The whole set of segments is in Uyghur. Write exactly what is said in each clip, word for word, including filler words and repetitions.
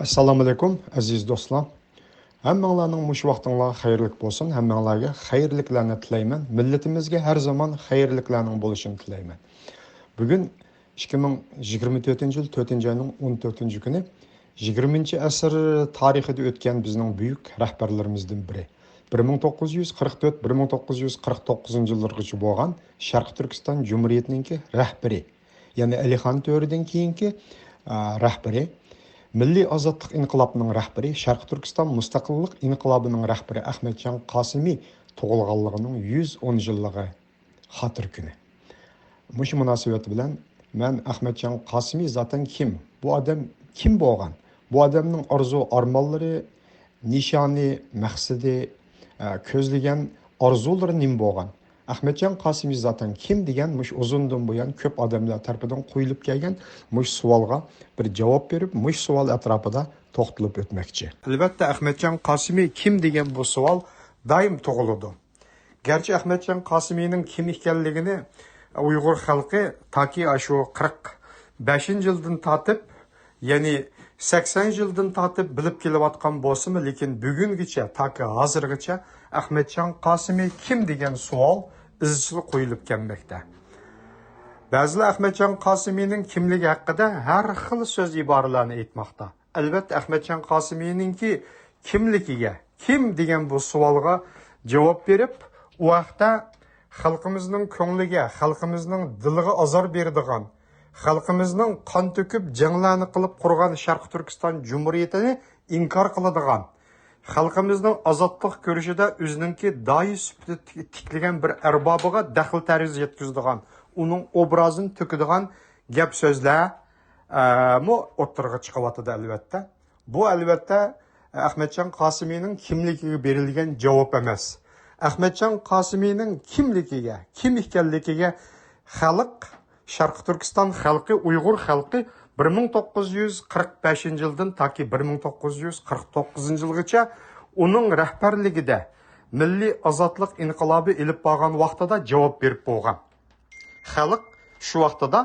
ئەسسالامۇئەلەيكۇم، ئەزىز دوستلار. ھەممىڭلارنىڭ مۇشۇ ۋاقتىڭلار خەيرلىك بولسۇن. ھەممىڭلارغا خەيرلىكلەرنى تىلەيمەن. مىللىتىمىزگە ھەر زامان خەيرلىكلەرنىڭ بولۇشىنى تىلەيمەن. بۈگۈن ئىككى مىڭ يىگىرمە تۆتىنچى يىل تۆتىنچى ئاينىڭ ئون تۆتىنچى كۈنى، يىگىرمىنچى ئەسىر تارىخىدا ئۆتكەن بىزنىڭ بۈيۈك رەھبەرلىرىمىزدىن بىرى، بىر مىڭ توققۇز يۈز قىرىق تۆت، بىر مىڭ توققۇز يۈز قىرىق توققۇزىنچى يىللىرىغىچە بولغان شەرقىي تۈركىستان جۇمھۇرىيىتىنىڭكى رەھبىرى، يەنى ئەلىخان تۆرىدىن كېيىنكى، ئا، رەھبىرى، مىللىي ئازادلىق ئىنقىلابىنىڭ رەھبىرى، شەرقىي تۈركىستان مۇستەقىللىق ئىنقىلابىنىڭ رەھبىرى ئەخمەتجان قاسىمى تۇغۇلغانلىقىنىڭ يۈز ئون يىللىقى خاتىرە كۈنى. مۇشۇ مۇناسىۋەت بىلەن مەن ئەخمەتجان قاسىمى زاتەن كىم؟ بۇ ئادەم كىم بولغان؟ بۇ ئادەمنىڭ ئارزۇ ئارمانلىرى، نىشانى، مەقسىتى، ئە، كۆزلىگەن ئارزۇلىرى نېمە بولغان؟ ئەخمەتجان قاسىمى زاتەن كىم دېگەن مۇشۇ ئۇزۇندىن بۇيان كۆپ ئادەملەر تەرىپىدىن قويۇلۇپ كەلگەن مۇشۇ سوئالغا بىر جاۋاب بېرىپ، مۇشۇ سوئال ئەتراپىدا توختىلىپ ئۆتمەكچى. ئەلۋەتتە، ئەخمەتجان قاسىمى كىم دېگەن بۇ سوئال دائىم تۇغۇلىدۇ. گەرچە ئەخمەتجان قاسىمىنىڭ كىم ئىكەنلىكىنى ئۇيغۇر خەلقى تاكى ئاشۇ قىرىق بەشىنچى يىلدىن تارتىپ، يەنى سەكسەن يىلدىن تارتىپ بىلىپ كېلىۋاتقان بولسىمۇ، لېكىن بۈگۈنگىچە، تاكى ھازىرغىچە ئەخمەتجان قاسىمى كىم دېگەن سوئال ئىزچىل قويۇلۇپ كەلمەكتە. بەزىلەر ئەخمەتجان قاسىمىنىڭ كىملىكى ھەققىدە ھەر خىل سۆز ئىبارىلەرنى ئېيتماقتا. ئەلۋەتتە، ئەخمەتجان قاسىمىنىڭكى كىملىكىگە، كىم دېگەن بۇ سوئالغا جاۋاب بېرىپ، ئۇ ھەقتە خەلقىمىزنىڭ كۆڭلىگە، خەلقىمىزنىڭ دىلىغا ئازار بېرىدىغان، خەلقىمىزنىڭ قان تۆكۈپ جەڭلەرنى قىلىپ قۇرغان شەرقىي تۈركىستان جۇمھۇرىيىتىنى ئىنكار قىلىدىغان، خەلقىمىزنىڭ ئازادلىق كۈرىشىدە ئۆزىنىڭكى داھىي سۈپىتىدە تىك-، تىكلىگەن بىر ئەربابىغا دەخلى تەرۇز يەتكۈزىدىغان، ئۇنىڭ ئوبرازىنى تۆكىدىغان گەپ سۆزلەر، ئە، مۇ ئوتتۇرىغا چىقىۋاتىدۇ، ئەلۋەتتە. بۇ، ئەلۋەتتە، ئەخمەتجان قاسىمىنىڭ كىملىكىگە بېرىلگەن جاۋاب ئەمەس. ئەخمەتجان قاسىمىنىڭ كىملىكىگە، كىم ئىكەنلىكىگە خەلق، شەرقىي تۈركىستان خەلقى، ئۇيغۇر خەلقى بىر مىڭ توققۇز يۈز قىرىق بەشىنچى يىلدىن تاكى بىر مىڭ توققۇز يۈز قىرىق توققۇزىنچى يىلغىچە ئۇنىڭ رەھبەرلىكىدە مىللىي ئازادلىق ئىنقىلابى ئېلىپ بارغان ۋاقتىدا جاۋاب بېرىپ بولغان. خەلق شۇ ۋاقتىدا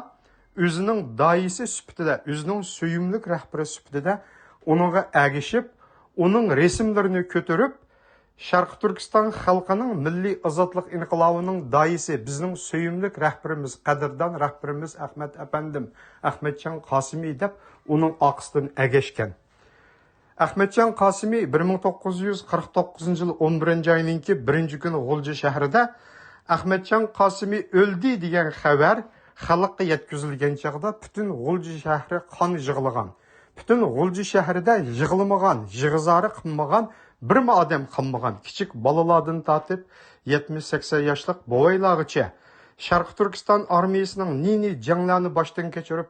ئۆزىنىڭ داھىيسى سۈپىتىدە، ئۆزىنىڭ سۆيۈملۈك رەھبىرى سۈپىتىدە ئۇنىڭغا ئەگىشىپ، ئۇنىڭ رەسىملىرىنى كۆتۈرۈپ، شەرقىي تۈركىستان خەلقىنىڭ مىللىي ئازادلىق ئىنقىلابىنىڭ داھىيسى، بىزنىڭ سۆيۈملۈك رەھبىرىمىز، قەدىردان رەھبىرىمىز ئەخمەت ئەپەندىم، ئەخمەتجان قاسىمى دەپ ئۇنىڭ ئارقىسىدىن ئەگەشكەن. ئەخمەتجان قاسىمى بىر مىڭ توققۇز يۈز قىرىق توققۇزىنچى يىل ئون بىرىنچى ئاينىڭكى بىرىنچى كۈنى غۇلجا شەھىرىدە ئەخمەتجان قاسىمى ئۆلدى دېگەن خەۋەر خەلققە يەتكۈزۈلگەن چاغدا پۈتۈن غۇلجا شەھىرى قان يىغلىغان. پۈتۈن غۇلجا شەھىرىدە يىغلىمىغان، يىغا-زارى قىلمىغان بىرمۇ ئادەم قالمىغان. كىچىك بالىلاردىن تارتىپ يەتمىش سەكسەن ياشلىق بوۋايلارغىچە، شەرقىي تۈركىستان ئارمىيىسىنىڭ نى-نى جەڭلەرنى باشتىن كەچۈرۈپ،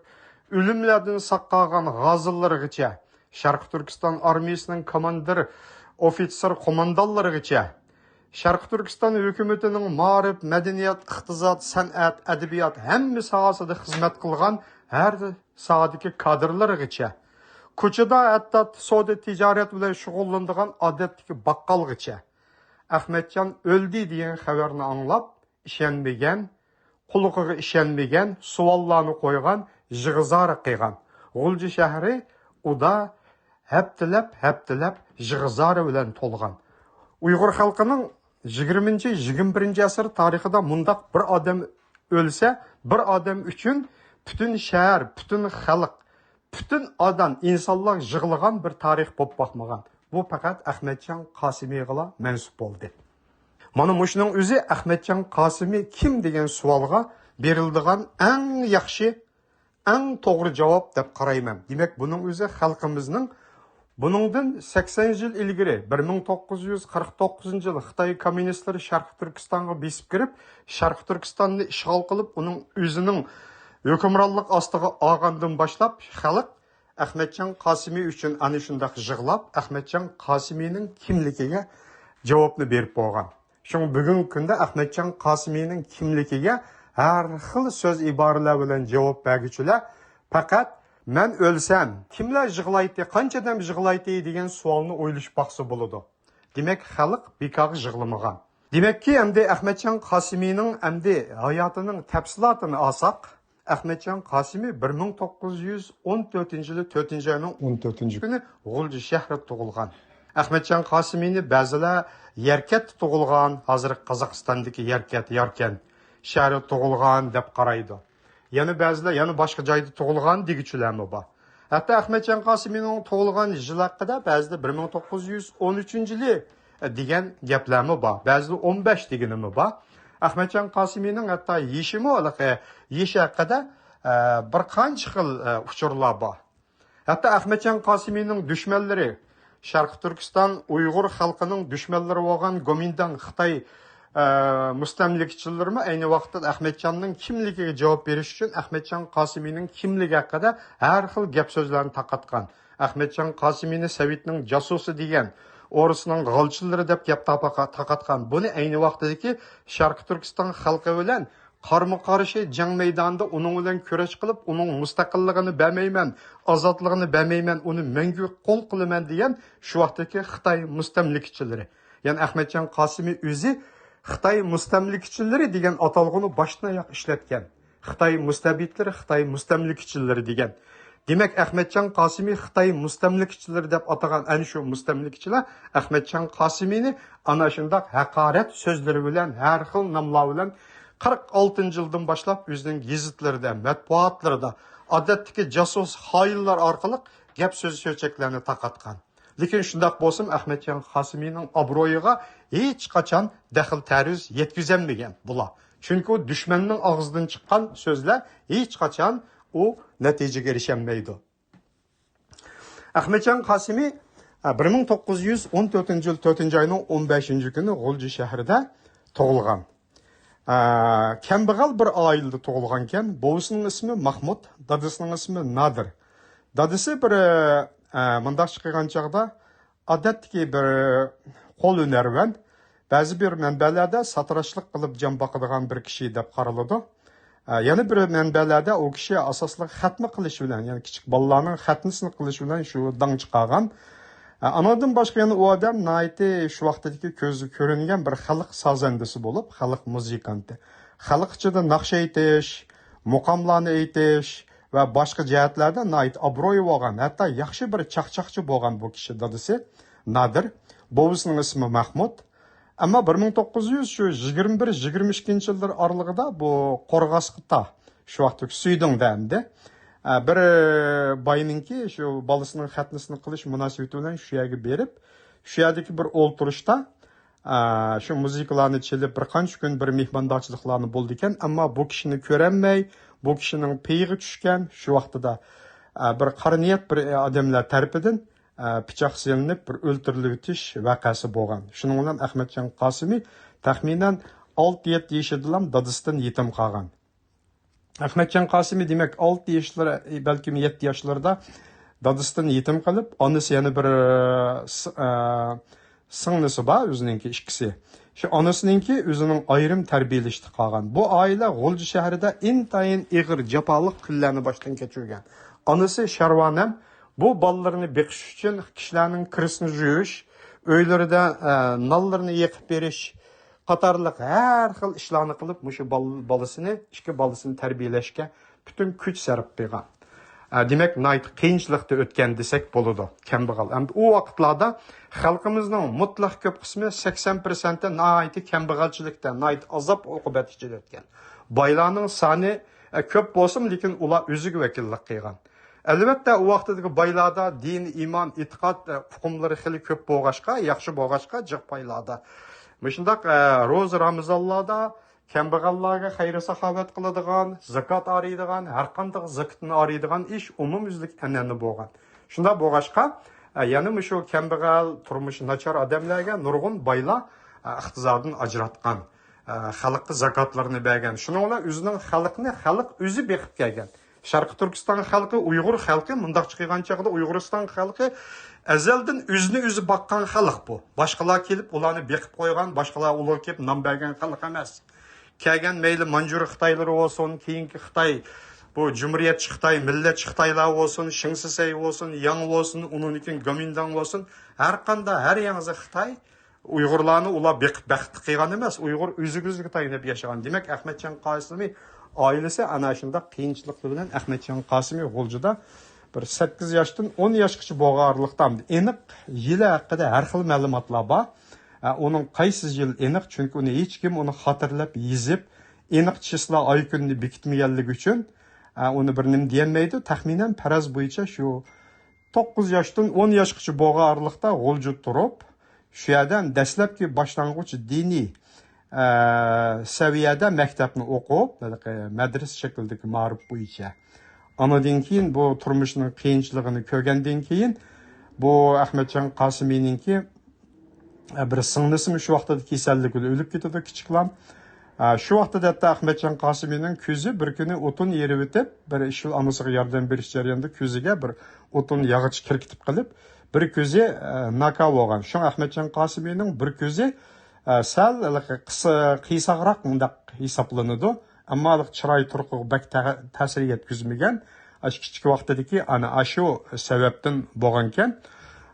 ئۆلۈملەردىن ساق قالغان غازىلىرىغىچە، شەرقىي تۈركىستان ئارمىيىسىنىڭ كوماندىر، ئوفىتسېر، قوماندانلىرىغىچە، شەرقىي تۈركىستان ھۆكۈمىتىنىڭ مائارىپ، مەدەنىيەت، ئىقتىساد، سەنئەت، ئەدەبىيات، ھەممە ساھەسىدە خىزمەت قىلغان ھەر ساھەدىكى كادىرلىرىغىچە، كوچىدا ھەتتا سودا تىجارەت بىلەن شۇغۇللىنىدىغان ئادەتتىكى باققالغىچە، ئەخمەتجان ئۆلدى دېگەن خەۋەرنى ئاڭلاپ، ئىشەنمىگەن، قۇلىقىغا ئىشەنمىگەن، سوئاللارنى قويغان، يىغا-زارى قىلغان. غۇلجا شەھىرى ئۇدا ھەپتىلەپ، ھەپتىلەپ يىغا-زارى بىلەن تولغان. ئۇيغۇر خەلقىنىڭ يىگىرمىنچى، يىگىرمە بىرىنچى ئەسىر تارىخىدا مۇنداق بىر ئادەم ئۆلسە، بىر ئادەم ئۈچۈن پۈتۈن شەھەر، پۈتۈن خەلق، پۈتۈن ئادەم، ئىنسانلار يىغلىغان بىر تارىخ بولۇپ باقمىغان. بۇ پەقەت ئەخمەتجان قاسىمىغىلا مەنسۇپ بولدى. مانا مۇشۇنىڭ ئۆزى ئەخمەتجان قاسىمى كىم دېگەن سوئالغا بېرىلىدىغان ئەڭ ياخشى، ئەڭ توغرا جاۋاب دەپ قارايمەن. دېمەك، بۇنىڭ ئۆزى خەلقىمىزنىڭ بۇنىڭدىن سەكسەن يىل ئىلگىرى، بىر مىڭ توققۇز يۈز قىرىق توققۇزىنچى يىل خىتاي كوممۇنىستلىرى شەرقىي تۈركىستانغا بېسىپ كىرىپ، شەرقىي تۈركىستاننى ئىشغال قىلىپ، ئۇنىڭ ئۆزىنىڭ ھۆكۈمرانلىق ئاستىغا ئالغاندىن باشلاپ، خەلق ئەخمەتجان قاسىمى ئۈچۈن ئەنە شۇنداق يىغلاپ، ئەخمەتجان قاسىمىنىڭ كىملىكىگە جاۋابنى بېرىپ بولغان. شۇڭا بۈگۈنكى كۈندە ئەخمەتجان قاسىمىنىڭ كىملىكىگە ھەر خىل سۆز ئىبارىلەر بىلەن جاۋاب بەرگۈچىلەر پەقەت «مەن ئۆلسەم، كىملەر يىغلايتتى، قانچە ئادەم يىغلايتتى؟» دېگەن سوئالنى ئويلىشىپ باقسا بولىدۇ. دېمەك، خەلق بىكارغا يىغلىمىغان. دېمەككى، ئەمدى ئەخمەتجان قاسىمىنىڭ ئەمدى ھاياتىنىڭ تەپسىلاتىنى ئالساق، ئەخمەتجان قاسىمى بىر مىڭ توققۇز يۈز ئون تۆتىنچى يىلى تۆتىنچى ئاينىڭ ئون تۆتىنچى كۈنى غۇلجا شەھىرىدە تۇغۇلغان. ئەخمەتجان قاسىمىنى بەزىلەر يەركەنتتە تۇغۇلغان، ھازىرقى قازاقىستاندىكى يەركەنت، ياركەنت شەھىرىدە تۇغۇلغان دەپ قارايدۇ. يەنە بەزىلەر يەنە باشقا جايدا تۇغۇلغان دېگۈچىلەرمۇ بار. ھەتتا ئەخمەتجان قاسىمىنىڭ تۇغۇلغان يىلى ھەققىدە بەزىدە بىر مىڭ توققۇز يۈز ئون ئۈچىنچى يىلى دېگەن گەپلەرمۇ بار. بەزىدە ئون بەش دېگىنىمۇ بار. ئەخمەتجان قاسىمىنىڭ ھەتتا يېشىمۇ ھېلىقى يېشى ھەققىدە، ئە، بىر قانچە خىل، ئە، ئۇچۇرلار بار. ھەتتا ئەخمەتجان قاسىمىنىڭ دۈشمەنلىرى، شەرقىي تۈركىستان ئۇيغۇر خەلقىنىڭ دۈشمەنلىرى بولغان گومىنداڭ خىتاي، ئە، مۇستەملىكىچىلىرىمۇ ئەينى ۋاقىتتا ئەخمەتجاننىڭ كىملىكىگە جاۋاب بېرىش ئۈچۈن ئەخمەتجان قاسىمىنىڭ كىملىكى ھەققىدە ھەر خىل گەپ سۆزلەرنى تارقاتقان. ئەخمەتجان قاسىمىنى سوۋېتنىڭ جاسۇسى دېگەن، ئورۇسنىڭ غالچىلىرى دەپ گەپ تاپا-، تارقاتقان. بۇنى ئەينى ۋاقتىدىكى شەرقىي تۈركىستان خەلقى بىلەن قارمۇ قارشى جەڭ مەيدانىدا ئۇنىڭ بىلەن كۈرەش قىلىپ، ئۇنىڭ مۇستەقىللىقىنى بەرمەيمەن، ئازادلىقىنى بەرمەيمەن، ئۇنى مەڭگۈ قۇل قىلىمەن دېگەن شۇ ۋاقىتتىكى خىتاي مۇستەملىكىچىلىرى. يەنى ئەخمەتجان قاسىمى ئۆزى خىتاي مۇستەملىكىچىلىرى دېگەن ئاتالغۇنى باشتىن ئاياغ ئىشلەتكەن. خىتاي مۇستەبىتلىرى، خىتاي مۇستەملىكىچىلىرى دېگەن. دېمەك، ئەخمەتجان قاسىمى خىتاي مۇستەملىكىچىلىرى دەپ ئاتىغان ئەنە شۇ مۇستەملىكىچىلەر ئەخمەتجان قاسىمىنى ئانا شۇنداق ھاقارەت سۆزلىرى بىلەن، ھەر خىل ناملار بىلەن قىرىق ئالتىنچى يىلدىن باشلاپ ئۆزىنىڭ گېزىتلىرىدە، مەتبۇئاتلىرىدا، ئادەتتىكى جاسۇس خائىنلار ئارقىلىق گەپ سۆز چۆچەكلەرنى تارقاتقان. لېكىن شۇنداق بولسىمۇ ئەخمەتجان قاسىمىنىڭ ئابرۇيىغا ھېچقاچان دەخلى تەرۇز يەتكۈزەلمىگەن بۇلار. چۈنكى ئۇ دۈشمەننىڭ ئاغزىدىن چىققان سۆزلەر ھېچقاچان ئۇ نەتىجىگە ئېرىشەلمەيدۇ. ئەخمەتجان قاسىمى، ئە، بىر مىڭ توققۇز يۈز ئون تۆتىنچى يىل تۆتىنچى ئاينىڭ ئون بەشىنچى كۈنى غۇلجا شەھىرىدە تۇغۇلغان. ئە، كەمبەغەل بىر ئائىلىدە تۇغۇلغانكەن. بوۋىسىنىڭ ئىسمى مەھمۇد، دادىسىنىڭ ئىسمى نادىر. دادىسى بىر، ئە، مۇنداقچە قىلغان چاغدا، ئادەتتىكى بىر قول ھۈنەرۋەن، بەزى بىر مەنبەلەردە ساتىراشلىق قىلىپ جان باقىدىغان بىر كىشى دەپ قارىلىدۇ. ئە، يەنە بىر مەنبەلەردە ئۇ كىشى ئاساسلىق خەتمە قىلىش بىلەن، يەنى كىچىك بالىلارنىڭ خەتنىسىنى قىلىش بىلەن شۇ داڭ چىقارغان. ئە، ئانىڭدىن باشقا يەنە ئۇ ئادەم ناھايىتى شۇ ۋاقتىدىكى كۆزگە كۆرۈنگەن بىر خەلق سازەندىسى بولۇپ، خەلق مۇزىكانتى. خەلق ئىچىدە ناخشا ئېيتىش، مۇقاملارنى ئېيتىش ۋە باشقا جەھەتلەردە ناھايىتى ئابرۇيى بولغان، ھەتتا ياخشى بىر چاقچاقچى بولغان بۇ كىشى دادىسى نادىر. بوۋىسىنىڭ ئىسمى مەھمۇد. ئەمما بىر مىڭ توققۇز يۈز شۇ يىگىرمە بىر، يىگىرمە ئىككىنچى يىللار ئارىلىقىدا بۇ قورغاسقا تاغ، شۇ ۋاقىتتىكى سۈيدۈڭدە ئەمدى، ئە، بىر باينىڭكى شۇ بالىسىنىڭ خەتنىسىنى قىلىش مۇناسىۋىتى بىلەن شۇ يەرگە بېرىپ، شۇ يەردىكى بىر ئولتۇرۇشتا، ئە، شۇ مۇزىكىلارنى چېلىپ، بىر قانچە كۈن بىر مېھماندارچىلىقلارنى بولىدىكەن. ئەمما بۇ كىشىنى كۆرەلمەي، بۇ كىشىنىڭ پېيىغا چۈشكەن شۇ ۋاقتىدا، ئە، بىر قارا نىيەت بىر ئادەملەر تەرىپىدىن، ئە، پىچاق سېلىنىپ، بىر ئۆلتۈرۈلۈۋېتىش ۋەقەسى بولغان. شۇنىڭ بىلەن ئەخمەتجان قاسىمى تەخمىنەن ئالتە يەتتە يېشىدىلا دادىسىدىن يېتىم قالغان. ئەخمەتجان قاسىمى، دېمەك، ئالتە ياشلىرى، بەلكىم يەتتە ياشلىرىدا دادىسىدىن يېتىم قېلىپ، ئانىسى يەنە بىر، ئە، س-، ئە، سىڭلىسى بار، ئۆزىنىڭكى ئىككىسى. شۇ ئانىسىنىڭكى ئۆزىنىڭ ئايرىم تەربىيەلىشىدە قالغان. بۇ ئائىلە غۇلجا شەھىرىدە ئىنتايىن ئېغىر جاپالىق كۈنلەرنى باشتىن كەچۈرگەن. ئانىسى شەرۋانەم بۇ بالىلىرىنى بېقىش ئۈچۈن كىشىلەرنىڭ كىرىسىنى يۇيۇش، ئۆيلىرىدە، ئە، نانلىرىنى يېقىپ بېرىش، قاتارلىق ھەر خىل ئىشلارنى قىلىپ، مۇشۇ بال-، بالىسىنى، ئىككى بالىسىنى تەربىيەلەشكە پۈتۈن كۈچ سەرپ قىلغان. ئە، دېمەك، ناھايىتى قىيىنچىلىقتا ئۆتكەن دېسەك بولىدۇ، كەمبەغەل. ئەمدى ئۇ ۋاقىتلاردا خەلقىمىزنىڭ مۇتلەق كۆپ قىسمى، سەكسەن پىرسەنتى ناھايىتى كەمبەغەلچىلىكتە، ناھايىتى ئازاب ئوقۇبەت ئىچىدە ئۆتكەن. بايلارنىڭ سانى، ئە، كۆپ بولسىمۇ، لېكىن ئۇلار ئۆزىگە ۋەكىللىك قىلغان. ئەلۋەتتە، ئۇ ۋاقتىدىكى بايلاردا دىن، ئىمان، ئېتىقاد، ئە، ئۇقۇملىرى خېلى كۆپ بولغاچقا، ياخشى بولغاچقا، جىق بايلاردا مۇشۇنداق، ئە، روزا، رامىزانلاردا كەمبەغەللەرگە خەير-ساخاۋەت قىلىدىغان، زاكات ئارىيدىغان، ھەرقانداق زاكىتىنى ئارىيدىغان ئىش ئومۇميۈزلۈك ئەنئەنە بولغان. شۇنداق بولغاچقا، ئە، يەنە مۇشۇ كەمبەغەل، تۇرمۇشى ناچار ئادەملەرگە نۇرغۇن بايلار، ئە، ئىقتىسادىنى ئاجراتقان، ئە، خەلققە زاكاتلىرىنى بەرگەن. شۇنىڭ بىلەن ئۆزىنىڭ خەلقىنى خەلق ئۆزى بېقىپ كەلگەن. شەرقىي تۈركىستان خەلقى، ئۇيغۇر خەلقى، مۇنداقچە قىلغان چاغدا ئۇيغۇرىستان خەلقى ئەزەلدىن ئۆزىنى ئۆزى باققان خەلق بۇ. باشقىلار كېلىپ ئۇلارنى بېقىپ قويغان، باشقىلار ئۇلارغا كېلىپ نان بەرگەن خەلق ئەمەس. كەلگەن مەيلى مانجۇرى خىتايلىرى بولسۇن، كېيىنكى خىتاي، بۇ جۇمھۇرىيەتچى خىتاي، مىللەتچى خىتايلار بولسۇن، شىڭ سىسەي بولسۇن، ياڭ بولسۇن، ئۇنىڭدىن كېيىن گومىنداڭ بولسۇن، ھەر قانداق، ھەر ياڭزا خىتاي ئۇيغۇرلارنى ئۇلار بېقىپ بەختلىك قىلغان ئەمەس، ئۇيغۇر ئۆزىگە ئۆزىگە تايىنىپ ياشىغان. دېمەك، ئەخمەتجان قاسىمى ئائىلىسى ئەنە شۇنداق قىيىنچىلىقلار بىلەن ئەخمەتجان قاسىمى غۇلجىدا بىر سەككىز ياشتىن ئون ياشقىچە بولغان ئارىلىقتا، ئېنىق يىلى ھەققىدە ھەر خىل مەلۇماتلار بار. ئە، ئۇنىڭ قايسى يىل ئېنىق، چۈنكى ئۇنى ھېچكىم ئۇنى خاتىرىلەپ يېزىپ، ئېنىق چىسلا، ئاي كۈنىنى بېكىتمىگەنلىكى ئۈچۈن، ئە، ئۇنى بىر نېمە دېيەلمەيدۇ. تەخمىنەن پەرەز بويىچە شۇ توققۇز ياشتىن ئون ياشقىچە بولغان ئارىلىقتا غۇلجىدا تۇرۇپ، شۇ يەردە دەسلەپكى باشلانغۇچ دىنىي، ئە، سەۋىيەدە مەكتەپنى ئوقۇپ، ھېلىقى مەدرىسە شەكلىدىكى مائارىپ بويىچە. ئانىدىن كېيىن بۇ تۇرمۇشنىڭ قىيىنچىلىقىنى كۆرگەندىن كېيىن، بۇ ئەخمەتجان قاسىمىنىڭكى، ئە، بىر سىڭلىسىمۇ شۇ ۋاقتىدا كېسەللىك بىلەن ئۆلۈپ كېتىدۇ، كىچىكلام. ئە، شۇ ۋاقتىدا ھەتتا ئەخمەتجان قاسىمىنىڭ كۆزى بىر كۈنى ئوتۇن ئېرىۋېتىپ، بىر ئىش ئانىسىغا ياردەم بېرىش جەريانىدا كۆزىگە بىر ئوتۇن ياغىچى كىركىتىپ قېلىپ، بىر كۆزى، ئە، ناكا بولغان. شۇڭا ئەخمەتجان قاسىمىنىڭ بىر كۆزى، ئە، سەل ھېلىقى قىس-، قىيساقراق مۇنداق ھېسابلىنىدۇ. ئەمما ھېلىقى چىراي تۇرقىغا بەك تە-، تەسىر يەتكۈزمىگەن. ئاشۇ كىچىك ۋاقتىدىكى ئانا ئاشۇ سەۋەبتىن بولغانكەن.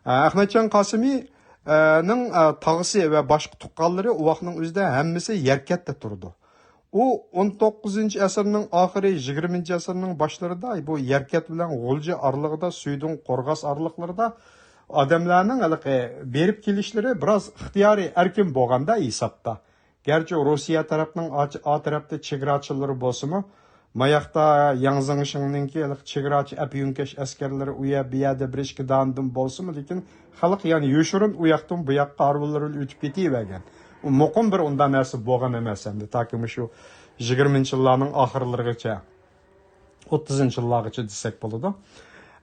ئە، ئەخمەتجان قاسىمى، ئە، نىڭ، ئە، تاغىسى ۋە باشقا تۇغقانلىرى ئۇ ۋاقىتنىڭ ئۆزىدە ھەممىسى يەركەنتتە تۇرىدۇ. ئۇ ئون توققۇزىنچى ئەسىرنىڭ ئاخىرى، يىگىرمىنچى ئەسىرنىڭ باشلىرىدا بۇ يەركەنت بىلەن غۇلجا ئارىلىقىدا سۈيدۈڭ قورغاس ئارىلىقلىرىدا ئادەملەرنىڭ ھېلىقى بېرىپ كېلىشلىرى بىراز ئىختىيارىي ئەركىن بولغاندا ھېسابتا. گەرچە روسىيە تەرەپنىڭ ئا، ئا تەرەپتە چېگراچىلىرى بولسىمۇ، ماياقتا ياڭ زېڭشىڭنىڭكى ھېلىقى چېگراچى ئەپيۈنكەش ئەسكەرلىرى ئۇ يەر بۇ يەردە بىر ئىككى دانىدىن بولسىمۇ، لېكىن خەلق يەنە يوشۇرۇن ئۇ ياقتىن بۇ ياققا ھارۋىلىرى بىلەن ئۆتۈپ كېتىۋەرگەن. ئۇ مۇقىم بىر ئۇنداق نەرسە بولغان ئەمەس ئەمدى، تاكى مۇشۇ يىگىرمىنچى يىللارنىڭ ئاخىرلىرىغىچە، ئوتتۇزىنچى يىللارغىچە دېسەك بولىدۇ.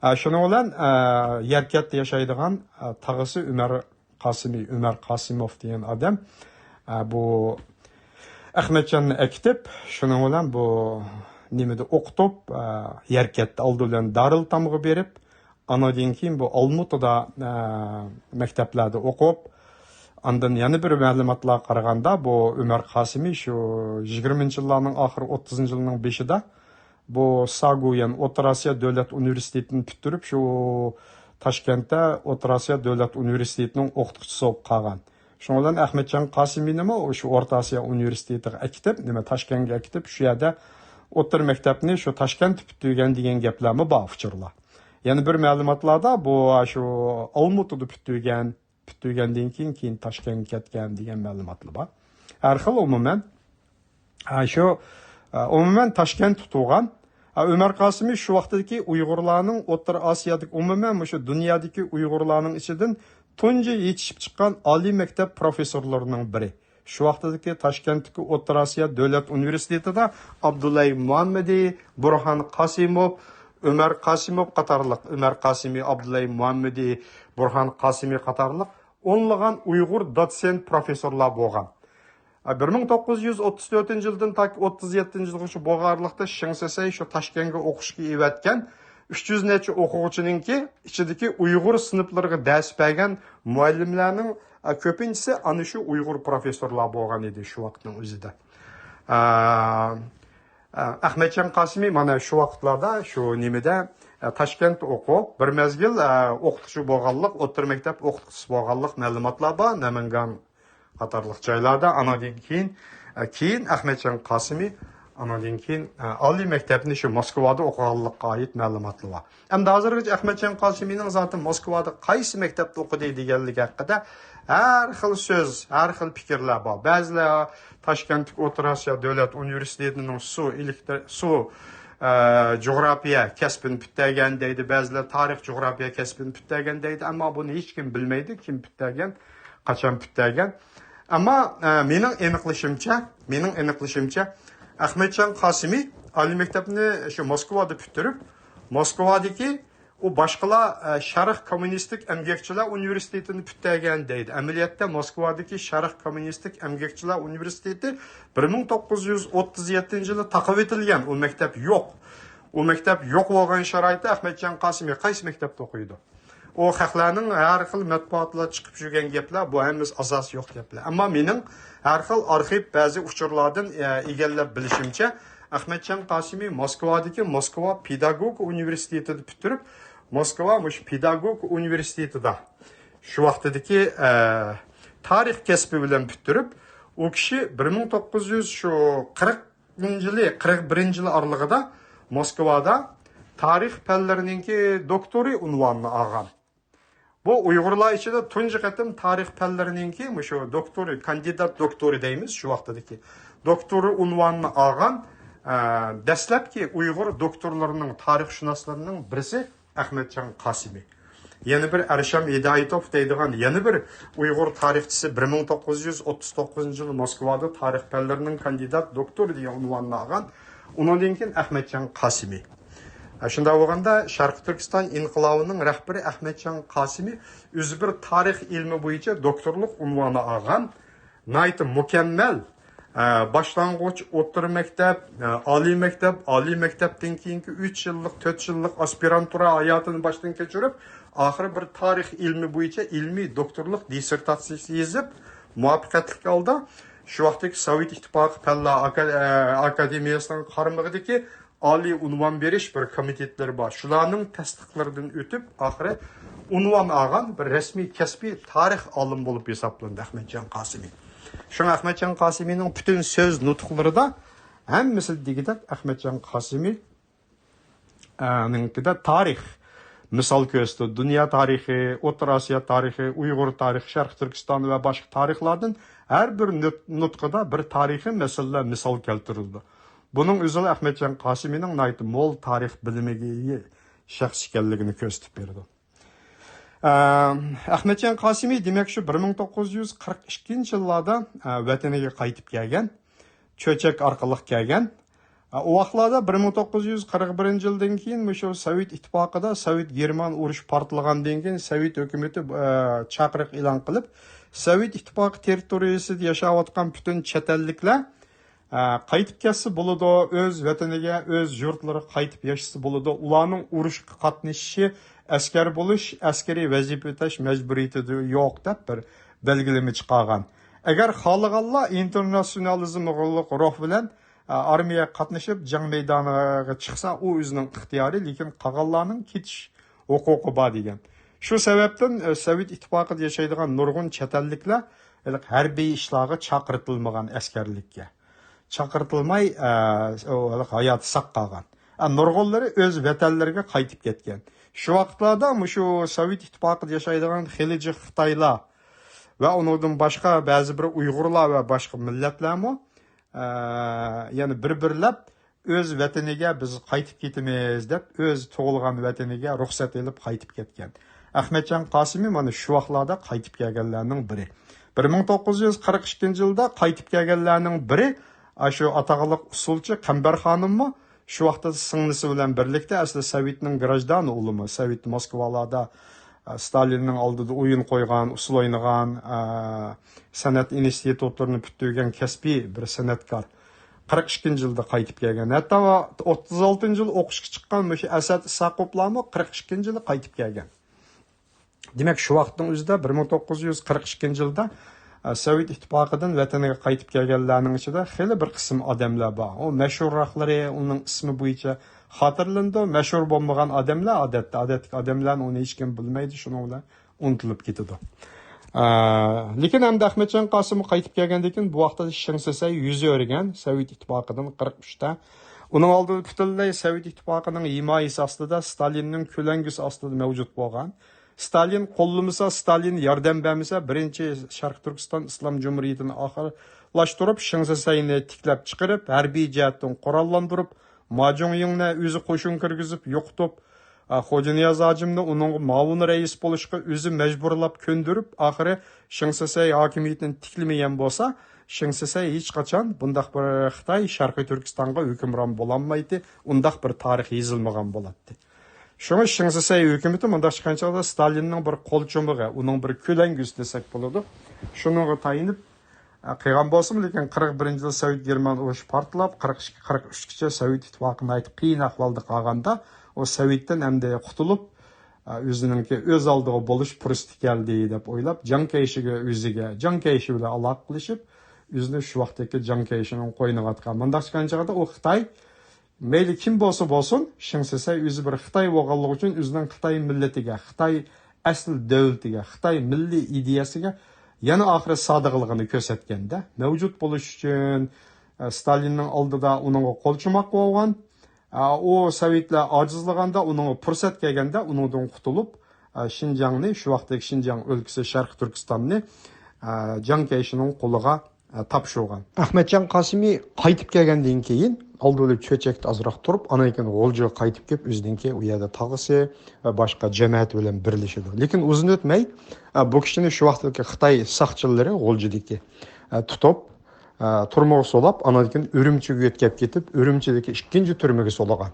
ئە، شۇنىڭ بىلەن، ئە، يەركەنتتە ياشايدىغان، ئە، تاغىسى ئۆمەر قاسىمى، ئۆمەر قاسىموف دېگەن ئادەم، ئە، بۇ ئەخمەتجاننى ئەكېتىپ، شۇنىڭ بىلەن بۇ نېمىدە ئوقۇتۇپ، ئە، يەركەنتتە ئالدى بىلەن دارىلئېتامغا بېرىپ، ئانىدىن كېيىن بۇ ئالمۇتىدا، ئە، مەكتەپلەردە ئوقۇپ، ئاندىن يەنە بىر مەلۇماتلارغا قارىغاندا، بۇ ئۆمەر قاسىمى شۇ يىگىرمىنچى يىللارنىڭ ئاخىرى، ئوتتۇزىنچى يىلنىڭ بېشىدا بۇ ساگۇيەن ئوتتۇرا ئاسىيا دۆلەت ئۇنىۋېرسىتېتىنى پۈتتۈرۈپ، شۇ تاشكەنتتە ئوتتۇرا ئاسىيا دۆلەت ئۇنىۋېرسىتېتىنىڭ ئوقۇتقۇچىسى بولۇپ قالغان. شۇنىڭ بىلەن ئەخمەتجان قاسىمىنىمۇ شۇ ئورتا ئاسىيا ئۇنىۋېرسىتېتىغا ئەكېتىپ، نېمە، تاشكەنتكە ئەكېتىپ، شۇ يەردە ئوتتۇرا مەكتەپنى شۇ تاشكەنتتە پۈتتۈرگەن دېگەن گەپلەرمۇ بار ئۇچۇرلار. يەنە بىر مەلۇماتلاردا بۇ شۇ ئالمۇتىدا پۈتتۈرگەن، پۈتتۈرگەندىن كېيىن، كېيىن تاشكەنتكە كەتكەن دېگەن مەلۇماتلار بار. ھەر خىل ئومۇمەن، ھە، شۇ، ئە، ئومۇمەن تاشكەنتتە تۇغان. ھە، ئۆمەر قاسىمى شۇ ۋاقىتتىكى ئۇيغۇرلارنىڭ ئوتتۇرا ئاسىيادىكى، ئومۇمەن مۇشۇ دۇنيادىكى ئۇيغۇرلارنىڭ ئىچىدىن تۇنجى يېتىشىپ چىققان ئالىي مەكتەپ پروفېسسورلىرىنىڭ بىرى. شۇ ۋاقتىدىكى تاشكەنتتىكى ئوتتۇرا ئاسىيا دۆلەت ئۇنىۋېرسىتېتىدا ئابدۇللاي مۇھەممىدى، بۇرھان قاسىموف، ئۆمەر قاسىموف قاتارلىق، ئۆمەر قاسىمى، ئابدۇللاي مۇھەممىدى، بۇرھان قاسىمى قاتارلىق ئونلىغان ئۇيغۇر دوتسېنت پروفېسسورلار بولغان. بىر مىڭ توققۇز يۈز ئوتتۇز تۆتىنچى يىلدىن تاكى ئوتتۇز يەتتىنچى يىلغىچە بولغان ئارىلىقتا شېڭ سېسەي شۇ تاشكەنتكە ئوقۇشقا ئېۋەتكەن ئۈچ يۈز نەچچە ئوقۇغۇچىنىڭكى ئىچىدىكى ئۇيغۇر سىنىپلىرىغا دەرس بەرگەن مۇئەللىملەرنىڭ، ئە، كۆپىنچىسى ئەنە شۇ ئۇيغۇر پروفېسسورلار بولغان ئىدى شۇ ۋاقىتنىڭ ئۆزىدە. ئە، ئە، ئەخمەتجان قاسىمى مانا شۇ ۋاقىتلاردا شۇ نېمىدە، ئە، تاشكەنتتە ئوقۇپ، بىر مەزگىل، ئە، ئوقۇتقۇچى بولغانلىق، ئوتتۇرا مەكتەپ ئوقۇتقۇچىسى بولغانلىق مەلۇماتلار بار. نەمەنگان قاتارلىق جايلاردا، ئانىڭدىن كېيىن، ئە، كېيىن ئەخمەتجان قاسىمى، ئانىڭدىن كېيىن، ئە، ئالىي مەكتەپنى شۇ موسكۋادا ئوقۇغانلىققا ئائىت مەلۇماتلار بار. ئەمدى ھازىرغىچە ئەخمەتجان قاسىمىنىڭ زاتى موسكۋادا قايسى مەكتەپتە ئوقۇدى دېگەنلىكى ھەققىدە ھەر خىل سۆز، ھەر خىل پىكىرلەر بار. بەزىلەر تاشكەنتتىكى ئوتتۇرا ئاسىيا دۆلەت ئۇنىۋېرسىتېتىنىڭ سۇ ئېلېكتر-، سۇ، ئە، جۇغراپىيە كەسپىنى پۈتتۈرگەن دەيدۇ، بەزىلەر تارىخ جۇغراپىيە كەسپىنى پۈتتۈرگەن دەيدۇ. ئەمما بۇنى ھېچكىم بىلمەيدۇ، كىم پۈتتۈرگەن، قاچان پۈتتۈرگەن. ئەمما، ئە، مېنىڭ ئېنىقلىشىمچە، مېنىڭ ئېنىقلىشىمچە، ئەخمەتجان قاسىمى ئالىي مەكتەپنى شۇ موسكۋادا پۈتتۈرۈپ، موسكۋادىكى ئۇ باشقىلار، ئە، شەرق كوممۇنىستىك ئەمگەكچىلەر ئۇنىۋېرسىتېتىنى پۈتتۈرگەن دەيدۇ. ئەمەلىيەتتە موسكۋادىكى شەرق كوممۇنىستىك ئەمگەكچىلەر ئۇنىۋېرسىتېتى بىر مىڭ توققۇز يۈز ئوتتۇز يەتتىنچى يىلى تاقىۋېتىلگەن. ئۇ مەكتەپ يوق. ئۇ مەكتەپ يوق بولغان شارائىتتا ئەخمەتجان قاسىمى قايسى مەكتەپتە ئوقۇيدۇ؟ ئۇ خەقلەرنىڭ ھەر خىل مەتبۇئاتلار چىقىپ يۈرگەن گەپلەر، بۇ ھەممىسى ئاساسى يوق گەپلەر. ئەمما مېنىڭ ھەر خىل ئارخىپ، بەزى ئۇچۇرلاردىن، ئە، ئىگىلەپ بىلىشىمچە، ئەخمەتجان قاسىمى موسكۋادىكى موسكۋا پېداگوگىكا ئۇنىۋېرسىتېتىدا پۈتتۈرۈپ، موسكۋا مۇشۇ پېداگوگىكا ئۇنىۋېرسىتېتىدا شۇ ۋاقتىدىكى، ئە، تارىخ كەسپى بىلەن پۈتتۈرۈپ، ئۇ كىشى بىر مىڭ توققۇز يۈز شۇ قىرىق يىلى، قىرىق بىرىنچى يىل ئارىلىقىدا موسكۋادا تارىخ پەنلىرىنىڭكى دوكتورى ئۇنۋانىنى ئالغان. بۇ ئۇيغۇرلار ئىچىدە تۇنجى قېتىم تارىخ پەنلىرىنىڭكى مۇشۇ دوكتورى، كاندىدات دوكتورى دەيمىز شۇ ۋاقتىدىكى، دوكتورى ئۇنۋانىنى ئالغان، ئە، دەسلەپكى ئۇيغۇر دوكتورلىرىنىڭ، تارىخشۇناسلىرىنىڭ بىرسى ئەخمەتجان قاسىمى. يەنە بىر ئەرشەم ھىدايىتوف دەيدىغان يەنە بىر ئۇيغۇر تارىخچىسى، بىر مىڭ توققۇز يۈز ئوتتۇز توققۇزىنچى يىلى موسكۋادا تارىخ پەنلىرىنىڭ كاندىدات دوكتورى دېگەن ئۇنۋاننى ئالغان. ئۇنىڭدىن كېيىن ئەخمەتجان قاسىمى. ھە، شۇنداق بولغاندا، شەرقىي تۈركىستان ئىنقىلابىنىڭ رەھبىرى ئەخمەتجان قاسىمى ئۆزى بىر تارىخ ئىلمى بويىچە دوكتورلۇق ئۇنۋانى ئالغان، ناھايىتى مۇكەممەل، ئە، باشلانغۇچ، ئوتتۇرا مەكتەپ، ئە، ئالىي مەكتەپ، ئالىي مەكتەپتىن كېيىنكى ئۈچ يىللىق، تۆت يىللىق ئاسپىرانتۇرا ھاياتىنى باشتىن كەچۈرۈپ، ئاخىرى بىر تارىخ ئىلمى بويىچە ئىلمىي دوكتورلۇق دىسسېرتاتسىيىسى يېزىپ، مۇۋەپپەقىيەتلىك ھالدا شۇ ۋاقىتتىكى سوۋېت ئىتتىپاقى پەنلەر ئاكا-، ئە، ئاكادېمىيەسىنىڭ قارمىقىدىكى ئالىي ئۇنۋان بېرىش بىر كومىتېتلىرى بار. شۇلارنىڭ تەستىقلىرىدىن ئۆتۈپ، ئاخىرى ئۇنۋان ئالغان بىر رەسمىي كەسپىي تارىخ ئالىمى بولۇپ ھېسابلىنىدۇ ئەخمەتجان قاسىمى. شۇڭا ئەخمەتجان قاسىمىنىڭ پۈتۈن سۆز نۇتۇقلىرىدا ھەممىسى دېگۈدەك ئەخمەتجان قاسىمى، ئە، نىڭكىدە تارىخ مىسال كۆرسىتىدۇ. دۇنيا تارىخى، ئوتتۇرا ئاسىيا تارىخى، ئۇيغۇر تارىخى، شەرقىي تۈركىستان ۋە باشقا تارىخلاردىن ھەر بىر نۇت-، نۇتقىدا بىر تارىخىي مەسىلىلەر مىسال كەلتۈرۈلىدۇ. بۇنىڭ ئۆزىلا ئەخمەتجان قاسىمىنىڭ ناھايىتى مول تارىخ بىلىمىگە ئىگە شەخس ئىكەنلىكىنى كۆرسىتىپ بېرىدۇ. ئە، ئەخمەتجان قاسىمى، دېمەك، شۇ بىر مىڭ توققۇز يۈز قىرىق ئىككىنچى يىللاردا، ئە، ۋەتىنىگە قايتىپ كەلگەن، چۆچەك ئارقىلىق كەلگەن. ئە، ئۇ ۋاقىتلاردا بىر مىڭ توققۇز يۈز قىرىق بىرىنچى يىلدىن كېيىن مۇشۇ سوۋېت ئىتتىپاقىدا سوۋېت گېرمان ئۇرۇشى پارتلىغاندىن كېيىن سوۋېت ھۆكۈمىتى، ئە، چاقىرىق ئېلان قىلىپ، سوۋېت ئىتتىپاقى تېررىتورىيىسىدا ياشاۋاتقان پۈتۈن چەت ئەللىكلەر ئە، قايتىپ كەتسە بولىدۇ، ئۆز ۋەتىنىگە، ئۆز يۇرتلىرىغا قايتىپ ياشىسا بولىدۇ. ئۇلارنىڭ ئۇرۇشقا قاتنىشىشى، ئەسكەر بولۇش، ئەسكىرىي ۋەزىپە ئۆتەش مەجبۇرىيىتى يوق دەپ بىر بەلگىلىمە چىقارغان. ئەگەر خالىغانلار ئىنتېرناتسىيونالىزملىق روھ بىلەن، ئە، ئارمىيەگە قاتنىشىپ، جەڭ مەيدانىغا چىقسا، ئۇ ئۆزىنىڭ ئىختىيارى، لېكىن قالغانلارنىڭ كېتىش ھوقۇقى بار دېگەن. شۇ سەۋەبتىن، ئە، سوۋېت ئىتتىپاقىدا ياشايدىغان نۇرغۇن چەت ئەللىكلەر ھېلىقى ھەربىي ئىشلارغا چاقىرتىلمىغان ئەسكەرلىككە. چاقىرتىلماي، ئە، ئۇ ھاياتى ساق قالغان. ئە، نۇرغۇنلىرى ئۆز ۋەتەنلىرىگە قايتىپ كەتكەن. شۇ ۋاقىتلاردا مۇشۇ سوۋېت ئىتتىپاقىدا ياشايدىغان خېلىجۇ خىتايلار ۋە ئۇنىڭدىن باشقا بەزى بىر ئۇيغۇرلار ۋە باشقا مىللەتلەرمۇ، ئە، يەنە بىر-بىرلەپ ئۆز ۋەتىنىگە بىز قايتىپ كېتىمىز دەپ، ئۆز تۇغۇلغان ۋەتىنىگە رۇخسەت ئېلىپ قايتىپ كەتكەن. ئەخمەتجان قاسىمى مانا شۇ ۋاقىتلاردا قايتىپ كەلگەنلەرنىڭ بىرى. بىر مىڭ توققۇز يۈز قىرىق ئىككىنچى يىلدا قايتىپ كەلگەنلەرنىڭ بىرى، ئاشۇ ئاتاقلىق ئۇسسۇلچى قەمبەر خانىممۇ شۇ ۋاقىتتا سىڭلىسى بىلەن بىرلىكتە، ئەسلى سوۋېتنىڭ گراژدان ئۇلىمۇ، سوۋېت موسكۋالادا، ئە، ستالىننىڭ ئالدىدا ئويۇن قويغان، ئۇسسۇل ئوينىغان، ئە، سەنئەت ئىنستىتۇتلىرىنى پۈتتۈرگەن كەسپىي بىر سەنئەتكار. قىرىق ئىككىنچى يىلدا قايتىپ كەلگەن. ھەتتا ئوتتۇز ئالتىنچى يىل ئوقۇشقا چىققان مۇشۇ ئەسەت ئىسھاقوۋلارمۇ قىرىق ئىككىنچى يىلى قايتىپ كەلگەن. دېمەك، شۇ ۋاقىتنىڭ ئۆزىدە، بىر مىڭ توققۇز يۈز قىرىق ئىككىنچى يىلدا، ئە، سوۋېت ئىتتىپاقىدىن ۋەتىنىگە قايتىپ كەلگەنلەرنىڭ ئىچىدە خېلى بىر قىسىم ئادەملەر بار. ئۇ مەشھۇرراقلىرى ئۇنىڭ ئىسمى بويىچە خاتىرىلىنىدۇ. مەشھۇر بولمىغان ئادەملەر، ئادەتتە، ئادەتتىكى ئادەملەرنى ئۇنى ھېچكىم بىلمەيدۇ، شۇنىڭ بىلەن ئۇنتۇلۇپ كېتىدۇ. ئە، لېكىن ئەمدى ئەخمەتجان قاسىممۇ قايتىپ كەلگەندىن كېيىن، بۇ ۋاقىتتا شېڭ سېسەي يۈز ئۆرۈگەن سوۋېت ئىتتىپاقىدىن قىرىق ئۈچتە. ئۇنىڭ ئالدىدا پۈتۈنلەي سوۋېت ئىتتىپاقىنىڭ ھىمايىسى ئاستىدا، ستالىننىڭ كۆلەڭگىسى ئاستىدا مەۋجۇت بولغان. ستالىن قوللىمىسا، ستالىن ياردەم بەرمىسە، بىرىنچى شەرقىي تۈركىستان ئىسلام جۇمھۇرىيىتىنى ئاخىرلاشتۇرۇپ، شېڭ سېسەينى تىكلەپ چىقىرىپ، ھەربىي جەھەتتىن قوراللاندۇرۇپ، ما جۇڭيىڭنى ئۆزى قوشۇن كىرگۈزۈپ يوقىتىپ، ئا، خوجانىياز ھاجىمنى ئۇنىڭغا مۇئاۋىن رەئىس بولۇشقا ئۆزى مەجبۇرلاپ كۆندۈرۈپ، ئاخىرى شېڭ سېسەي ھاكىمىيىتىنى تىكلىمىگەن بولسا، شېڭ سېسەي ھېچقاچان بۇنداق بىر خىتاي شەرقىي تۈركىستانغا ھۆكۈمران بولالمايتتى، ئۇنداق بىر تارىخ يېزىلمىغان بولاتتى. شۇڭا شېڭ سېسەي ھۆكۈمىتى مۇنداق چىققان چاغدا ستالىننىڭ بىر قولچومىغى، ئۇنىڭ بىر كۆلەڭگىسى دېسەك بولىدۇ. شۇنىڭغا تايىنىپ، ئە، قىلغان بولسىمۇ، لېكىن قىرىق بىرىنچى يىل سوۋېت گېرمان ئۇرۇشى پارتلاپ، قىرىق ئىككى، قىرىق ئۈچكىچە سوۋېت ئىتتىپاقى ناھايىتى قىيىن ئەھۋالدا قالغاندا، ئۇ سوۋېتتىن ئەمدى قۇتۇلۇپ، ئە، ئۆزىنىڭكى ئۆز ئالدىغا بولۇش پۇرسىتى كەلدى دەپ ئويلاپ، جاڭ كەيشىگە ئۆزىگە، جاڭ كەيشى بىلەن ئالاقە قىلىشىپ، ئۆزىنى شۇ ۋاقىتتىكى جاڭ كەيشىنىڭ قوينىغا ئاتقان. مۇنداق چىققان چاغدا ئۇ خىتاي مەيلى كىم بولسا بولسۇن، شېڭ سېسەي ئۆزى بىر خىتاي بولغانلىقى ئۈچۈن ئۆزىنىڭ خىتاي مىللىتىگە، خىتاي ئەسلى دۆلىتىگە، خىتاي مىللىي ئىدىيەسىگە يەنە ئاخىرى سادىقلىقىنى كۆرسەتكەندە، مەۋجۇت بولۇش ئۈچۈن، ئە، ستالىننىڭ ئالدىدا ئۇنىڭغا قول چوماق بولغان. ئە، ئۇ سوۋېتلار ئاجىزلىغاندا، ئۇنىڭغا پۇرسەت كەلگەندە، ئۇنىڭدىن قۇتۇلۇپ، ئە، شىنجاڭنى، شۇ ۋاقىتتىكى شىنجاڭ ئۆلكىسى، شەرقىي تۈركىستاننى، ئە، جاڭ كەيشىنىڭ قولىغا، ئە، تاپشۇرغان. ئەخمەتجان قاسىمى قايتىپ كەلگەندىن كېيىن، ئالدى بىلەن چۆچەكتە ئازراق تۇرۇپ، ئاندىن كېيىن غۇلجىغا قايتىپ كېلىپ، ئۆزىنىڭكى ئۇ يەردە تاغىسى ۋە باشقا جەمەتى بىلەن بىرلىشىدۇ. لېكىن ئۇزۇن ئۆتمەي، ئە، بۇ كىشىنى شۇ ۋاقىتتىكى خىتاي ساقچىلىرى غۇلجىدىكى، ئە، تۇتۇپ، ئە، تۈرمىگە سولاپ، ئاندىن كېيىن ئۈرۈمچىگە يۆتكەپ كېتىپ، ئۈرۈمچىدىكى ئىككىنچى تۈرمىگە سولىغان.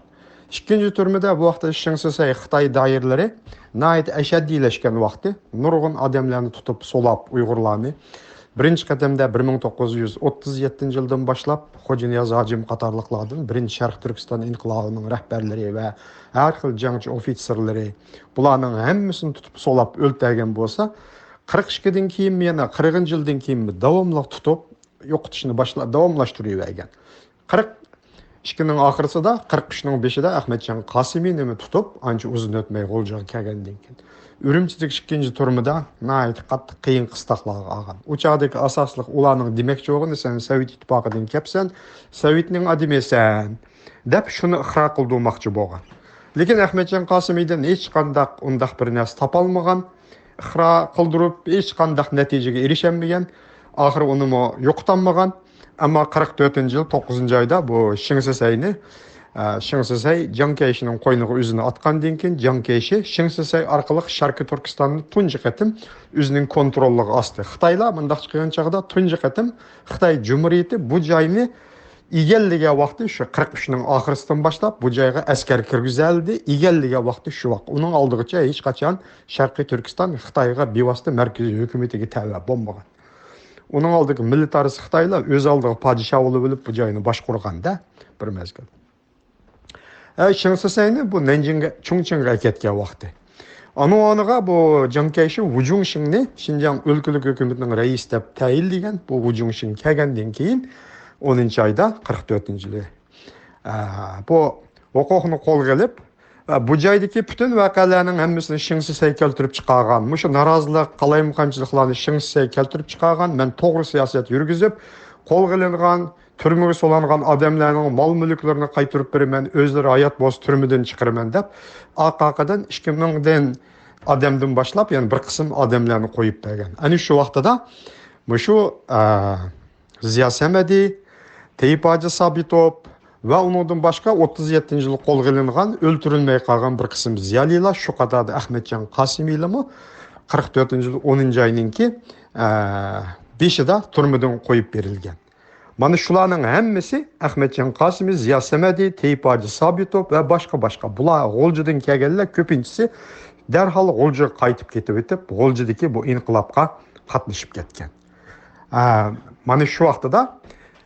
ئىككىنچى تۈرمىدە بۇ ۋاقىتتا شېڭ شىسەي خىتاي دائىرىلىرى ناھايىتى ئەشەددىيلەشكەن ۋاقتى، نۇرغۇن ئادەملەرنى تۇتۇپ سولاپ، ئۇيغۇرلارنى. بىرىنچى قېتىمدا بىر مىڭ توققۇز يۈز ئوتتۇز يەتتىنچى يىلدىن باشلاپ خوجانىياز ھاجىم قاتارلىقلاردىن، بىرىنچى شەرقىي تۈركىستان ئىنقىلابىنىڭ رەھبەرلىرى ۋە ھەر خىل جەڭچى ئوفىتسېرلىرى، بۇلارنىڭ ھەممىسىنى تۇتۇپ سولاپ ئۆلتۈرگەن بولسا، قىرىق ئىككىدىن كېيىنمۇ، يەنە قىرىقىنچى يىلدىن كېيىنمۇ داۋاملىق تۇتۇپ يوقىتىشنى باشلا-، داۋاملاشتۇرۇۋەرگەن. قىرىق ئىككىنىڭ ئاخىرىسىدا، قىرىق ئۈچنىڭ بېشىدا ئەخمەتجان قاسىمىنىمۇ تۇتۇپ، ئانچە ئۇزۇن ئۆتمەي غۇلجىغا كەلگەندىن كېيىن، ئۈرۈمچىدىكى ئىككىنچى تۈرمىدە ناھايىتى قاتتىق قىيىن قىستاقلارغا ئالغان. ئۇ چاغدىكى ئاساسلىق ئۇلارنىڭ دېمەكچى بولغىنى، سەن سوۋېت ئىتتىپاقىدىن كەپسەن، سوۋېتنىڭ ئادىمىسەن، دەپ شۇنى ئىقرار قىلدۇرماقچى بولغان. لېكىن ئەخمەتجان قاسىمىدىن ھېچقانداق ئۇنداق بىر نەرسە تاپالمىغان، ئىقرار قىلدۇرۇپ، ھېچقانداق نەتىجىگە ئېرىشەلمىگەن. ئاخىرى ئۇنىمۇ يوقىتالمىغان. ئەمما قىرىق تۆتىنچى يىل توققۇزىنچى ئايدا بۇ شېڭ شىسەينى، ئە، شېڭ شىسەي جاڭ كەيشىنىڭ قوينىغا ئۆزىنى ئاتقاندىن كېيىن، جاڭ كەيشى شېڭ شىسەي ئارقىلىق شەرقىي تۈركىستاننى تۇنجى قېتىم ئۆزىنىڭ كونتروللۇقىغا ئاستى. خىتايلار مۇنداقچە قىلغان چاغدا تۇنجى قېتىم خىتاي جۇمھۇرىيىتى بۇ جاينى ئىگىلىگەن ۋاقتى شۇ قىرىق ئۈچنىڭ ئاخىرىسىدىن باشلاپ بۇ جايغا ئەسكەر كىرگۈزەلدى. ئىگىلىگەن ۋاقتى شۇ ۋاقىت. ئۇنىڭ ئالدىغىچە ھېچقاچان شەرقىي تۈركىستان خىتايغا بىۋاسىتە مەركىزىي ھۆكۈمىتىگە تەۋە بولمىغان. ئۇنىڭ ئالدىدىكى مىللىتارىست خىتايلار ئۆز ئالدىغا پادىشاھ بولۇپ ئۆلۈپ بۇ جاينى باشقۇرغاندا بىر مەزگىل. ئە، شېڭ شىسەينى بۇ نەنجىڭگە، چۇڭچىڭغا ئەكەتكەن ۋاقتى. ئانىڭ ئورنىغا بۇ جاڭ كەيشى ۋۇ جۇڭشىڭنى شىنجاڭ ئۆلكىلىك ھۆكۈمىتىنىڭ رەئىسى دەپ تەيىنلىگەن. بۇ ۋۇ جۇڭشىڭ كەلگەندىن كېيىن، ئونىنچى ئايدا، قىرىق تۆتىنچى يىلى، ئە، بۇ ھوقۇقنى قولغا ئېلىپ، ئە، بۇ جايدىكى پۈتۈن ۋەقەلەرنىڭ ھەممىسىنى شېڭ شىسەي كەلتۈرۈپ چىقارغان. مۇشۇ نارازىلىق، قالايمىقانچىلىقلارنى شېڭ شىسەي كەلتۈرۈپ چىقارغان. مەن توغرا سىياسەت يۈرگۈزۈپ، قولغا ئېلىنغان، تۈرمىگە سولانغان ئادەملەرنىڭ مال-مۈلۈكلىرىنى قايتۇرۇپ بېرىمەن، ئۆزلىرى ھايات بولسا تۈرمىدىن چىقىرىمەن دەپ، ئارقا-ئارقىدىن ئىككى مىڭدىن ئادەمدىن باشلاپ يەنە بىر قىسىم ئادەملەرنى قويۇپ بەرگەن. ئەنە شۇ ۋاقتىدا مۇشۇ، ئە، زىيا سەمەدى، تەيىپ ھاجى سابىتوف ۋە ئۇنىڭدىن باشقا ئوتتۇز يەتتىنچى يىلى قولغا ئېلىنغان، ئۆلتۈرۈلمەي قالغان بىر قىسىم زىيالىيلار، شۇ قاتاردا ئەخمەتجان قاسىمىلىمۇ قىرىق تۆتىنچى يىل ئونىنچى ئاينىڭكى، ئە، بېشىدا تۈرمىدىن قويۇپ بېرىلگەن. مانا شۇلارنىڭ ھەممىسى ئەخمەتجان قاسىمى، زىيا سەمەدى، تەيىپ ھاجى سابىتوف ۋە باشقا، باشقا. بۇلار غۇلجىدىن كەلگەنلەر كۆپىنچىسى دەرھال غۇلجىغا قايتىپ كېتىۋېتىپ، غۇلجىدىكى بۇ ئىنقىلابقا قاتنىشىپ كەتكەن. ئە، مانا شۇ ۋاقتىدا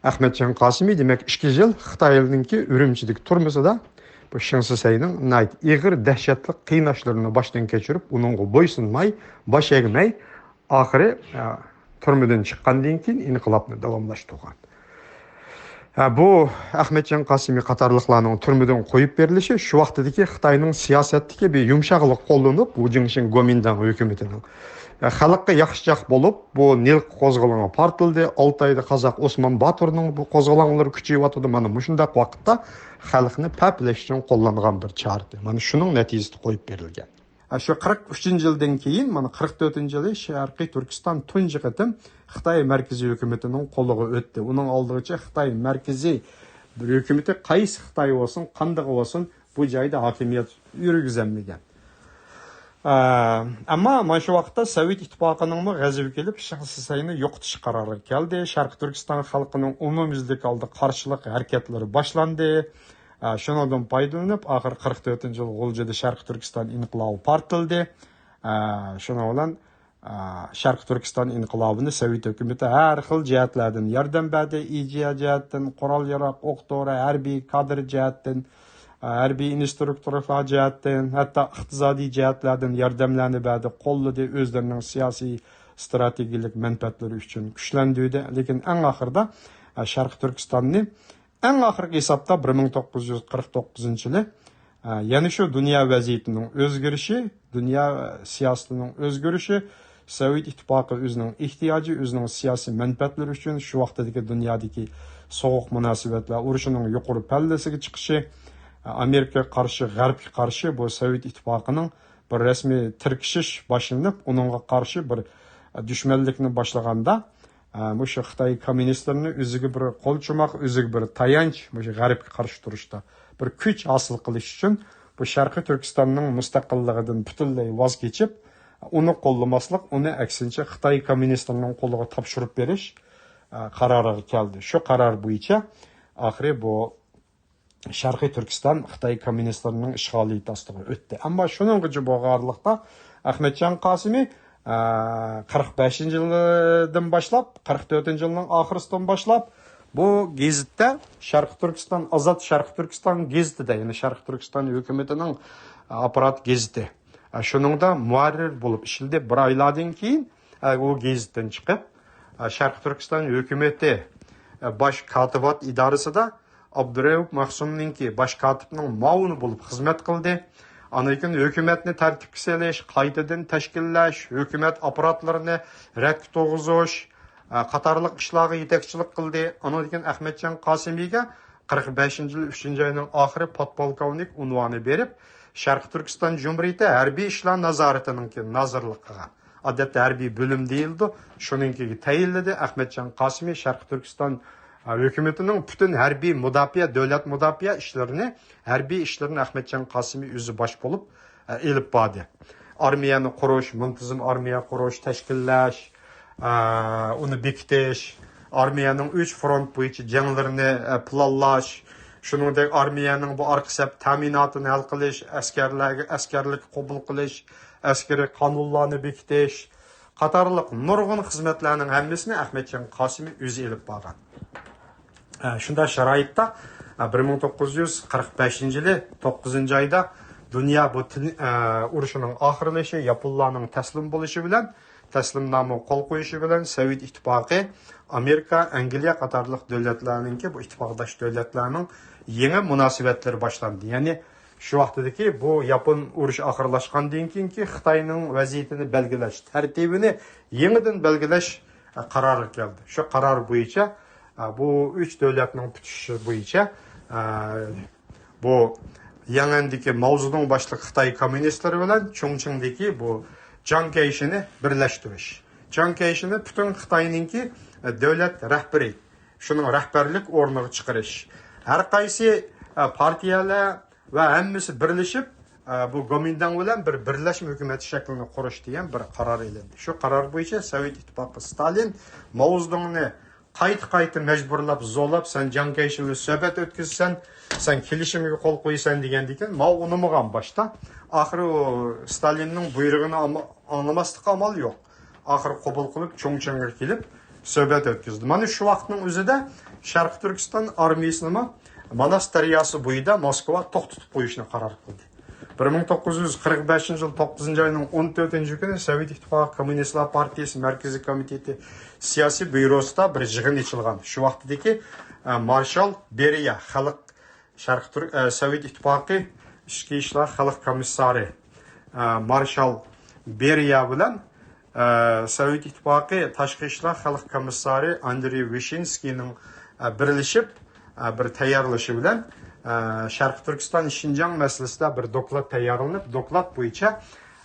ئەخمەتجان قاسىمى، دېمەك، ئىككى يىل خىتاينىڭكى ئۈرۈمچىدىكى تۈرمىسىدە بۇ شېڭ شىسەينىڭ ناھايىتى ئېغىر، دەھشەتلىك قىيناشلىرىنى باشتىن كەچۈرۈپ، ئۇنىڭغا بويسۇنماي، باش ئەگمەي، ئاخىرى، ئە، تۈرمىدىن چىققاندىن كېيىن ئىنقىلابنى داۋاملاشتۇرغان. ئە، بۇ ئەخمەتجان قاسىمى قاتارلىقلارنىڭ تۈرمىدىن قويۇپ بېرىلىشى شۇ ۋاقتىدىكى خىتاينىڭ سىياسەتتىكى بىر يۇمشاقلىق قوللىنىپ، ۋۇ جىڭشىڭ گومىنداڭ ھۆكۈمىتىنىڭ، ئە، خەلققە ياخشىچاق بولۇپ، بۇ نىل قوزغىلىڭى پارتلىدى، ئالتايدا قازاق ئوسمان باتۇرنىڭ بۇ قوزغىلاڭلىرى كۈچىيىۋاتىدۇ. مانا مۇشۇنداق ۋاقىتتا خەلقنى پەپلەش ئۈچۈن قوللانغان بىر چارە ئىدى. مانا شۇنىڭ نەتىجىسىدە قويۇپ بېرىلگەن. شۇ قىرىق ئۈچىنچى يىلدىن كېيىن، مانا، قىرىق تۆتىنچى يىلى شەرقىي تۈركىستان تۇنجى قېتىم خىتاي مەركىزىي ھۆكۈمىتىنىڭ قولىغا ئۆتتى. ئۇنىڭ ئالدىغىچە خىتاي مەركىزىي بىر ھۆكۈمىتى، قايسى خىتاي بولسۇن، قاندىقى بولسۇن، بۇ جايدا ھاكىمىيەت يۈرگۈزەلمىگەن. ئە، ئەمما مانا شۇ ۋاقىتتا سوۋېت ئىتتىپاقىنىڭمۇ غەزىپى كېلىپ، شېڭ شىسەينى يوقىتىش قارارىغا كەلدى. شەرقىي تۈركىستان خەلقىنىڭ ئومۇميۈزلۈك ھالدا قارشىلىق ھەرىكەتلىرى باشلاندى. ئە، شۇنىڭدىن پايدىلىنىپ، ئاخىر قىرىق تۆتىنچى يىل غۇلجىدا شەرقىي تۈركىستان ئىنقىلابى پارتلىدى. ئە، شۇنىڭ بىلەن، ئە، شەرقىي تۈركىستان ئىنقىلابىنى سوۋېت ھۆكۈمىتى ھەر خىل جەھەتلەردىن ياردەم بەردى. ئىدىيە جەھەتتىن، قورال-ياراغ، ئوق-دورا، ھەربىي كادىر جەھەتتىن، ئە، ھەربىي ئىنسترۇكتورلار جەھەتتىن، ھەتتا ئىقتىسادىي جەھەتلەردىن ياردەملەرنى بەردى، قوللىدى، ئۆزلىرىنىڭ سىياسىي، ئىستراتېگىيەلىك مەنپەئەتلىرى ئۈچۈن كۈچلەندۈردى. لېكىن ئەڭ ئاخىرىدا، ئە، شەرقىي تۈركىستاننى ئەڭ ئاخىرقى ھېسابتا بىر مىڭ توققۇز يۈز قىرىق توققۇزىنچى يىلى، ئە، يەنە شۇ دۇنيا ۋەزىيىتىنىڭ ئۆزگىرىشى، دۇنيا، ئە، سىياسىتىنىڭ ئۆزگىرىشى، سوۋېت ئىتتىپاقى ئۆزىنىڭ ئېھتىياجى، ئۆزىنىڭ سىياسىي مەنپەئەتلىرى ئۈچۈن شۇ ۋاقتىدىكى دۇنيادىكى سوغۇق مۇناسىۋەتلەر ئۇرۇشىنىڭ يۇقىرى پەللىسىگە چىقىشى، ئامېرىكىغا قارشى، غەربكە قارشى بۇ سوۋېت ئىتتىپاقىنىڭ بىر رەسمىي تىركىشىش باشلىنىپ، ئۇنىڭغا قارشى بىر دۈشمەنلىكنى باشلىغاندا، مۇشۇ خىتاي كوممۇنىستلىرىنى ئۆزىگە بىر قول چوماق، ئۆزىگە بىر تايانچ، مۇشۇ غەربكە قارشى تۇرۇشتا بىر كۈچ ھاسىل قىلىش ئۈچۈن بۇ شەرقىي تۈركىستاننىڭ مۇستەقىللىقىدىن پۈتۈنلەي ۋاز كېچىپ، ئۇنى قوللىماسلىق، ئۇنى ئەكسىنچە خىتاي كوممۇنىستلىرىنىڭ قولىغا تاپشۇرۇپ بېرىش، ئە، قارارىغا كەلدى. شۇ قارار بويىچە ئاخىرى بۇ شەرقىي تۈركىستان خىتاي كوممۇنىستلىرىنىڭ ئىشغالىيىتى ئاستىغا ئۆتتى. ئەمما شۇنىڭغىچە بولغانلىقتا، ئەخمەتجان قاسىمى، ئە، قىرىق بەشىنچى يىلدىن باشلاپ، قىرىق تۆتىنچى يىلنىڭ ئاخىرىسىدىن باشلاپ، بۇ گېزىتتە، شەرقىي تۈركىستان، ئازاد شەرقىي تۈركىستان گېزىتىدە، يەنى شەرقىي تۈركىستان ھۆكۈمىتىنىڭ ئاپپارات گېزىتى، ئە، شۇنىڭدا مۇھەررىر بولۇپ ئىشلىدى. بىر ئايلاردىن كېيىن، ئە، ئۇ گېزىتتىن چىقىپ، ئە، شەرقىي تۈركىستان ھۆكۈمىتى، ئە، باش كاتىبات ئىدارىسىدا ئابدۇرەئۇپ مەخسۇمنىڭكى باش كاتىپنىڭ مۇئاۋىنى بولۇپ خىزمەت قىلدى. ئاندىن كېيىن ھۆكۈمەتنى تەرتىپكە سېلىش، قايتىدىن تەشكىللەش، ھۆكۈمەت ئاپپاراتلىرىنى رەتكە توغۇزۇش، ئە، قاتارلىق ئىشلارغا يېتەكچىلىك قىلدى. ئاندىن كېيىن ئەخمەتجان قاسىمىگە قىرىق بەشىنچى يىل ئۈچىنچى ئاينىڭ ئاخىرى پودپولكوۋنىك ئۇنۋانى بېرىپ، شەرقىي تۈركىستان جۇمھۇرىيىتى ھەربىي ئىشلار نازارىتىنىڭكى نازىرلىق قىلغان. ئادەتتە ھەربىي بۆلۈم دېيىلىدۇ. شۇنىڭكىگە تەيىنلىدى. ئەخمەتجان قاسىمى شەرقىي تۈركىستان، ئە، ھۆكۈمىتىنىڭ پۈتۈن ھەربىي مۇداپىئە، دۆلەت مۇداپىئە ئىشلىرىنى، ھەربىي ئىشلىرىنى ئەخمەتجان قاسىمى ئۆزى باش بولۇپ، ئە، ئېلىپ باردى. ئارمىيەنى قۇرۇش، مۇنتىزىم ئارمىيە قۇرۇش، تەشكىللەش، ئە، ئۇنى بېكىتىش، ئارمىيەنىڭ ئۈچ فرونت بويىچە جەڭلىرىنى، ئە، پىلانلاش، شۇنىڭدەك ئارمىيەنىڭ بۇ ئارقا سەپ تەمىناتىنى ھەل قىلىش، ئەسكەرلەرگە، ئەسكەرلىككە قوبۇل قىلىش، ئەسكىرىي قانۇنلارنى بېكىتىش قاتارلىق نۇرغۇن خىزمەتلەرنىڭ ھەممىسىنى ئەخمەتجان قاسىمى ئۆزى ئېلىپ بارغان. ئە، شۇنداق شارائىتتا، ئە، بىر مىڭ توققۇز يۈز قىرىق بەشىنچى يىلى توققۇزىنچى ئايدا دۇنيا بۇ تىن-، ئە، ئۇرۇشىنىڭ ئاخىرلىشى، ياپونلارنىڭ تەسلىم بولۇشى بىلەن، تەسلىمنامىغا قول قويۇشى بىلەن سوۋېت ئىتتىپاقى، ئامېرىكا، ئەنگلىيە قاتارلىق دۆلەتلەرنىڭكى، بۇ ئىتتىپاقداش دۆلەتلەرنىڭ يېڭى مۇناسىۋەتلىرى باشلاندى. يەنى شۇ ۋاقتىدىكى بۇ ياپون ئۇرۇشى ئاخىرلاشقاندىن كېيىنكى خىتاينىڭ ۋەزىيىتىنى بەلگىلەش تەرتىپىنى يېڭىدىن بەلگىلەش، ئە، قارارى كەلدى. شۇ قارار بويىچە، ئە، بۇ ئۈچ دۆلەتنىڭ پۈتۈشۈشى بويىچە، ئە، بۇ يەڭەندىكى ماۋزېدۇڭ باشلىق خىتاي كوممۇنىستلىرى بىلەن چۇڭچىڭدىكى بۇ جاڭ كەيشىنى بىرلەشتۈرۈش. جاڭ كەيشىنى پۈتۈن خىتاينىڭكى، ئە، دۆلەت رەھبىرى، شۇنىڭ رەھبەرلىك ئورنىغا چىقىرىش. ھەر قايسى، ئە، پارتىيەلەر ۋە ھەممىسى بىرلىشىپ، ئە، بۇ گومىنداڭ بىلەن بىر بىرلەشمە ھۆكۈمەت شەكلىنى قۇرۇش دېگەن بىر قارار ئېلىندى. شۇ قارار بويىچە سوۋېت ئىتتىپاقى ستالىن ماۋزېدۇڭنى قايتا-قايتا مەجبۇرلاپ، زورلاپ، سەن جاڭ كەيشى بىلەن سۆھبەت ئۆتكۈزىسەن، سەن كېلىشىمگە قول قويىسەن دېگەندىكىن، ماۋ ئۇنىمىغان باشتا. ئاخىرى ئۇ ستالىننىڭ بۇيرۇقىنى ئاما-، ئاڭلىماسلىققا ئامال يوق. ئاخىرى قوبۇل قىلىپ، چۇڭچىڭغا كېلىپ سۆھبەت ئۆتكۈزدى. مانا شۇ ۋاقىتنىڭ ئۆزىدە شەرقىي تۈركىستان ئارمىيىسىنىمۇ ماناس دەرياسى بويىدا موسكۋا توختىتىپ قويۇشنى قارار قىلدى. بىر مىڭ توققۇز يۈز قىرىق بەشىنچى يىل توققۇزىنچى ئاينىڭ ئون تۆتىنچى كۈنى سوۋېت ئىتتىپاقى كوممۇنىستلار پارتىيىسى مەركىزىي كومىتېتى سىياسىي بيۇروسىدا بىر يىغىن ئېچىلغان. شۇ ۋاقتىدىكى، ئە، مارشال بېرىيە خەلق شەرقىي تۈر-، ئە، سوۋېت ئىتتىپاقى ئىچكى ئىشلار خەلق كومىسسارى، ئە، مارشال بېرىيە بىلەن، ئە، سوۋېت ئىتتىپاقى تاشقى ئىشلار خەلق كومىسسارى ئاندرېي ۋىشىنسكىينىڭ، ئە، بىرلىشىپ، ئە، بىر تەييارلىشى بىلەن، ئە، شەرقىي تۈركىستان شىنجاڭ مەسىلىسىدە بىر دوكلات تەييارلىنىپ، دوكلات بويىچە،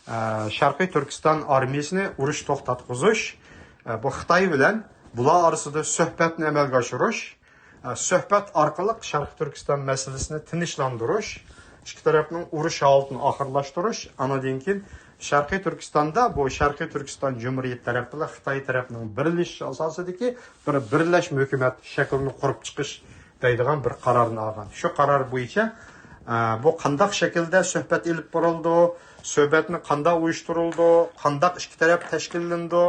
ئە، شەرقىي تۈركىستان ئارمىيىسىنى ئۇرۇش توختاتقۇزۇش، ئە، بۇ خىتاي بىلەن بۇلار ئارىسىدا سۆھبەتنى ئەمەلگە ئاشۇرۇش، سۆھبەت ئارقىلىق شەرقىي تۈركىستان مەسىلىسىنى تىنچلاندۇرۇش، ئىككى تەرەپنىڭ ئۇرۇش ھالىتىنى ئاخىرلاشتۇرۇش، ئانىدىن كېيىن شەرقىي تۈركىستاندا بۇ شەرقىي تۈركىستان جۇمھۇرىيىتى تەرەپ بىلەن خىتاي تەرەپنىڭ بىرلىشىشى ئاساسىدىكى بىر بىرلەشمە ھۆكۈمەت شەكلىنى قۇرۇپ چىقىش دەيدىغان بىر قارارنى ئالغان. شۇ قارار بويىچە، ئە، بۇ قانداق شەكىلدە سۆھبەت ئېلىپ بارىلىدۇ، سۆھبەتنى قانداق ئۇيۇشتۇرۇلىدۇ، قانداق ئىككى تەرەپ تەشكىللىنىدۇ،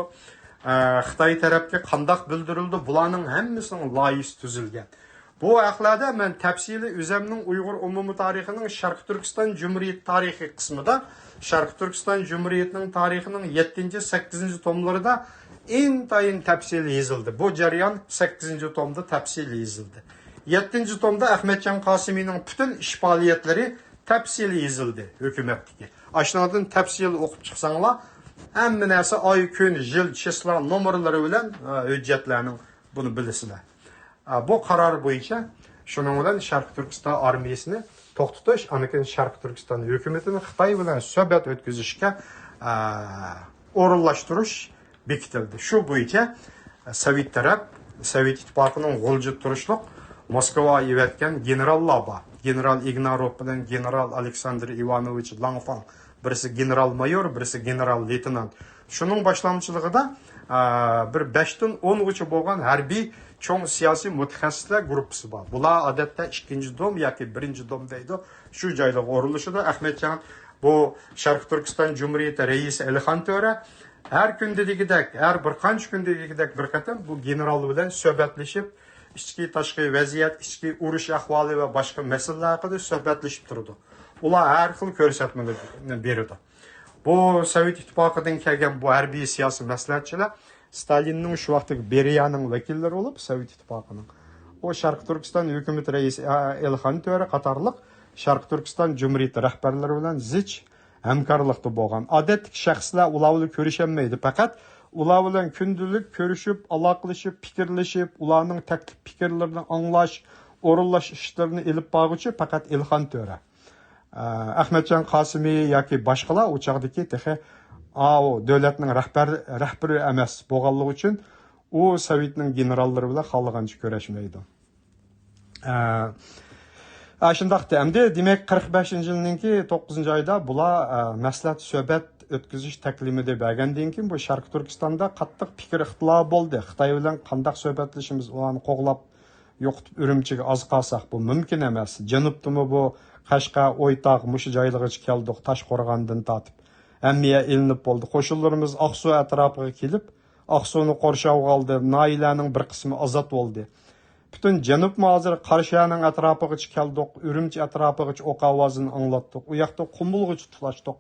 ئە، خىتاي تەرەپكە قانداق بىلدۈرۈلىدۇ، بۇلارنىڭ ھەممىسىنىڭ لايىھىسى تۈزۈلگەن. بۇ ھەقلەردە مەن تەپسىلىي ئۆزەمنىڭ ئۇيغۇر ئومۇمىي تارىخىنىڭ شەرقىي تۈركىستان جۇمھۇرىيىتى تارىخى قىسمىدا، شەرقىي تۈركىستان جۇمھۇرىيىتىنىڭ تارىخىنىڭ يەتتىنچى، سەككىزىنچى توملىرىدا ئىنتايىن تەپسىلىي يېزىلدى. بۇ جەريان سەككىزىنچى تومدا تەپسىلىي يېزىلدى. يەتتىنچى تومدا ئەخمەتجان قاسىمىنىڭ پۈتۈن ئىش پائالىيەتلىرى تەپسىلىي يېزىلدى ھۆكۈمەتتىكى. ئاشۇنىڭدىن تەپسىلىي ئوقۇپ چىقساڭلار، ھەممە نەرسە ئاي، كۈن، يىل، چىسلا، نومۇرلىرى بىلەن، ئە، ھۆججەتلەرنىڭ، بۇنى بىلىسىلەر. ئە، بۇ قارار بويىچە شۇنىڭ بىلەن شەرقىي تۈركىستان ئارمىيىسىنى توختىتىش، ئاندىن كېيىن شەرقىي تۈركىستان ھۆكۈمىتىنى خىتاي بىلەن سۆھبەت ئۆتكۈزۈشكە، ئە، ئورۇنلاشتۇرۇش بېكىتىلدى. شۇ بويىچە سوۋېت تەرەپ، سوۋېت ئىتتىپاقىنىڭ غۇلجىدا تۇرۇشلۇق موسكۋاغا ئېۋەتكەن گېنېراللار بار. گېنېرال ئىگناروف بىلەن گېنېرال ئالېكساندر ئىۋانوۋىچ لانفاڭ. بىرسى گېنېرال مايور، بىرسى گېنېرال لېيتېنانت. شۇنىڭ باشلامچىلىقىدا، ئا، بىر بەشتىن ئونغىچە بولغان ھەربىي چوڭ سىياسىي مۇتەخەسسىسلەر گۇرۇپپىسى بار. بۇلار ئادەتتە ئىككىنچى دوم ياكى بىرىنچى دوم دەيدۇ. شۇ جايلارغا ئورۇنلىشىدۇ. ئەخمەتجان، بۇ شەرقىي تۈركىستان جۇمھۇرىيىتى رەئىسى ئەلىخان تۆرە ھەر كۈندە دېگۈدەك، ھەر بىر قانچە كۈندە دېگۈدەك بىر قېتىم بۇ گېنېرال بىلەن سۆھبەتلىشىپ، ئىچكى، تاشقى ۋەزىيەت، ئىچكى ئۇرۇش ئەھۋالى ۋە باشقا مەسىلىلەر ھەققىدە سۆھبەتلىشىپ تۇرىدۇ. ئۇلار ھەر خىل كۆرسەتمىلەرنى بېرىدۇ. بۇ سوۋېت ئىتتىپاقىدىن كەلگەن بۇ ھەربىي سىياسىي مەسلىھەتچىلەر ستالىننىڭ شۇ ۋاقىتتىكى بېرىيەنىڭ ۋەكىللىرى بولۇپ، سوۋېت ئىتتىپاقىنىڭ، ئۇ شەرقىي تۈركىستان ھۆكۈمىتى رەئىسى ئە-، ئەلخان تۆرە قاتارلىق شەرقىي تۈركىستان جۇمھۇرىيىتى رەھبەرلىرى بىلەن زىچ ھەمكارلىقتا بولغان. ئادەتتىكى شەخسلەر ئۇلار بىلەن كۆرۈشەلمەيدۇ، پەقەت ئۇلار بىلەن كۈندىلىك كۆرۈشۈپ، ئالاقىلىشىپ، پىكىرلىشىپ، ئۇلارنىڭ تەكلىپ پىكىرلىرىنى ئاڭلاش، ئورۇنلاش ئىشلىرىنى ئېلىپ بارغۇچى پەقەت ئەلخان تۆرە. ئە، ئەخمەتجان قاسىمى ياكى باشقىلار ئۇ چاغدىكى تېخى ئاۋۇ دۆلەتنىڭ رەھبەر-، رەھبىرى ئەمەس بولغانلىقى ئۈچۈن ئۇ سوۋېتنىڭ گېنېراللىرى بىلەن خالىغانچە كۆرۈشمەيدۇ. ئە، ئە، شۇنداقتى. ئەمدى دېمەك، قىرىق بەشىنچى يىلنىڭكى توققۇزىنچى ئايدا بۇلار، ئە، مەسلىھەت سۆھبەت ئۆتكۈزۈش تەكلىمىدە بەرگەندىن كېيىن بۇ شەرقىي تۈركىستاندا قاتتىق پىكىر ئىختىلاپى بولدى. خىتاي بىلەن قانداق سۆھبەتلىشىمىز، ئۇلارنى قوغلاپ يوقىتىپ ئۈرۈمچىگە ئاز قالساق بۇ مۇمكىن ئەمەس. جەنۇبتىمۇ بۇ قەشقەر، ئويتاق، مۇشۇ جايلىرىغىچە كەلدۇق، تاشقورغاندىن تارتىپ. ھەممە يەر ئېلىنىپ بولدى. قوشۇنلىرىمىز ئاقسۇ ئەتراپىغا كېلىپ، ئاقسۇنى قورشاۋغا ئالدى. ناھىيەلەرنىڭ بىر قىسمى ئازاد بولدى. پۈتۈن جەنۇبمۇ ھازىر قاراشەھەرنىڭ ئەتراپىغىچە كەلدۇق، ئۈرۈمچى ئەتراپىغىچە ئوق ئاۋازىنى ئاڭلاتتۇق. ئۇ ياقتا قۇمۇلغىچە تۇتاشتۇق.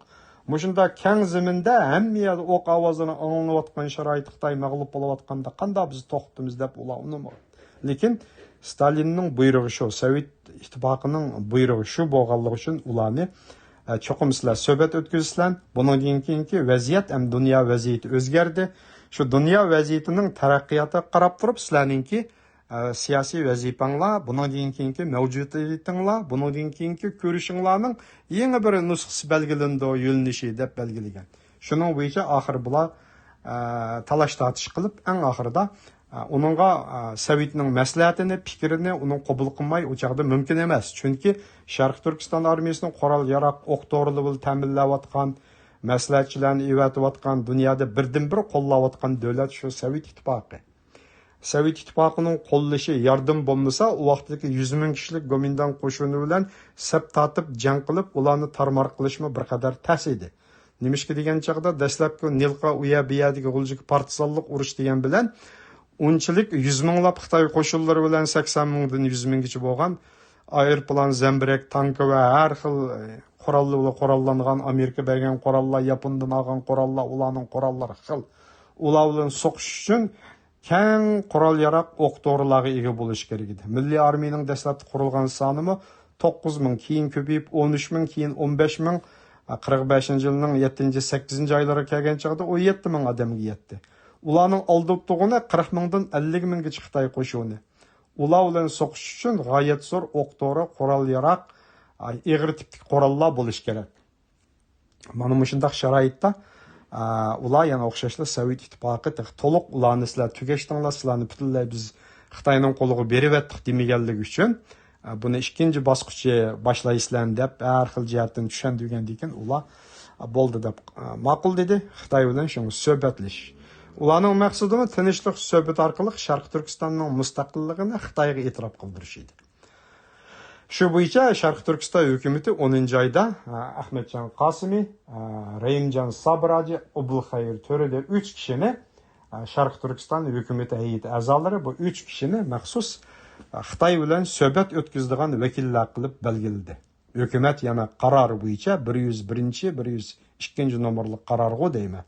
مۇشۇنداق كەڭ زېمىندا ھەممە يەردە ئوق ئاۋازىنىڭ ئاڭلىنىۋاتقان شارائىتتا خىتاي مەغلۇپ بولۇۋاتقاندا قانداق بىز توختىمىز دەپ ئۇلار ئۇنىمىغان. لېكىن ستالىننىڭ بۇيرۇقى شۇ، سوۋېت ئىتتىپاقىنىڭ بۇيرۇقى شۇ بولغانلىقى ئۈچۈن ئۇلارنى، ئە، چوقۇم سىلەر سۆھبەت ئۆتكۈزىسىلەر. بۇنىڭدىن كېيىنكى ۋەزىيەت ھەم دۇنيا ۋەزىيىتى ئۆزگەردى. شۇ دۇنيا ۋەزىيىتىنىڭ تەرەققىياتىغا قاراپ تۇرۇپ سىلەرنىڭكى، ئە، سىياسىي ۋەزىپەڭلار، بۇنىڭدىن كېيىنكى مەۋجۇدىيىتىڭلار، بۇنىڭدىن كېيىنكى كۆرۈشۈڭلارنىڭ يېڭى بىر نۇسخىسى بەلگىلىنىدۇ، يۆنىلىشى دەپ بەلگىلىگەن. شۇنىڭ بويىچە ئاخىر بۇلار، ئە، تالاش تارتىش قىلىپ، ئەڭ ئاخىرىدا، ئە، ئۇنىڭغا، ئە، سوۋېتنىڭ مەسلىھەتىنى، پىكرىنى ئۇنىڭ قوبۇل قىلماي، ئۇ چاغدا مۇمكىن ئەمەس. چۈنكى شەرقىي تۈركىستان ئارمىيىسىنىڭ قورال-ياراغ، ئوق-دورىلىرى بىلەن تەمىنلەۋاتقان، مەسلىھەتچىلەرنى ئېۋەتىۋاتقان، دۇنيادا بىردىنبىر قوللاۋاتقان دۆلەت شۇ سوۋېت ئىتتىپاقى. سوۋېت ئىتتىپاقىنىڭ قوللىشى، ياردىمى بولمىسا، ئۇ ۋاقىتتىكى يۈز مىڭ كىشىلىك گومىنداڭ قوشۇنى بىلەن سەپ تارتىپ جەڭ قىلىپ، ئۇلارنى تارمار قىلىشمۇ بىر قەدەر تەس ئىدى. نېمىشقا دېگەن چاغدا، دەسلەپكى نىلقا ئۇ يەر بۇ يەردىكى غۇلجىدىكى پارتىزانلىق ئۇرۇش دېگەن بىلەن ئۇنچىلىك يۈز مىڭلاپ خىتاي قوشۇنلىرى بىلەن سەكسەن مىڭدىن يۈز مىڭگىچە بولغان ئايروپىلان، زەمبىرەك، تانكا ۋە ھەر خىل قوراللار بىلەن قوراللانغان، ئامېرىكا بەرگەن قوراللار، ياپوندىن ئالغان قوراللار، ئۇلارنىڭ قوراللىرى خىل. ئۇلار بىلەن سوقۇشۇش ئۈچۈن كەڭ قورال-ياراغ، ئوق-دورىلارغا ئىگە بولۇش كېرەك ئىدى. مىللىي ئارمىيىنىڭ دەسلەپتە قۇرۇلغان سانىمۇ توققۇز مىڭ، كېيىن كۆپىيىپ ئون ئۈچ مىڭ، كېيىن ئون بەش مىڭ، قىرىق بەشىنچى يىلنىڭ يەتتىنچى، سەككىزىنچى ئايلىرىغا كەلگەن چاغدا ئون يەتتە مىڭ ئادەمگە يەتتى. ئۇلارنىڭ ئالدىدا تۇرغىنى قىرىق مىڭدىن ئەللىك مىڭگىچە خىتاي قوشۇنى. ئۇلار بىلەن سوقۇشۇش ئۈچۈن غايەت زور ئوق-دورا، قورال-ياراغ، ئېغىر تىپتىكى قوراللار بولۇش كېرەك. مانا مۇشۇنداق شارائىتتا، ئا، ئۇلار يەنە ئوخشاشلا سوۋېت ئىتتىپاقى تېخى تولۇق ئۇلارنى سىلەر تۈگەشتىڭلار، سىلەرنى پۈتۈنلەي بىز خىتاينىڭ قولىغا بېرىۋەتتۇق دېمىگەنلىكى ئۈچۈن، ئا، بۇنى ئىككىنچى باسقۇچى باشلايسىلەرنى دەپ ھەر خىل جەھەتتىن چۈشەندۈرگەندىن كېيىن ئۇلار، ئا، بولدى دەپ، ئا، ماقۇل دېدى خىتاي بىلەن شۇڭا سۆھبەتلىشىش. ئۇلارنىڭ مەقسىتىمۇ تىنچلىق سۆھبىتى ئارقىلىق شەرقىي تۈركىستاننىڭ مۇستەقىللىقىنى خىتايغا ئېتىراپ قىلدۇرۇش ئىدى. شۇ بويىچە شەرقىي تۈركىستان ھۆكۈمىتى ئونىنچى ئايدا، ئە، ئەخمەتجان قاسىمى، ئە، رەھىمجان سابىر ھاجى، ئابدۇلخەير تۆرە دەپ ئۈچ كىشىنى، ئە، شەرقىي تۈركىستان ھۆكۈمىتى ھەيئىتى ئەزالىرى بۇ ئۈچ كىشىنى مەخسۇس، ئە، خىتاي بىلەن سۆھبەت ئۆتكۈزىدىغان ۋەكىللەر قىلىپ بەلگىلىدى. ھۆكۈمەت يەنە قارارى بويىچە بىر يۈز بىرىنچى، بىر يۈز ئىككىنچى نومۇرلۇق قارارغۇ دەيمەن.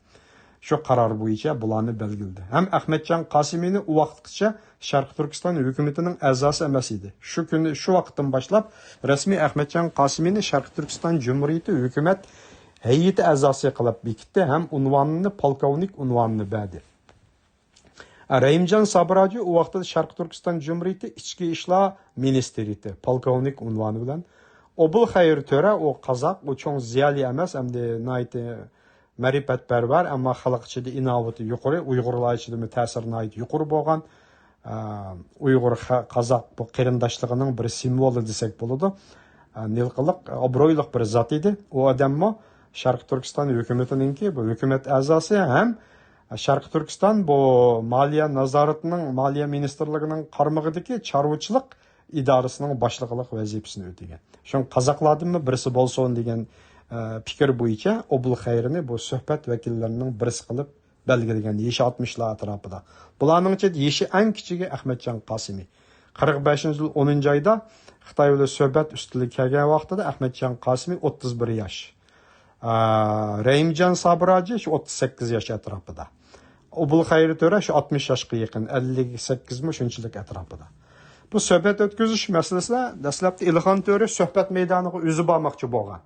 شۇ قارار بويىچە بۇلارنى بەلگىلىدى. ھەم ئەخمەتجان قاسىمىنى ئۇ ۋاقىتقىچە شەرقىي تۈركىستان ھۆكۈمىتىنىڭ ئەزاسى ئەمەس ئىدى. شۇ كۈنى، شۇ ۋاقىتتىن باشلاپ رەسمىي ئەخمەتجان قاسىمىنى شەرقىي تۈركىستان جۇمھۇرىيىتى ھۆكۈمەت ھەيئىتى ئەزاسى قىلىپ بېكىتتى ھەم ئۇنۋانىنى پولكوۋنىك ئۇنۋانىنى بەردى. رەھىمجان سابراجى ئۇ ۋاقىتتا شەرقىي تۈركىستان جۇمھۇرىيىتى ئىچكى ئىشلار مىنىستىرى، پولكوۋنىك ئۇنۋانى بىلەن. ئوبۇلخەير تۆرە، ئۇ قازاق، ئۇ چوڭ زىيالىي ئەمەس، ئەمدى ناھايىتى مەرىپەتپەرۋەر، ئەمما خەلق ئىچىدە ئىناۋىتى يۇقىرى، ئۇيغۇرلار ئىچىدىمۇ تەسىرى ناھايىتى يۇقىرى بولغان، ئە، ئۇيغۇر خە-، قازاق بۇ قېرىنداشلىقىنىڭ بىر سىمۋولى دېسەك بولىدۇ. ئە، نىلقىلىق، ئابرۇيلۇق بىر زات ئىدى. ئۇ ئادەممۇ شەرقىي تۈركىستان ھۆكۈمىتىنىڭكى بۇ ھۆكۈمەت ئەزاسى ھەم شەرقىي تۈركىستان بۇ مالىيە نازارىتىنىڭ، مالىيە مىنىستىرلىكىنىڭ قارمىقىدىكى چارۋىچىلىق ئىدارىسىنىڭ باشلىقلىق ۋەزىپىسىنى ئۆتىگەن. شۇڭا قازاقلاردىنمۇ بىرسى بولسۇن دېگەن، ئە، پىكىر بويىچە ئوبۇلخەيرنى بۇ سۆھبەت ۋەكىللىرىنىڭ بىرسى قىلىپ بەلگىلىگەن، يېشى ئاتمىشلار ئەتراپىدا. بۇلارنىڭ ئىچىدە يېشى ئەڭ كىچىكى ئەخمەتجان قاسىمى. قىرىق بەشىنچى يىل ئونىنچى ئايدا خىتاي بىلەن سۆھبەت ئۈستىلىگە كەلگەن ۋاقتىدا ئەخمەتجان قاسىمى ئوتتۇز بىر ياش. ئا، رەھىمجان سابراجى شۇ ئوتتۇز سەككىز ياش ئەتراپىدا. ئوبۇلخەير تۆرە شۇ ئاتمىش ياشقا يېقىن، ئەللىك سەككىزمۇ شۇنچىلىك ئەتراپىدا. بۇ سۆھبەت ئۆتكۈزۈش مەسىلىسىدە دەسلەپتە ئىلخان تۆرە سۆھبەت مەيدانىغا ئۆزى بارماقچى بولغان.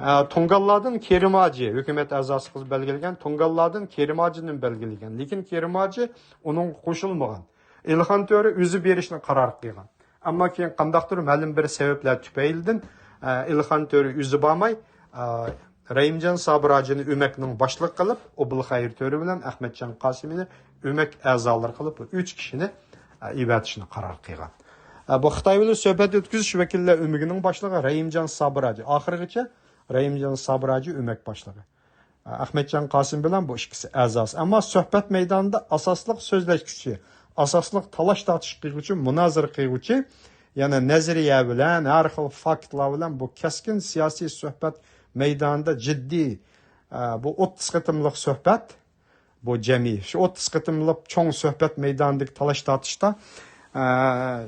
ئە، تۇڭگانلاردىن كېرىم ھاجى، ھۆكۈمەت ئەزاسى قىلىپ بەلگىلىگەن، تۇڭگانلاردىن كېرىم ھاجىنى بەلگىلىگەن. لېكىن كېرىم ھاجى ئۇنىڭغا قوشۇلمىغان. ئىلخان تۆرە ئۆزى بېرىشنى قارار قىلغان. ئەمما كېيىن قانداقتۇر مەلۇم بىر سەۋەبلەر تۈپەيلىدىن، ئە، ئىلخان تۆرە ئۆزى بارماي، ئە، رەھىمجان سابراجىنى ئۆمەكنىڭ باشلىقى قىلىپ، ئوبۇلخەير تۆرە بىلەن ئەخمەتجان قاسىمىنى ئۆمەك ئەزالىرى قىلىپ، بۇ ئۈچ كىشىنى، ئە، ئېۋەتىشنى قارار قىلغان. ئە، بۇ خىتاي بىلەن سۆھبەت ئۆتكۈزۈش ۋەكىللەر ئۆمىكىنىڭ باشلىقى رەھىمجان سابراجى. ئاخىرغىچە رەھىمجان سابراجى ئۆمەك باشلىقى. ئەخمەتجان قاسىم بىلەن بۇ ئىككىسى ئەزاسى. ئەمما سۆھبەت مەيدانىدا ئاساسلىق سۆزلەشكۈچى، ئاساسلىق تالاش-تارتىش قىلغۇچى، مۇنازىرە قىلغۇچى، يەنى نەزەرىيە بىلەن، ھەر خىل فاكتلار بىلەن بۇ كەسكىن سىياسىي سۆھبەت مەيدانىدا جىددىي، ئە، بۇ ئوتتۇز قېتىملىق سۆھبەت، بۇ جەمئىي شۇ ئوتتۇز قېتىملىق چوڭ سۆھبەت مەيدانىدىكى تالاش-تارتىشتا، ئە،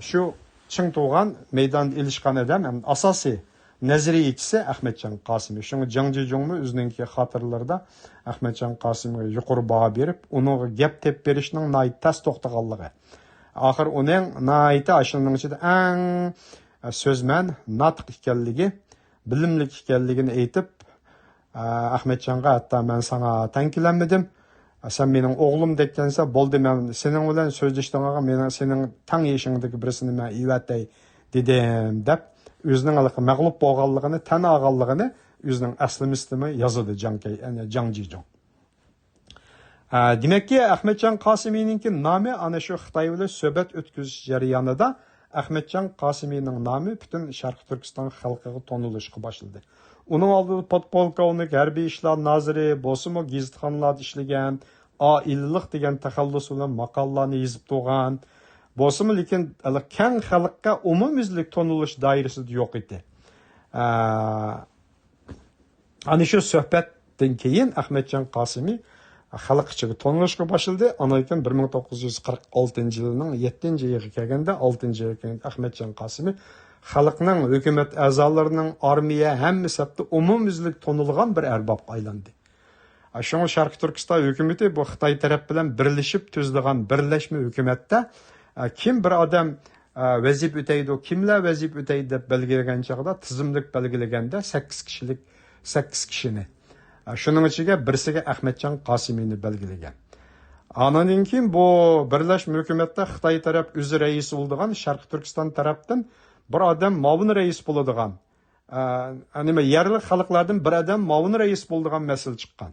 شۇ چىڭ تۇرغان مەيداندا ئېلىشقان ئادەم ھەم ئاساسىي نەزەرىيەچىسى ئەخمەتجان قاسىمى. شۇڭا جاڭ جىجۇڭمۇ ئۆزىنىڭكى خاتىرىلىرىدا ئەخمەتجان قاسىمغا يۇقىرى باھا بېرىپ، ئۇنىڭغا گەپ تېپىپ بېرىشنىڭ ناھايىتى تەس توختىغانلىقى. ئاخىر ئۇنىڭ ناھايىتى ئاشۇنىڭ ئىچىدە ئەڭ سۆزمەن، ناتىق ئىكەنلىكى، بىلىملىك ئىكەنلىكىنى ئېيتىپ، ئەخمەتجانغا ھەتتا مەن ساڭا تەڭ كېلەلمىدىم. سەن مېنىڭ ئوغلۇم دەككەنسەن، بولدى، مەن سېنىڭ بىلەن سۆزلىشىدىغانغا مېنىڭ سېنىڭ تەڭ يېشىڭدىكى بىرسىنى مەن ئېۋەتەي دېدىم دەپ، ئۆزىنىڭ ھېلىقى مەغلۇپ بولغانلىقىنى، تەن ئالغانلىقىنى ئۆزىنىڭ ئەسلىمىسىدىمۇ يازىدۇ جاڭ كەي-، يەنى جاڭ جىجۇڭ. ئە، دېمەككى، ئەخمەتجان قاسىمىنىڭكى نامى ئانا شۇ خىتاي بىلەن سۆھبەت ئۆتكۈزۈش جەريانىدا ئەخمەتجان قاسىمىنىڭ نامى پۈتۈن شەرقىي تۈركىستان خەلقىگە تونۇلۇشقا باشلىدى. ئۇنىڭ ئالدىدا پودپولكوۋنىك، ھەربىي ئىشلار نازىرى، بولسىمۇ گېزىتخانىلاردا ئىشلىگەن، ئائىلىلىق دېگەن تەخەللۇس بىلەن ماقالىلارنى يېزىپ تۇرغان، بولسىمۇ لېكىن كەڭ خەلققە ئومۇميۈزلۈك تونۇلۇش دائىرىسىدە يوق ئىدى. ئە، ئەنە شۇ سۆھبەتتىن كېيىن ئەخمەتجان قاسىمى خەلق ئىچىگە تونۇلۇشقا باشلىدى. ئاندىن كېيىن بىر مىڭ توققۇز يۈز قىرىق ئالتىنچى يىلنىڭ يەتتىنچى ئېيىغا كەلگەندە، ئالتىنچى ئېيىغا كەلگەندە ئەخمەتجان قاسىمى خەلقنىڭ، ھۆكۈمەت ئەزالىرىنىڭ، ئارمىيە، ھەممە سەپتە ئومۇميۈزلۈك تونۇلغان بىر ئەربابقا ئايلاندى. شۇڭا شەرقىي تۈركىستان ھۆكۈمىتى بۇ خىتاي تەرەپ بىلەن بىرلىشىپ تۈزىدىغان بىرلەشمە ھۆكۈمەتتە، ئە، كىم بىر ئادەم، ئە، ۋەزىپە ئۆتەيدۇ، كىملەر ۋەزىپە ئۆتەيدۇ دەپ بەلگىلىگەن چاغدا، تىزىملىك بەلگىلىگەندە سەككىز كىشىلىك، سەككىز كىشىنى، ئە، شۇنىڭ ئىچىگە بىرسىگە ئەخمەتجان قاسىمىنى بەلگىلىگەن. ئانىڭدىن كېيىن بۇ بىرلەشمە ھۆكۈمەتتە خىتاي تەرەپ ئۆزى رەئىس بولىدىغان، شەرقىي تۈركىستان تەرەپتىن بىر ئادەم مۇئاۋىن رەئىس بولىدىغان، ئە، نېمە، يەرلىك خەلقلەردىن بىر ئادەم مۇئاۋىن رەئىس بولىدىغان مەسىلە چىققان.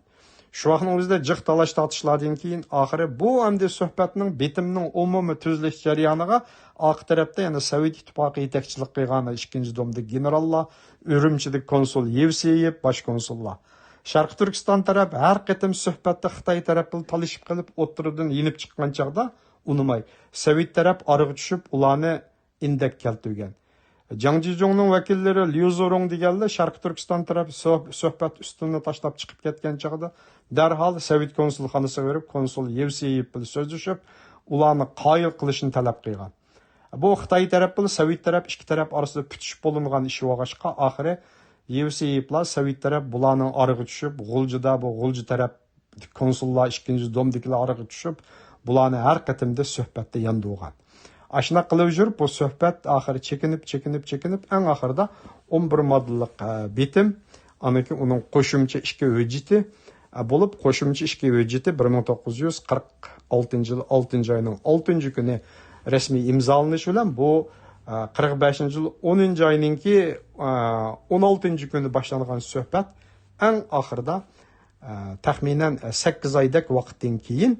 شۇ ۋاقىتنىڭ ئۆزىدە جىق تالاش-تارتىشلاردىن كېيىن، ئاخىرى بۇ ئەمدى سۆھبەتنىڭ بېتىمنىڭ ئومۇمىي تۈزۈلۈش جەريانىغا ئارقا تەرەپتە يەنە سوۋېت ئىتتىپاقى يېتەكچىلىك قىلغان ئىككىنچى دومدىكى گېنېراللار، ئۈرۈمچىدىكى كونسۇل يېۋسېيېۋ، باش كونسۇللار. شەرقىي تۈركىستان تەرەپ ھەر قېتىم سۆھبەتتە خىتاي تەرەپ بىلەن تالىشىپ قېلىپ، ئوتتۇرىدىن يېنىپ چىققان چاغدا ئۇنىماي، سوۋېت تەرەپ ئارىغا چۈشۈپ، ئۇلارنى ئىندەك كەلتۈرگەن. جاڭ جىجۇڭنىڭ ۋەكىللىرى ليۇ زورۇڭ دېگەنلەر شەرقىي تۈركىستان تەرەپ سۆھ-، سۆھبەت ئۈستىلىنى تاشلاپ چىقىپ كەتكەن چاغدا، دەرھال سوۋېت كونسۇلخانىسىغا بېرىپ، كونسۇل يېۋسېيېۋ بىلەن سۆزلىشىپ، ئۇلارنى قايىل قىلىشنى تەلەپ قىلغان. بۇ خىتاي تەرەپ بىلەن سوۋېت تەرەپ ئىككى تەرەپ ئارىسىدا پۈتۈشۈپ بولۇنغان ئىش بولغاچقا، ئاخىرى يېۋسېيېۋلار سوۋېت تەرەپ بۇلارنىڭ ئارىغا چۈشۈپ، غۇلجىدا بۇ غۇلجا تەرەپ كونسۇللار ئىككىنچى دومدىكىلەر ئارىغا چۈشۈپ، بۇلارنى ھەر قېتىمدا سۆھبەتتە ياندۇرغان. ئاشۇنداق قىلىپ يۈرۈپ، بۇ سۆھبەت ئاخىرى چېكىنىپ، چېكىنىپ، چېكىنىپ، ئەڭ ئاخىرىدا ئون بىر ماددىلىق، ئە، بېتىم، ئاندىن كېيىن ئۇنىڭ قوشۇمچە ئىككى ھۆججىتى، ئە، بولۇپ، قوشۇمچە ئىككى ھۆججىتى بىر مىڭ توققۇز يۈز قىرىق ئالتىنچى يىل ئالتىنچى ئاينىڭ ئالتىنچى كۈنى رەسمىي ئىمزالىنىشى بىلەن بۇ، ئە، قىرىق بەشىنچى يىل ئونىنچى ئاينىڭكى، ئە، ئون ئالتىنچى كۈنى باشلانغان سۆھبەت ئەڭ ئاخىرىدا، ئە، تەخمىنەن، ئە، سەككىز ئايدەك ۋاقىتتىن كېيىن،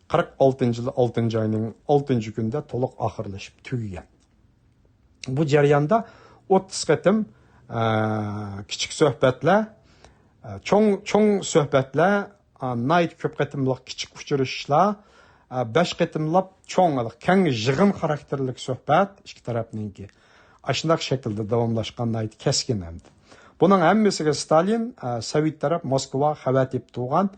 قىرىق ئالتىنچى يىل ئالتىنچى ئاينىڭ ئالتىنچى كۈنىدە تولۇق ئاخىرلىشىپ تۈگىگەن. بۇ جەرياندا ئوتتۇز قېتىم، ئە، كىچىك سۆھبەتلەر، ئە، چوڭ، چوڭ سۆھبەتلەر، ئە، ناھايىتى كۆپ قېتىملىق كىچىك ئۇچرىشىشلار، ئە، بەش قېتىملاپ چوڭ، كەڭ يىغىن خاراكتېرلىك سۆھبەت ئىككى تەرەپنىڭكى. ئاشۇنداق شەكىلدە داۋاملاشقان ناھايىتى كەسكىن ئەمدى. بۇنىڭ ھەممىسىگە ستالىن، ئە، سوۋېت تەرەپ موسكۋا خەۋەر تېپىپ تۇرغان،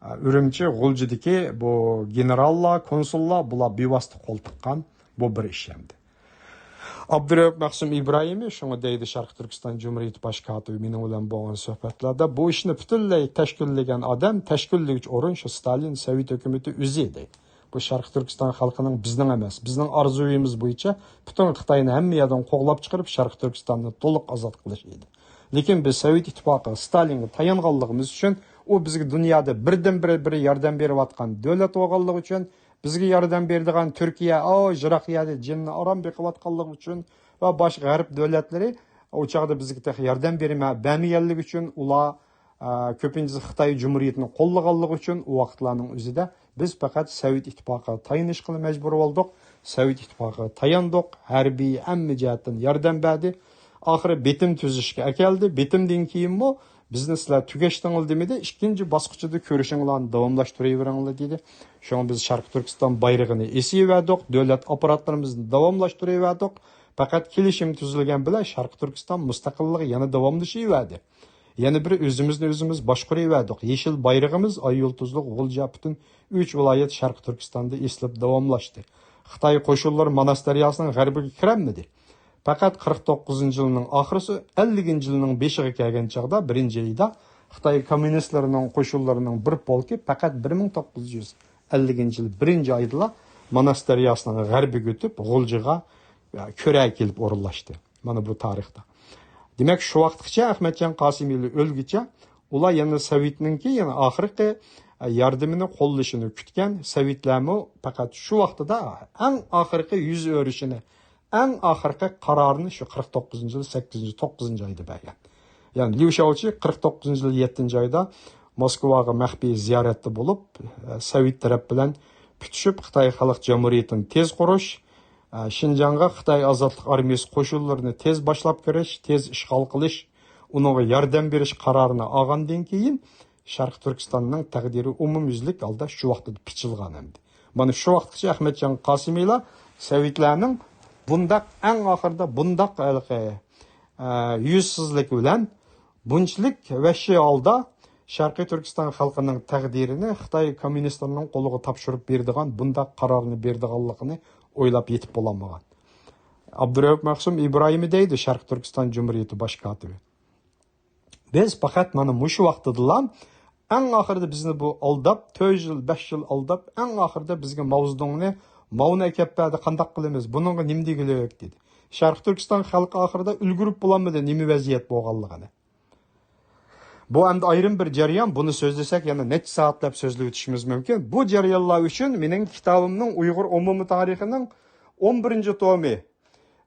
ئە، ئۈرۈمچى، غۇلجىدىكى بۇ گېنېراللار، كونسۇللار، بۇلار بىۋاسىتە قول تىققان. بۇ بىر ئىش ئەمدى. ئابدۇرەئۇپ مەخسۇم ئىبراھىمى شۇڭا دەيدۇ، شەرقىي تۈركىستان جۇمھۇرىيىتى باش كاتىپى مېنىڭ بىلەن بولغان سۆھبەتلەردە، بۇ ئىشنى پۈتۈنلەي تەشكىللىگەن ئادەم، تەشكىللىگۈچ ئورۇن شۇ ستالىن سوۋېت ھۆكۈمىتى ئۆزى دەيدۇ. بۇ شەرقىي تۈركىستان خەلقىنىڭ، بىزنىڭ ئەمەس، بىزنىڭ ئارزۇيىمىز بويىچە پۈتۈن خىتاينى ھەممە يەردىن قوغلاپ چىقىرىپ، شەرقىي تۈركىستاننى تولۇق ئازاد قىلىش ئىدى. لېكىن بىز سوۋېت ئىتتىپاقى ستالىنغا تايانغانلىقىمىز ئۈچۈن، ئۇ بىزگە دۇنيادا بىردىنبىر، بىر ياردەم بېرىۋاتقان دۆلەت بولغانلىقى ئۈچۈن، بىزگە ياردەم بېرىدىغان تۈركىيە، ئاۋۇ يىراق يەردە جېنىنى ئاران بېقىۋاتقانلىقى ئۈچۈن ۋە باشقا غەرب دۆلەتلىرى ئۇ چاغدا بىزگە تېخى ياردەم بېرىمە-، بەرمىگەنلىكى ئۈچۈن، ئۇلار، ئە، كۆپىنچىسى خىتاي جۇمھۇرىيىتىنى قوللىغانلىقى ئۈچۈن، ئۇ ۋاقىتلارنىڭ ئۆزىدە بىز پەقەت سوۋېت ئىتتىپاقىغا تايىنىشقىلا مەجبۇر بولدۇق. سوۋېت ئىتتىپاقىغا تاياندۇق، ھەربىي ھەممە جەھەتتىن ياردەم بەردى. ئاخىرى بېتىم تۈزۈشكە ئەكەلدى. بېتىمدىن كېيىنمۇ بىزنى سىلەر تۈگەشتىڭلار دېمىدى، ئىككىنچى باسقۇچىدا كۆرۈشۈڭلارنى داۋاملاشتۇرۇۋېرىڭلار دېدى. شۇڭا بىز شەرقىي تۈركىستان بايرىقىنى ئېسىۋەردۇق، دۆلەت ئاپپاراتلىرىمىزنى داۋاملاشتۇرۇۋەردۇق. پەقەت كېلىشىم تۈزۈلگەن بىلەن شەرقىي تۈركىستان مۇستەقىللىقى يەنە داۋاملىشىۋەردى. يەنە بىر ئۆزىمىزنى ئۆزىمىز باشقۇرۇۋەردۇق. يېشىل بايرىقىمىز ئاي يۇلتۇزلۇق غۇلجا پۈتۈن ئۈچ ۋىلايەت شەرقىي تۈركىستاندا ئېسىلىپ داۋاملاشتى. خىتاي قوشۇنلىرى ماناس دەرياسىنىڭ غەربىگە كىرەلمىدى. پەقەت قىرىق توققۇزىنچى يىلنىڭ ئاخىرىسى، ئەللىكىنچى يىلنىڭ بېشىغا كەلگەن چاغدا، بىرىنچى ئايدا خىتاي كوممۇنىستلىرىنىڭ قوشۇنلىرىنىڭ بىر پولكى پەقەت بىر مىڭ توققۇز يۈز ئەللىكىنچى يىل بىرىنچى ئايدىلا ماناس دەرياسىنىڭ غەربىگە ئۆتۈپ، غۇلجىغا، يا، كۆرە كېلىپ ئورۇنلاشتى. مانا بۇ تارىختا. دېمەك، شۇ ۋاقىتقىچە ئەخمەتجان قاسىمىلى ئۆلگۈچە ئۇلار يەنە سوۋېتنىڭكى يەنە ئاخىرقى، ئە، ياردىمىنى قوللىشىنى كۈتكەن. سوۋېتلەرمۇ پەقەت شۇ ۋاقتىدا ئەڭ ئاخىرقى يۈز ئۆرۈشىنى، ئەڭ ئاخىرقى قارارنى شۇ قىرىق توققۇزىنچى يىل سەككىزىنچى، توققۇزىنچى ئايدا بەرگەن. يەنى ليۇ شياۋچى قىرىق توققۇزىنچى يىل يەتتىنچى ئايدا موسكۋاغا مەخپىي زىيارەتتە بولۇپ، ئە، سوۋېت تەرەپ بىلەن پۈتۈشۈپ، خىتاي خەلق جۇمھۇرىيىتىنى تېز قۇرۇش، ئە، شىنجاڭغا خىتاي ئازادلىق ئارمىيىسى قوشۇنلىرىنى تېز باشلاپ كىرىش، تېز ئىشغال قىلىش، ئۇنىڭغا ياردەم بېرىش قارارىنى ئالغاندىن كېيىن، شەرقىي تۈركىستاننىڭ تەقدىرى ئومۇميۈزلۈك ھالدا شۇ ۋاقىتتا پىچىلغان ئەمدى. مانا شۇ ۋاقىتقىچە ئەخمەتجان قاسىمىلار سوۋېتلارنىڭ بۇنداق ئەڭ ئاخىرىدا بۇنداق ھېلىقى، ئە، يۈزسىزلىك بىلەن بۇنچىلىك ۋەھشىي ھالدا شەرقىي تۈركىستان خەلقىنىڭ تەقدىرىنى خىتاي كوممۇنىستلىرىنىڭ قولىغا تاپشۇرۇپ بېرىدىغان، بۇنداق قارارنى بېرىدىغانلىقىنى ئويلاپ يېتىپ بولالمىغان. ئابدۇرەئۇپ مەخسۇم ئىبراھىمى دەيدۇ، شەرقىي تۈركىستان جۇمھۇرىيىتى باش كاتىپى. بىز پەقەت مانا مۇشۇ ۋاقتىدىلا ئەڭ ئاخىرىدا بىزنى بۇ ئالداپ، تۆت يىل، بەش يىل ئالداپ، ئەڭ ئاخىرىدا بىزگە ماۋزېدۇڭنى، ماۋنى ئەكەپ بەردى، قانداق قىلىمىز؟ بۇنىڭغا نېمە دېگۈلۈك؟ دېدى. شەرقىي تۈركىستان خەلقى ئاخىرىدا ئۈلگۈرۈپ بولالمىدى نېمە ۋەزىيەت بولغانلىقىنى. بۇ ئەمدى ئايرىم بىر جەريان، بۇنى سۆزلىسەك يەنە نەچچە سائەتلەپ سۆزلىۋېتىشىمىز مۇمكىن. بۇ جەريانلار ئۈچۈن مېنىڭ كىتابىمنىڭ ئۇيغۇر ئومۇمىي تارىخىنىڭ ئون بىرىنچى تومى،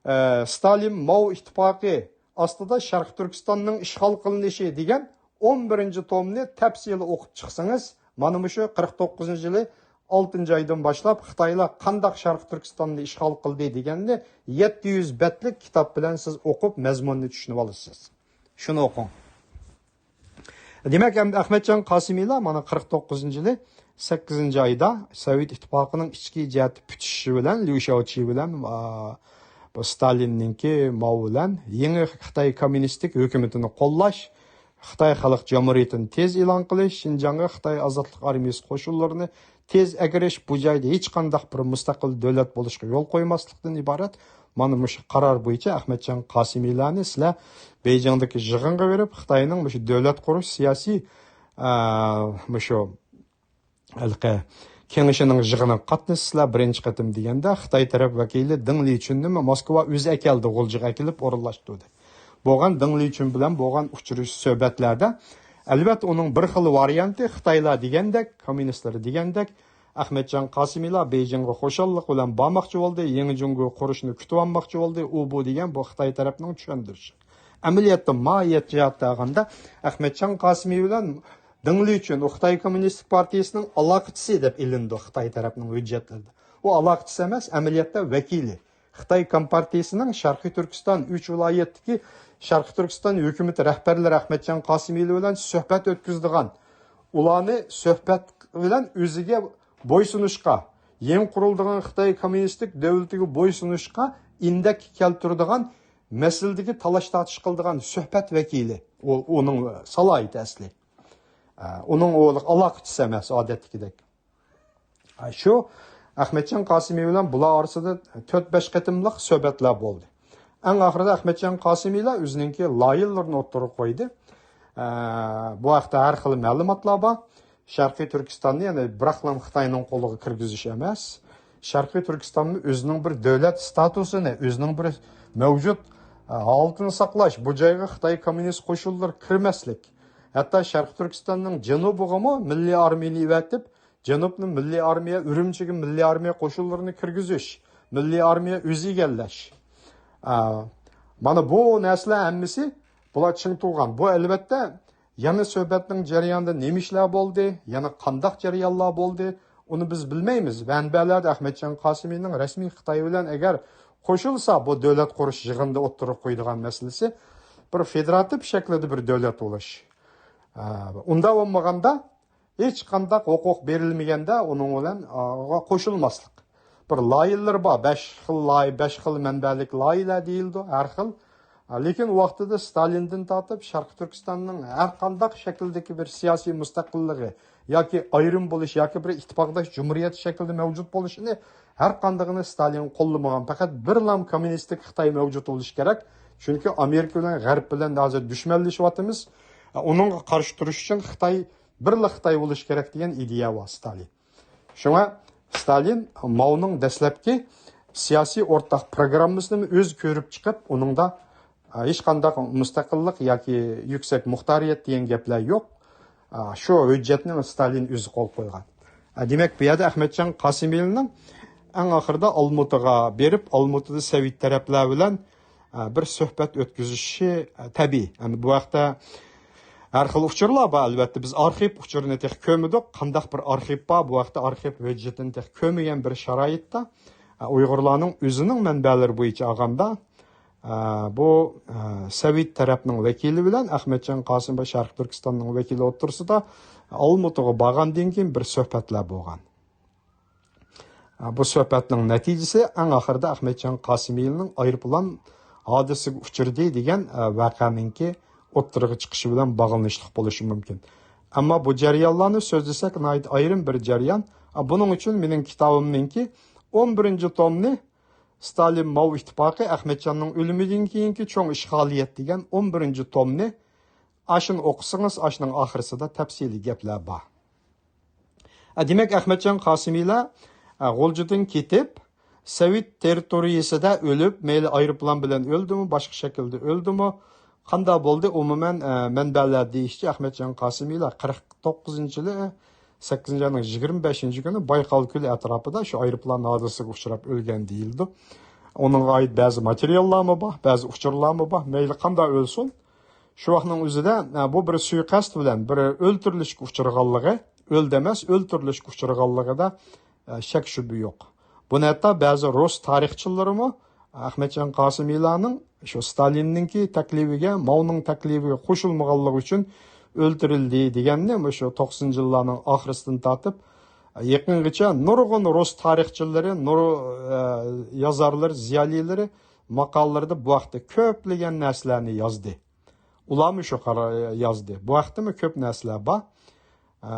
ئە، ستالىن ماۋ ئىتتىپاقى ئاستىدا شەرقىي تۈركىستاننىڭ ئىشغال قىلىنىشى دېگەن ئون بىرىنچى تومنى تەپسىلىي ئوقۇپ چىقسىڭىز، مانا مۇشۇ قىرىق توققۇزىنچى يىلى ئالتىنچى ئايدىن باشلاپ خىتايلار قانداق شەرقىي تۈركىستاننى ئىشغال قىلدى دېگەننى يەتتە يۈز بەتلىك كىتاب بىلەن سىز ئوقۇپ مەزمۇننى چۈشىنىۋالىسىز. شۇنى ئوقۇڭ. دېمەك، ئەمدى ئەخمەتجان قاسىمىلار مانا قىرىق توققۇزىنچى يىلى سەككىزىنچى ئايدا سوۋېت ئىتتىپاقىنىڭ ئىچكى جەھەتتە پۈتۈشۈشى بىلەن، ليۇ شياۋچى بىلەن، ئا، بۇ ستالىننىڭكى ماۋ بىلەن يېڭى خىتاي كوممۇنىستىك ھۆكۈمىتىنى قوللاش، خىتاي خەلق جۇمھۇرىيىتىنى تېز ئېلان قىلىش، شىنجاڭغا خىتاي ئازادلىق ئارمىيىسى قوشۇنلىرىنى تېز ئەكىرىش، بۇ جايدا ھېچقانداق بىر مۇستەقىل دۆلەت بولۇشقا يول قويماسلىقتىن ئىبارەت مانا مۇشۇ قارار بويىچە ئەخمەتجان قاسىمىلارنى سىلەر بېيجىڭدىكى يىغىنغا بېرىپ، خىتاينىڭ مۇشۇ دۆلەت قۇرۇش سىياسىي، ئە، مۇشۇ ھېلىقى كېڭىشىنىڭ يىغىنىغا قاتنىشىسىلەر بىرىنچى قېتىم دېگەندە، خىتاي تەرەپ ۋەكىلى دېڭ لىچۈننى موسكۋا ئۆزى ئەكەلدى، غۇلجىغا ئەكېلىپ ئورۇنلاشتۇردى. بولغان دېڭ لىچۈن بىلەن بولغان ئۇچرىشىش سۆھبەتلەردە، ئەلۋەتتە، ئۇنىڭ بىر خىل ۋارىيانتى خىتايلار دېگەندەك، كوممۇنىستلار دېگەندەك، ئەخمەتجان قاسىمىلار بېيجىڭغا خۇشاللىق بىلەن بارماقچى بولدى، يېڭى جۇڭگو قۇرۇشنى كۈتۈۋالماقچى بولدى، ئۇ بۇ دېگەن بۇ خىتاي تەرەپنىڭ چۈشەندۈرۈشى. ئەمەلىيەتتە، ماھىيەت جەھەتتە ئالغاندا، ئەخمەتجان قاسىمى بىلەن دېڭ لىچۈن، ئۇ خىتاي كوممۇنىستىك پارتىيىسىنىڭ ئالاقىچىسى دەپ ئېلىنىدۇ خىتاي تەرەپنىڭ ھۆججەتلىرىدە. ئۇ ئالاقىچىسى ئەمەس، ئەمەلىيەتتە ۋەكىلى. خىتاي كومپارتىيىسىنىڭ شەرقىي تۈركىستان ئۈچ ۋىلايەتتىكى شەرقىي تۈركىستان ھۆكۈمىتى رەھبەرلىرى ئەخمەتجان قاسىمىلى بىلەن سۆھبەت ئۆتكۈزىدىغان، ئۇلارنى سۆھبەت بىلەن ئۆزىگە بويسۇنۇشقا، يېڭى قۇرۇلىدىغان خىتاي كوممۇنىستىك دۆلىتىگە بويسۇنۇشقا ئىندەك كەلتۈرىدىغان مەسىلىدىكى تالاش-تارتىش قىلىدىغان سۆھبەت ۋەكىلى. ئۇ، ئۇنىڭ سالاھىيىتى ئەسلى. ئە، ئۇنىڭ ئۇ ئالاقىچىسى ئەمەس، ئادەتتىكىدەك. ئە، شۇ ئەخمەتجان قاسىمى بىلەن بۇلار ئارىسىدا تۆت-بەش قېتىملىق سۆھبەتلەر بولدى. ئەڭ ئاخىرىدا ئەخمەتجان قاسىمىلا ئۆزىنىڭكى لايىھىلىرىنى ئوتتۇرىغا قويدى. ئە، بۇ ھەقتە ھەر خىل مەلۇماتلار بار. شەرقىي تۈركىستاننى، يەنى بىراقلا خىتاينىڭ قولىغا كىرگۈزۈش ئەمەس، شەرقىي تۈركىستانمۇ ئۆزىنىڭ بىر دۆلەت ستاتۇسىنى، ئۆزىنىڭ بىر مەۋجۇت، ئە، ھالىتىنى ساقلاش، بۇ جايغا خىتاي كوممۇنىست قوشۇنلىرى كىرمەسلىك، ھەتتا شەرقىي تۈركىستاننىڭ جەنۇبىغىمۇ مىللىي ئارمىيىنى ئەۋەتىپ، جەنۇبنى مىللىي ئارمىيە، ئۈرۈمچىگە مىللىي ئارمىيە قوشۇنلىرىنى كىرگۈزۈش، مىللىي ئارمىيە ئۆزى ئىگىلەش. ئە، مانا بۇ نەرسىلەر ھەممىسى بۇلار چىڭ تۇرغان. بۇ، ئەلۋەتتە، يەنە سۆھبەتنىڭ جەريانىدا نېمە ئىشلار بولدى، يەنە قانداق جەريانلار بولدى، ئۇنى بىز بىلمەيمىز. مەنبەلەردە ئەخمەتجان قاسىمىنىڭ رەسمىي خىتاي بىلەن ئەگەر قوشۇلسا، بۇ دۆلەت قۇرۇش يىغىنىدا ئوتتۇرىغا قويىدىغان مەسىلىسى بىر فېدېراتىپ شەكلىدە بىر دۆلەت بولۇش. ئە، ئۇنداق بولمىغاندا، ھېچقانداق ھوقۇق بېرىلمىگەندە ئۇنىڭ بىلەن، ئا، قوشۇلماسلىق. بىر لايىھىلىرى بار، بەش خىل لايىھ-، بەش خىل مەنبەلىك لايىھىلەر دېيىلىدۇ، ھەر خىل. ئا، لېكىن ئۇ ۋاقتىدا ستالىندىن تارتىپ شەرقىي تۈركىستاننىڭ ھەر قانداق شەكىلدىكى بىر سىياسىي مۇستەقىللىقى ياكى ئايرىم بولۇش ياكى بىر ئىتتىپاقداش جۇمھۇرىيەت شەكلىدە مەۋجۇت بولۇشىنى ھەر قاندىقىنى ستالىن قوللىمىغان. پەقەت بىرلا كوممۇنىستىك خىتاي مەۋجۇت بولۇشى كېرەك. چۈنكى ئامېرىكا بىلەن غەرب بىلەن ھازىر دۈشمەنلىشىۋاتىمىز. ئۇنىڭغا قارشى تۇرۇش ئۈچۈن خىتاي بىرلا خىتاي بولۇشى كېرەك دېگەن ئىدىيە بار ستالىن. شۇڭا ستالىن ماۋنىڭ دەسلەپكى سىياسىي ئورتاق پروگراممىسىنى ئۆزى كۆرۈپ چىقىپ، ئۇنىڭدا، ئە، ھېچقانداق مۇستەقىللىق ياكى يۈكسەك مۇختارىيەت دېگەن گەپلەر يوق. ئە، شۇ ھۆججەتنى ستالىن ئۆزى قول قويغان. ئە، دېمەك، بۇ يەردە ئەخمەتجان قاسىمىلىنىڭ ئەڭ ئاخىرىدا ئالمۇتىغا بېرىپ، ئالمۇتىدا سوۋېت تەرەپلەر بىلەن، ئە، بىر سۆھبەت ئۆتكۈزۈشى، ئە، تەبىئىي. يەنى بۇ ھەقتە ھەر خىل ئۇچۇرلار بار، ئەلۋەتتە، بىز ئارخىپ ئۇچۇرىنى تېخى كۆرمىدۇق. قانداق بىر ئارخىپ بار، بۇ ھەقتە ئارخىپ ھۆججىتىنى تېخى كۆرمىگەن بىر شارائىتتا، ئە، ئۇيغۇرلارنىڭ ئۆزىنىڭ مەنبەلىرى بويىچە ئالغاندا، ئە، بۇ، ئە، سوۋېت تەرەپنىڭ ۋەكىلى بىلەن ئەخمەتجان قاسىم ۋە شەرقىي تۈركىستاننىڭ ۋەكىلى ئوتتۇرىسىدا ئالمۇتىغا بارغاندىن كېيىن بىر سۆھبەتلەر بولغان. بۇ سۆھبەتنىڭ نەتىجىسى ئەڭ ئاخىرىدا ئەخمەتجان قاسىمىلىنىڭ ئايروپىلان ھادىسىگە ئۇچرىدى دېگەن، ئە، ۋەقەنىڭكى ئوتتۇرىغا چىقىشى بىلەن باغلىنىشلىق بولۇشى مۇمكىن. ئەمما بۇ جەريانلارنى سۆزلىسەك، ناھايىتى ئايرىم بىر جەريان. ئە، بۇنىڭ ئۈچۈن مېنىڭ كىتابىمنىڭكى ئون بىرىنچى تومنى ستالىن ماۋ ئىتتىپاقى ئەخمەتجاننىڭ ئۆلۈمىدىن كېيىنكى چوڭ ئىشغالىيەت دېگەن ئون بىرىنچى تومنى، ئاشۇنى ئوقۇسىڭىز، ئاشۇنىڭ ئاخىرىسىدا تەپسىلىي گەپلەر بار. ئە، دېمەك، ئەخمەتجان قاسىمىلار، ئە، غۇلجىدىن كېتىپ، سوۋېت تېررىتورىيىسىدە ئۆلۈپ، مەيلى ئايروپىلان بىلەن ئۆلدىمۇ، باشقا شەكىلدە ئۆلدىمۇ، قانداق بولدى؟ ئومۇمەن، ئە، مەنبەلەر دېيىشىچە، ئەخمەتجان قاسىمىلار قىرىق توققۇزىنچى يىلى، سەككىزىنچى ئاينىڭ يىگىرمە بەشىنچى كۈنى بايقال كۆلى ئەتراپىدا شۇ ئايروپىلان ھادىسىسىگە ئۇچراپ ئۆلگەن دېيىلىدۇ. ئۇنىڭغا ئائىت بەزى ماتېرىياللارمۇ بار، بەزى ئۇچۇرلارمۇ بار. مەيلى قانداق ئۆلسۇن، شۇ ۋاقىتنىڭ ئۆزىدە، ئە، بۇ بىر سۇيىقەست بىلەن بىر ئۆلتۈرۈلۈشكە ئۇچرىغانلىقى، ئۆلدى ئەمەس، ئۆلتۈرۈلۈشكە ئۇچرىغانلىقىدا، ئە، شەك شۈبھە يوق. بۇنى ھەتتا بەزى رۇس تارىخچىلىرىمۇ ئەخمەتجان قاسىمىلارنىڭ شۇ ستالىننىڭكى تەكلىپىگە، ماۋنىڭ تەكلىپىگە قوشۇلمىغانلىقى ئۈچۈن ئۆلتۈرۈلدى دېگەننى مۇشۇ توقسىنىنچى يىللارنىڭ ئاخىرىسىدىن تارتىپ يېقىنغىچە نۇرغۇن رۇس تارىخچىلىرى، نۇر-، ئە، يازارلىرى، زىيالىيلىرى ماقالىلىرىدە بۇ ھەقتە كۆپلىگەن نەرسىلەرنى يازدى. ئۇلارمۇ شۇ قارا يازدى. بۇ ھەقتىمۇ كۆپ نەرسىلەر بار. ئە،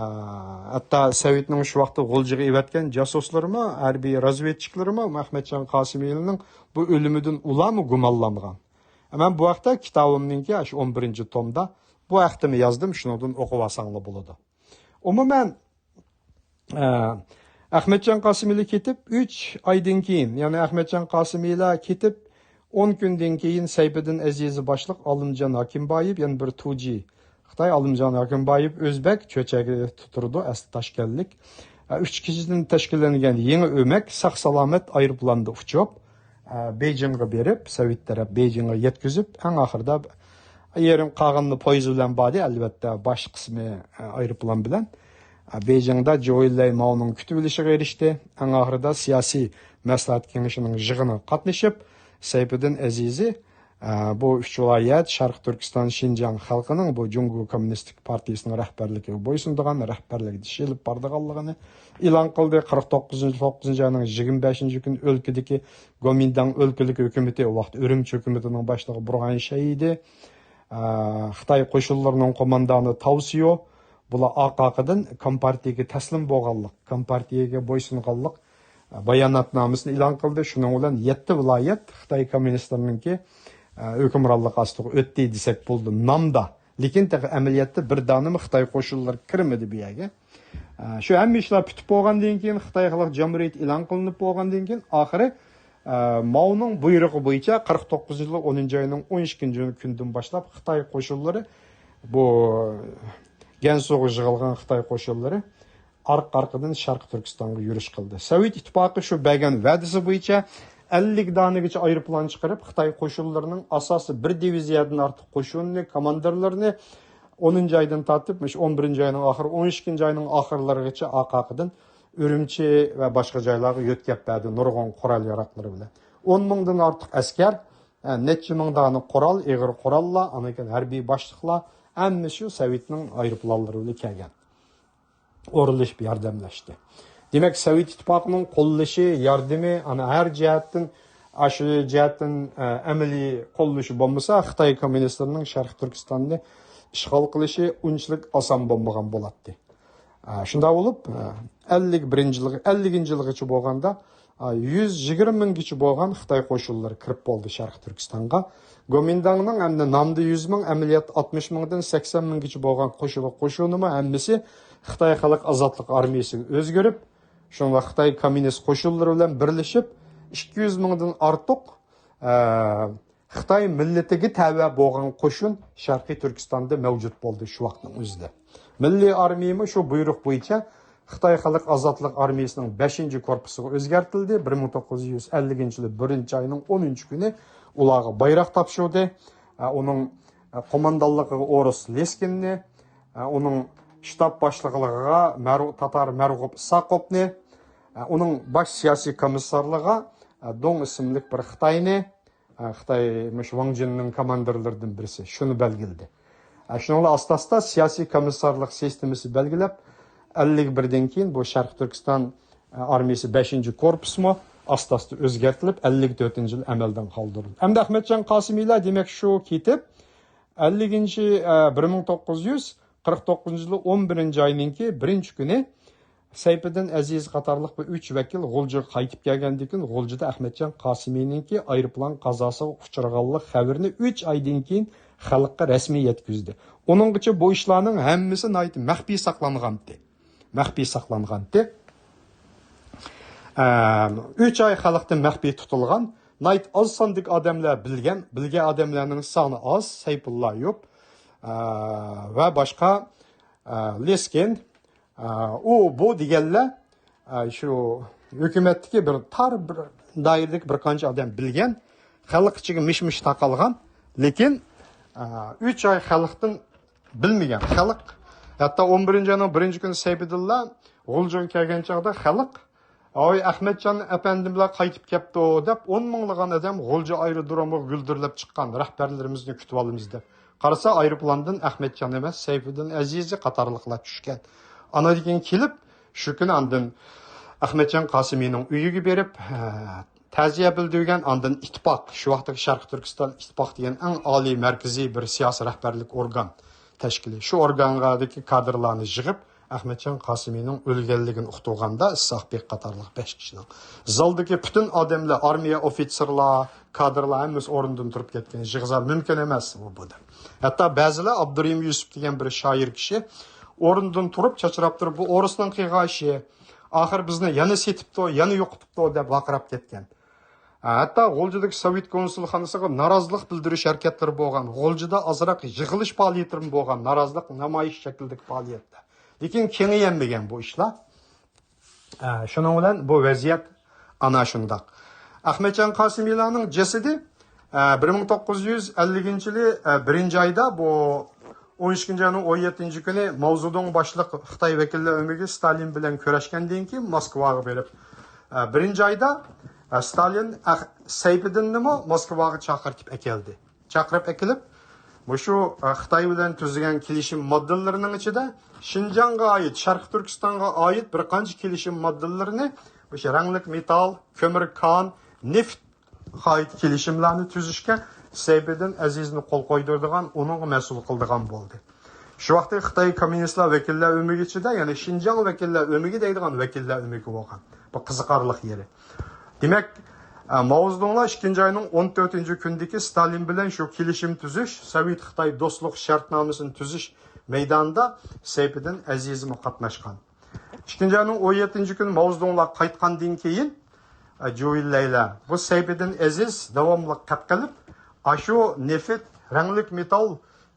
ھەتتا سوۋېتنىڭ شۇ ۋاقىتتا غۇلجىغا ئېۋەتكەن جاسۇسلىرىمۇ، ھەربىي رازۋېدچىكلىرىمۇ ئەخمەتجان قاسىمىلىنىڭ بۇ ئۆلۈمىدىن ئۇلارمۇ گۇمانلانغان. مەن بۇ ھەقتە كىتابىمنىڭكى شۇ ئون بىرىنچى تومدا بۇ ھەقتىمۇ يازدىم، شۇنىڭدىن ئوقۇۋالساڭلار بولىدۇ. ئومۇمەن، ئە، ئەخمەتجان قاسىمىلى كېتىپ ئۈچ ئايدىن كېيىن، يەنى ئەخمەتجان قاسىمىلى كېتىپ ئون كۈندىن كېيىن سەيپىدىن ئەزىزى باشلىق ئالىمجان ھاكىمبايېۋ، يەنە بىر تۇجى خىتاي، ئالىمجان ھاكىمبايېۋ ئۆزبەك، چۆچەكتە تۇرىدۇ، ئەسلى تاشكەنتلىك. ئە، ئۈچ كىشىدىن تەشكىللەنگەن يېڭى ئۆمەك ساق-سالامەت ئايروپىلاندا ئۇچۇپ، ئە، بېيجىڭغا بېرىپ، سوۋېت تەرەپ بېيجىڭغا يەتكۈزۈپ، ئەڭ ئاخىرىدا يېرىم قالغىنىنى پويىز بىلەن باردى، ئەلۋەتتە، باش قىسمى، ئە، ئايروپىلان بىلەن. ئە، بېيجىڭدا جوۋېنلەي ماۋنىڭ كۈتۈۋېلىشىغا ئېرىشتى. ئەڭ ئاخىرىدا سىياسىي مەسلىھەت كېڭىشىنىڭ يىغىنىغا قاتنىشىپ، سەيپىدىن ئەزىزى، ئە، بۇ ئۈچ ۋىلايەت، شەرقىي تۈركىستان، شىنجاڭ خەلقىنىڭ بۇ جۇڭگو كوممۇنىستىك پارتىيىسىنىڭ رەھبەرلىكىگە بويسۇنىدىغان، رەھبەرلىكىدە ئىش ئېلىپ بارىدىغانلىقىنى ئېلان قىلدى. قىرىق توققۇزىنچى، توققۇزىنچى ئاينىڭ يىگىرمە بەشىنچى كۈنى ئۆلكىدىكى گومىنداڭ ئۆلكىلىك ھۆكۈمىتى، ئۇ ۋاقىت ئۈرۈمچى ھۆكۈمىتىنىڭ باشلىقى بۇرغان شەي ئىدى. ئە، خىتاي قوشۇنلىرىنىڭ قوماندانى تاۋسىيو، بۇلار ئارقا-ئارقىدىن كومپارتىيەگە تەسلىم بولغانلىق، كومپارتىيەگە بويسۇنغانلىق، ئە، باياناتنامىسىنى ئېلان قىلدى. شۇنىڭ بىلەن يەتتە ۋىلايەت خىتاي كوممۇنىستلىرىنىڭكى، ئە، ھۆكۈمرانلىقى ئاستىغا ئۆتتى دېسەك بولىدۇ، نامدا. لېكىن تېخى ئەمەلىيەتتە بىر دانىمۇ خىتاي قوشۇنلىرى كىرمىدى بۇ يەرگە. ئە، شۇ ھەممە ئىشلار پۈتۈپ بولغاندىن كېيىن، خىتاي خەلق جۇمھۇرىيىتى ئېلان قىلىنىپ بولغاندىن كېيىن، ئاخىرى، ئە، ماۋنىڭ بۇيرۇقى بويىچە قىرىق توققۇزىنچى يىلى ئونىنچى ئاينىڭ ئون ئىككىنچى كۈنىدىن باشلاپ خىتاي قوشۇنلىرى بۇ گەنسۇغا يىغىلغان خىتاي قوشۇنلىرى ئارقا-ئارقىدىن شەرقىي تۈركىستانغا يۈرۈش قىلدى. سوۋېت ئىتتىپاقى شۇ بەرگەن ۋەدىسى بويىچە ئەللىك دانىگىچە ئايروپىلان چىقىرىپ، خىتاي قوشۇنلىرىنىڭ ئاساسىي بىر دىۋىزىيەدىن ئارتۇق قوشۇنىنى، كوماندىرلىرىنى ئونىنچى ئايدىن تارتىپ، مۇشۇ ئون بىرىنچى ئاينىڭ ئاخىرى، ئون ئىككىنچى ئاينىڭ ئاخىرلىرىغىچە ئارقا-ئارقىدىن ئۈرۈمچى ۋە باشقا جايلارغا يۆتكەپ بەردى، نۇرغۇن قورال-ياراغلىرى بىلەن. ئون مىڭدىن ئارتۇق ئەسكەر، ئە، نەچچە مىڭ دانە قورال، ئېغىر قوراللار، ئاندىن كېيىن ھەربىي باشلىقلار، ھەممىسى شۇ سوۋېتنىڭ ئايروپىلانلىرى بىلەن كەلگەن. ئورۇنلىشىپ ياردەملەشتى. دېمەك، سوۋېت ئىتتىپاقىنىڭ قوللىشى، ياردىمى، ئانا ھەر جەھەتتىن، ئاشۇ جەھەتتىن، ئە، ئەمەلىي قوللىشى بولمىسا، خىتاي كوممۇنىستلىرىنىڭ شەرقىي تۈركىستاننى ئىشغال قىلىشى ئۇنچىلىك ئاسان بولمىغان بولاتتى. ئە، شۇنداق بولۇپ، ئە، ئەللىك بىرىنچى يىلغا، ئەللىكىنچى يىلغىچە بولغاندا، ئە، يۈز يىگىرمە مىڭگىچە بولغان خىتاي قوشۇنلىرى كىرىپ بولدى شەرقىي تۈركىستانغا. گومىنداڭنىڭ ئەمدى نامدا يۈز مىڭ، ئەمەلىيەتتە ئاتمىش مىڭدىن سەكسەن مىڭگىچە بولغان قوشۇنى، قوشۇنىمۇ ھەممىسى خىتاي خەلق ئازادلىق ئارمىيىسىغا ئۆزگىرىپ، شۇڭا خىتاي كوممۇنىست قوشۇنلىرى بىلەن بىرلىشىپ، ئىككى يۈز مىڭدىن ئارتۇق، ئە، خىتاي مىللىتىگە تەۋە بولغان قوشۇن شەرقىي تۈركىستاندا مەۋجۇت بولدى شۇ ۋاقىتنىڭ ئۆزىدە. مىللىي ئارمىيىمۇ شۇ بۇيرۇق بويىچە خىتاي خەلق ئازادلىق ئارمىيىسىنىڭ بەشىنچى كورپۇسىغا ئۆزگەرتىلدى. بىر مىڭ توققۇز يۈز ئەللىكىنچى يىلى بىرىنچى ئاينىڭ ئونىنچى كۈنى ئۇلارغا بايراق تاپشۇردى. ئە، ئۇنىڭ، ئە، قوماندانلىقىغا ئورۇس لېسكىننى، ئە، ئۇنىڭ شتاب باشلىقلىقىغا مەرۇ-، تاتار مەرغۇپ ئىساقوپنى، ئە، ئۇنىڭ باش سىياسىي كومىسسارلىقىغا، ئە، دۇڭ ئىسىملىك بىر خىتاينى، ئە، خىتاي مۇشۇ ۋاڭ جىننىڭ كوماندىرلىرىدىن بىرسى، شۇنى بەلگىلىدى. ئە، شۇنىڭ بىلەن ئاستا-ئاستا سىياسىي كومىسسارلىق سىستېمىسى بەلگىلەپ، ئەللىك بىردىن كېيىن بۇ شەرقىي تۈركىستان، ئە، ئارمىيىسى بەشىنچى كورپۇسمۇ ئاستا-ئاستا ئۆزگەرتىلىپ، ئەللىك تۆتىنچى يىل ئەمەلدىن قالدۇرۇلدى. ئەمدى ئەخمەتجان قاسىمىيلار، دېمەك، شۇ كېتىپ، ئەللىكىنچى، ئە، بىر مىڭ توققۇز يۈز قىرىق توققۇزىنچى يىلى ئون بىرىنچى ئاينىڭكى بىرىنچى كۈنى سەيپىدىن ئەزىز قاتارلىق بىر ئۈچ ۋەكىل غۇلجىغا قايتىپ كەلگەندىن كېيىن، غۇلجىدا ئەخمەتجان قاسىمىينىڭكى ئايروپىلان قازاسىغا ئۇچرىغانلىق خەۋىرىنى ئۈچ ئايدىن كېيىن خەلققە رەسمىي يەتكۈزدى. ئۇنىڭغىچە بۇ ئىشلارنىڭ ھەممىسى ناھايىتى مەخپىي ساقلانغانتى. مەخپىي ساقلانغانتى. ئە، ئۈچ ئاي خەلقتىن مەخپىي تۇتۇلغان، ناھايىتى ئاز ساندىكى ئادەملەر بىلگەن، بىلگەن ئادەملەرنىڭ سانى ئاز، سەيپۇللا يوپ، ئە، ۋە باشقا، ئە، لېسكىن، ئە، ئۇ، بۇ دېگەنلەر، ئە، شۇ ھۆكۈمەتتىكى بىر تار بىر دائىرىدىكى بىر قانچە ئادەم بىلگەن، خەلق ئىچىگە مىش-مىش تارقالغان، لېكىن، ئە، ئۈچ ئاي خەلقتىن بىلمىگەن خەلق. ھەتتا ئون بىرىنچى ئاينىڭ بىرىنچى كۈنى سەيپىدىنلا غۇلجىغا كەلگەن چاغدا خەلق، «ۋاي، ئەخمەتجان ئەپەندىملەر قايتىپ كەپتۇ» دەپ، ئون مىڭلىغان ئادەم غۇلجا ئايرودرومىغا گۈلدۈرلەپ چىققان، «رەھبەرلىرىمىزنى كۈتۈۋالىمىز» دەپ. قارىسا، ئايروپىلاندىن ئەخمەتجان ئەمەس، سەيپىدىن ئەزىزى قاتارلىقلار چۈشكەن. ئاندىن كېيىن كېلىپ، شۇ كۈنى ئاندىن ئەخمەتجان قاسىمىنىڭ ئۆيىگە بېرىپ، ھە، تەزىيە بىلدۈرگەن، ئاندىن ئىتتىپاق، شۇ ۋاقىتتىكى شەرقىي تۈركىستان ئىتتىپاق دېگەن ئەڭ ئالىي مەركىزىي بىر سىياسىي رەھبەرلىك ئورگان تەشكىلى. شۇ ئورگاندىكى كادىرلارنى يىغىپ، ئەخمەتجان قاسىمىنىڭ ئۆلگەنلىكىنى ئۇقتۇرغاندا، ئىسھاق بېك قاتارلىق بەش كىشىنىڭ. زالدىكى پۈتۈن ئادەملەر، ئارمىيە ئوفىتسېرلار، كادىرلار ھەممىسى ئورنىدىن تۇرۇپ كەتكەن. يىغزا مۇمكىن ئەمەس بۇ، بۇ دەپ. ھەتتا بەزىلەر ئابدۇرېھىم يۈسۈپ دېگەن بىر شائىر كىشى ئورنىدىن تۇرۇپ، چاچراپ تۇرۇپ، «بۇ ئورۇسنىڭ قىلغان ئىشى. ئاخىر بىزنى يەنە سېتىپتۇ، يەنە يوقىتىپتۇ» دەپ ۋارقىراپ كەتكەن. ھەتتا غۇلجىدىكى سوۋېت كونسۇلخانىسىغا نارازىلىق بىلدۈرۈش ھەرىكەتلىرى بولغان، غۇلجىدا ئازراق يىغىلىش پائالىيەتلىرىمۇ بولغان، نارازىلىق نامايىش شەكلىدىكى پائالىيەتلەر. لېكىن كېڭىيەلمىگەن بۇ ئىشلار. ئە، شۇنىڭ بىلەن بۇ ۋەزىيەت ئانا شۇنداق. ئەخمەتجان قاسىمىلارنىڭ جەسىتى، ئە، بىر مىڭ توققۇز يۈز ئەللىكىنچى يىلى، ئە، بىرىنچى ئايدا، بۇ ئون ئىككىنچى ئاينىڭ ئون يەتتىنچى كۈنى ماۋزېدۇڭ باشلىق خىتاي ۋەكىللەر ئۆمىكى ستالىن بىلەن كۆرۈشكەندىن كېيىن موسكۋاغا بېرىپ، ئە، بىرىنچى ئايدا، ئە، ستالىن، ئە، سەيپىدىننىمۇ موسكۋاغا چاقىرتىپ ئەكەلدى. چاقىرىپ ئەكېلىپ، مۇشۇ، ئە، خىتاي بىلەن تۈزگەن كېلىشىم ماددىلىرىنىڭ ئىچىدە شىنجاڭغا ئائىت، شەرقىي تۈركىستانغا ئائىت بىر قانچە كېلىشىم ماددىلىرىنى، مۇشۇ رەڭلىك مېتال، كۆمۈر كان، نېفىتقا ئائىت كېلىشىملەرنى تۈزۈشكە سەيپىدىن ئەزىزنى قول قويدۇرىدىغان، ئۇنىڭغا مەسئۇل قىلىدىغان بولدى. شۇ ۋاقىتتا خىتاي كوممۇنىستلار ۋەكىللەر ئۆمىكى ئىچىدە، يەنى شىنجاڭ ۋەكىللەر ئۆمىكى دەيدىغان ۋەكىللەر ئۆمىكى بولغان. بۇ قىزىقارلىق يېرى. دېمەك، ئە، ماۋزېدۇڭلار ئىككىنچى ئاينىڭ ئون تۆتىنچى كۈنىدىكى ستالىن بىلەن شۇ كېلىشىم تۈزۈش، سوۋېت خىتاي دوستلۇق شەرتنامىسىنى تۈزۈش مەيدانىدا سەيپىدىن ئەزىزمۇ قاتناشقان. ئىككىنچى ئاينىڭ ئون يەتتىنچى كۈنى ماۋزېدۇڭلار قايتقاندىن كېيىن، ئە، جۇۋېي لەيلە، بۇ سەيپىدىن ئەزىز داۋاملىق قەپ قىلىپ، ئاشۇ نېفىت، رەڭلىك مېتال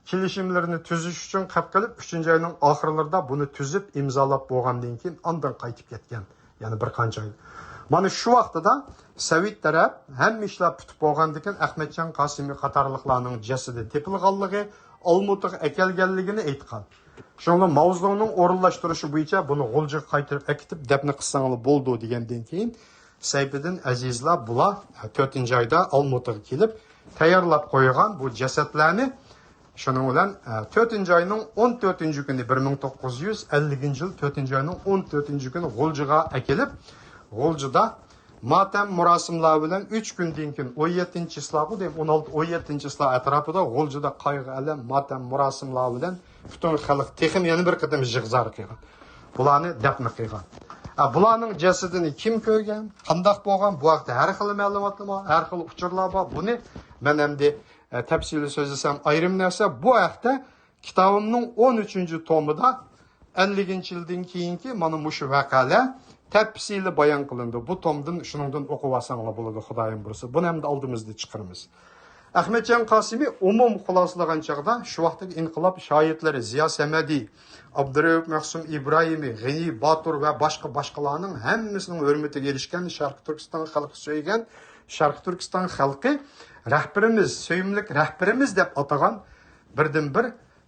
كېلىشىملىرىنى تۈزۈش ئۈچۈن قەپ قىلىپ، ئۈچىنچى ئاينىڭ ئاخىرلىرىدا بۇنى تۈزۈپ ئىمزالاپ بولغاندىن كېيىن ئاندىن قايتىپ كەتكەن. يەنە بىر قانچە ئاي. مانا شۇ ۋاقتىدا سوۋېت تەرەپ ھەممە ئىشلار پۈتۈپ بولغاندىن كېيىن ئەخمەتجان قاسىمى قاتارلىقلارنىڭ جەسىتى تېپىلغانلىقى، ئالمۇتىغا ئەكەلگەنلىكىنى ئېيتقان. شۇڭا ماۋزېدۇڭنىڭ ئورۇنلاشتۇرۇشى بويىچە بۇنى غۇلجىغا قايتۇرۇپ ئەكېتىپ دەپنە قىلساڭلار بولىدۇ دېگەندىن كېيىن سەيپىدىن ئەزىزلار بۇلار تۆتىنچى ئايدا ئالمۇتىغا كېلىپ تەييارلاپ قويغان بۇ جەسەتلەرنى، شۇنىڭ بىلەن، ئە، تۆتىنچى ئاينىڭ ئون تۆتىنچى كۈنى، بىر مىڭ توققۇز يۈز ئەللىكىنچى يىل تۆتىنچى ئاينىڭ ئون تۆتىنچى كۈنى غۇلجىغا ئەكېلىپ، غۇلجىدا ماتەم مۇراسىملار بىلەن ئۈچ كۈندىن كېيىن، ئون يەتتىنچى چىسلاغۇ دەيمەن، ئون ئالتە، ئون يەتتىنچى چىسلا ئەتراپىدا غۇلجىدا قايغۇ-ئەلەم، ماتەم مۇراسىملار بىلەن پۈتۈن خەلق تېخىمۇ يەنە بىر قېتىم يىغا زار قىلغان. بۇلارنى دەپنە قىلغان. ئە، بۇلارنىڭ جەسىتىنى كىم كۆرگەن، قانداق بولغان، بۇ ھەقتە ھەر خىل مەلۇماتلار بار، ھەر خىل ئۇچۇرلار بار. بۇنى مەن ئەمدى، ئە، تەپسىلىي سۆزلىسەم ئايرىم نەرسە. بۇ ھەقتە كىتابىمنىڭ ئون ئۈچىنچى تومىدا ئەللىكىنچى يىلدىن كېيىنكى مانا مۇشۇ ۋەقەلەر تەپسىلىي بايان قىلىندى. بۇ تومدىن، شۇنىڭدىن ئوقۇۋالساڭلار بولىدۇ، خۇدايىم بۇيرۇسا. بۇنى ئەمدى ئالدىمىزدا چىقىرىمىز. ئەخمەتجان قاسىمى ئومۇم خۇلاسىلىغان چاغدا شۇ ۋاقىتتىكى ئىنقىلاب شاھىتلىرى زىيا سەمەدى، ئابدۇرەئۇپ مەخسۇم ئىبراھىمى، غېنى باتۇر ۋە باشقا باشقىلارنىڭ ھەممىسىنىڭ ھۆرمىتىگە ئېرىشكەن، شەرقىي تۈركىستان خەلقى سۆيگەن، شەرقىي تۈركىستان خەلقى رەھبىرىمىز، سۆيۈملۈك رەھبىرىمىز دەپ ئاتىغان بىردىنبىر،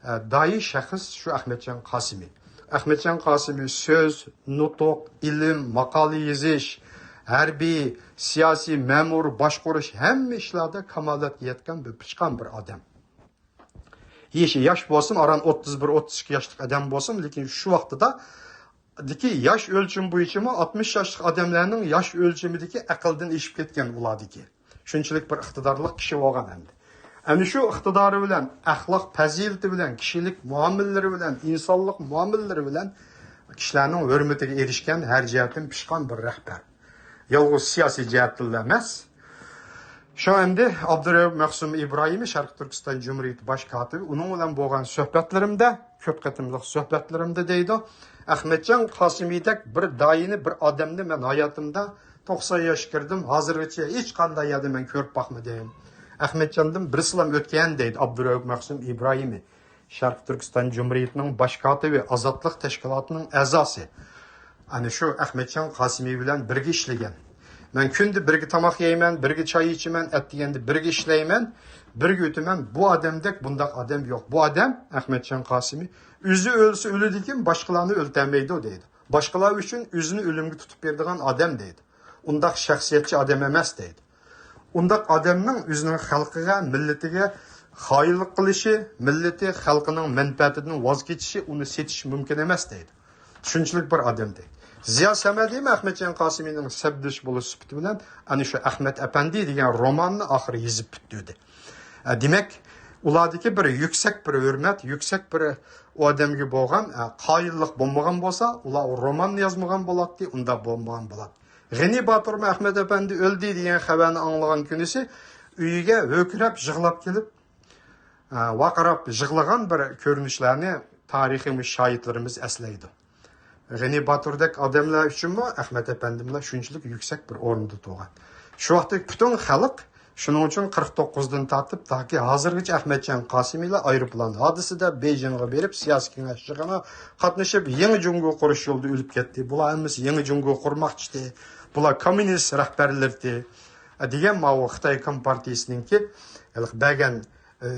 ئە، داھىي شەخس شۇ ئەخمەتجان قاسىمى. ئەخمەتجان قاسىمى سۆز، نۇتۇق، ئىلىم، ماقالە يېزىش، ھەربىي، سىياسىي، مەمۇر، باشقۇرۇش، ھەممە ئىشلاردا كامالەتكە يەتكەن بىر پىشقان بىر ئادەم. يېشى ياش بولسۇن، ئاران ئوتتۇز بىر، ئوتتۇز ئىككى ياشلىق ئادەم بولسۇن، لېكىن شۇ ۋاقتىدا دىكى ياش ئۆلچىمى بويىچىمۇ ئاتمىش ياشلىق ئادەملەرنىڭ ياش ئۆلچىمىدىكى ئەقىلدىن ئېشىپ كەتكەن ئۇلاردىكى. شۇنچىلىك بىر ئىقتىدارلىق كىشى بولغان ئەمدى. ئەنە شۇ ئىقتىدارى بىلەن، ئەخلاق پەزىلىتى بىلەن، كىشىلىك مۇئامىلىلىرى بىلەن، ئىنسانلىق مۇئامىلىلىرى بىلەن كىشىلەرنىڭ ھۆرمىتىگە ئېرىشكەن، ھەر جەھەتتىن پىشقان بىر رەھبەر. يالغۇز سىياسىي جەھەتتىنلا ئەمەس. شۇڭا ئەمدى ئابدۇرەئۇپ مەخسۇم ئىبراھىمى، شەرقىي تۈركىستان جۇمھۇرىيىتى باش كاتىپى، ئۇنىڭ بىلەن بولغان سۆھبەتلىرىمدە، كۆپ قېتىملىق سۆھبەتلىرىمدە دەيدۇ، ئەخمەتجان قاسىمىدەك بىر داھىينى، بىر ئادەمنى مەن ھاياتىمدا توقسان ياشقا كىردىم، ھازىرغىچە ھېچقانداق يەردە مەن كۆرۈپ باقمىدىم. ئەخمەتجاندىن بىرسىلا ئۆتكەن دەيدۇ ئابدۇرەئۇپ مەخسۇم ئىبراھىمى. شەرقىي تۈركىستان جۇمھۇرىيىتىنىڭ باش كاتىپى، ئازادلىق تەشكىلاتىنىڭ ئەزاسى. ئەنە شۇ ئەخمەتجان قاسىمى بىلەن بىرگە ئىشلىگەن. مەن كۈندە بىرگە تاماق يەيمەن، بىرگە چاي ئىچىمەن، ئەتىگەندە بىرگە ئىشلەيمەن، بىرگە ئۆتىمەن. بۇ ئادەمدەك بۇنداق ئادەم يوق. بۇ ئادەم، ئەخمەتجان قاسىمى، ئۆزى ئۆلسە ئۆلىدىكىن، باشقىلارنى ئۆلتۈرمەيدۇ دەيدۇ. باشقىلار ئۈچۈن ئۆزىنى ئۆلۈمگە تۇتۇپ بېرىدىغان ئادەم دەيدۇ. ئۇنداق شەخسىيەتچى ئادەم ئەمەس دەيدۇ. ئۇنداق ئادەمنىڭ ئۆزىنىڭ خەلقىگە، مىللىتىگە خائىنلىق قىلىشى، مىللىتى، خەلقىنىڭ مەنپەئەتىدىن ۋاز كېچىشى ئۇنى سېتىش مۇمكىن ئەمەس دەيدۇ. شۇنچىلىك بىر ئادەم دەيدۇ. زىيا سەمەدىمۇ ئەخمەتجان قاسىمىنىڭ سەپدىشى بولۇش سۈپىتى بىلەن ئەنە شۇ ئەخمەت ئەپەندى دېگەن روماننى ئاخىرى يېزىپ پۈتتۈردى. ئە، دېمەك، ئۇلاردىكى بىر يۈكسەك بىر ھۆرمەت، يۈكسەك بىر ئۇ ئادەمگە بولغان، ئە، قايىللىق بولمىغان بولسا، ئۇلار ئۇ روماننى يازمىغان بولاتتى، ئۇنداق بولمىغان بولاتتى. غېنى باتۇرمۇ ئەخمەت ئەپەندى ئۆلدى دېگەن خەۋەرنى ئاڭلىغان كۈنىسى ئۆيىگە ھۆركىرەپ يىغلاپ كېلىپ، ئە، ۋارقىراپ يىغلىغان بىر كۆرۈنۈشلەرنى تارىخىي شاھىتلىرىمىز ئەسلەيدۇ. غېنى باتۇردەك ئادەملەر ئۈچۈنمۇ ئەخمەت ئەپەندىملەر شۇنچىلىك يۈكسەك بىر ئورۇندا تۇرغان. شۇ ۋاقىتتىكى پۈتۈن خەلق، شۇنىڭ ئۈچۈن قىرىق توققۇزدىن تارتىپ تاكى ھازىرغىچە ئەخمەتجان قاسىمىلار ئايروپىلان ھادىسىدە بېيجىڭغا بېرىپ، سىياسىي كېڭەش يىغىنىغا قاتنىشىپ، يېڭى جۇڭگو قۇرۇش يولىدا ئۆلۈپ كەتتى. بۇلار ھەممىسى يېڭى جۇڭگو قۇرماقچىتى. بۇلار كوممۇنىست رەھبەرلىرىتى، دېگەن ماۋۇ خىتاي كومپارتىيىسىنىڭكى ھېلىقى بەرگەن، ئى،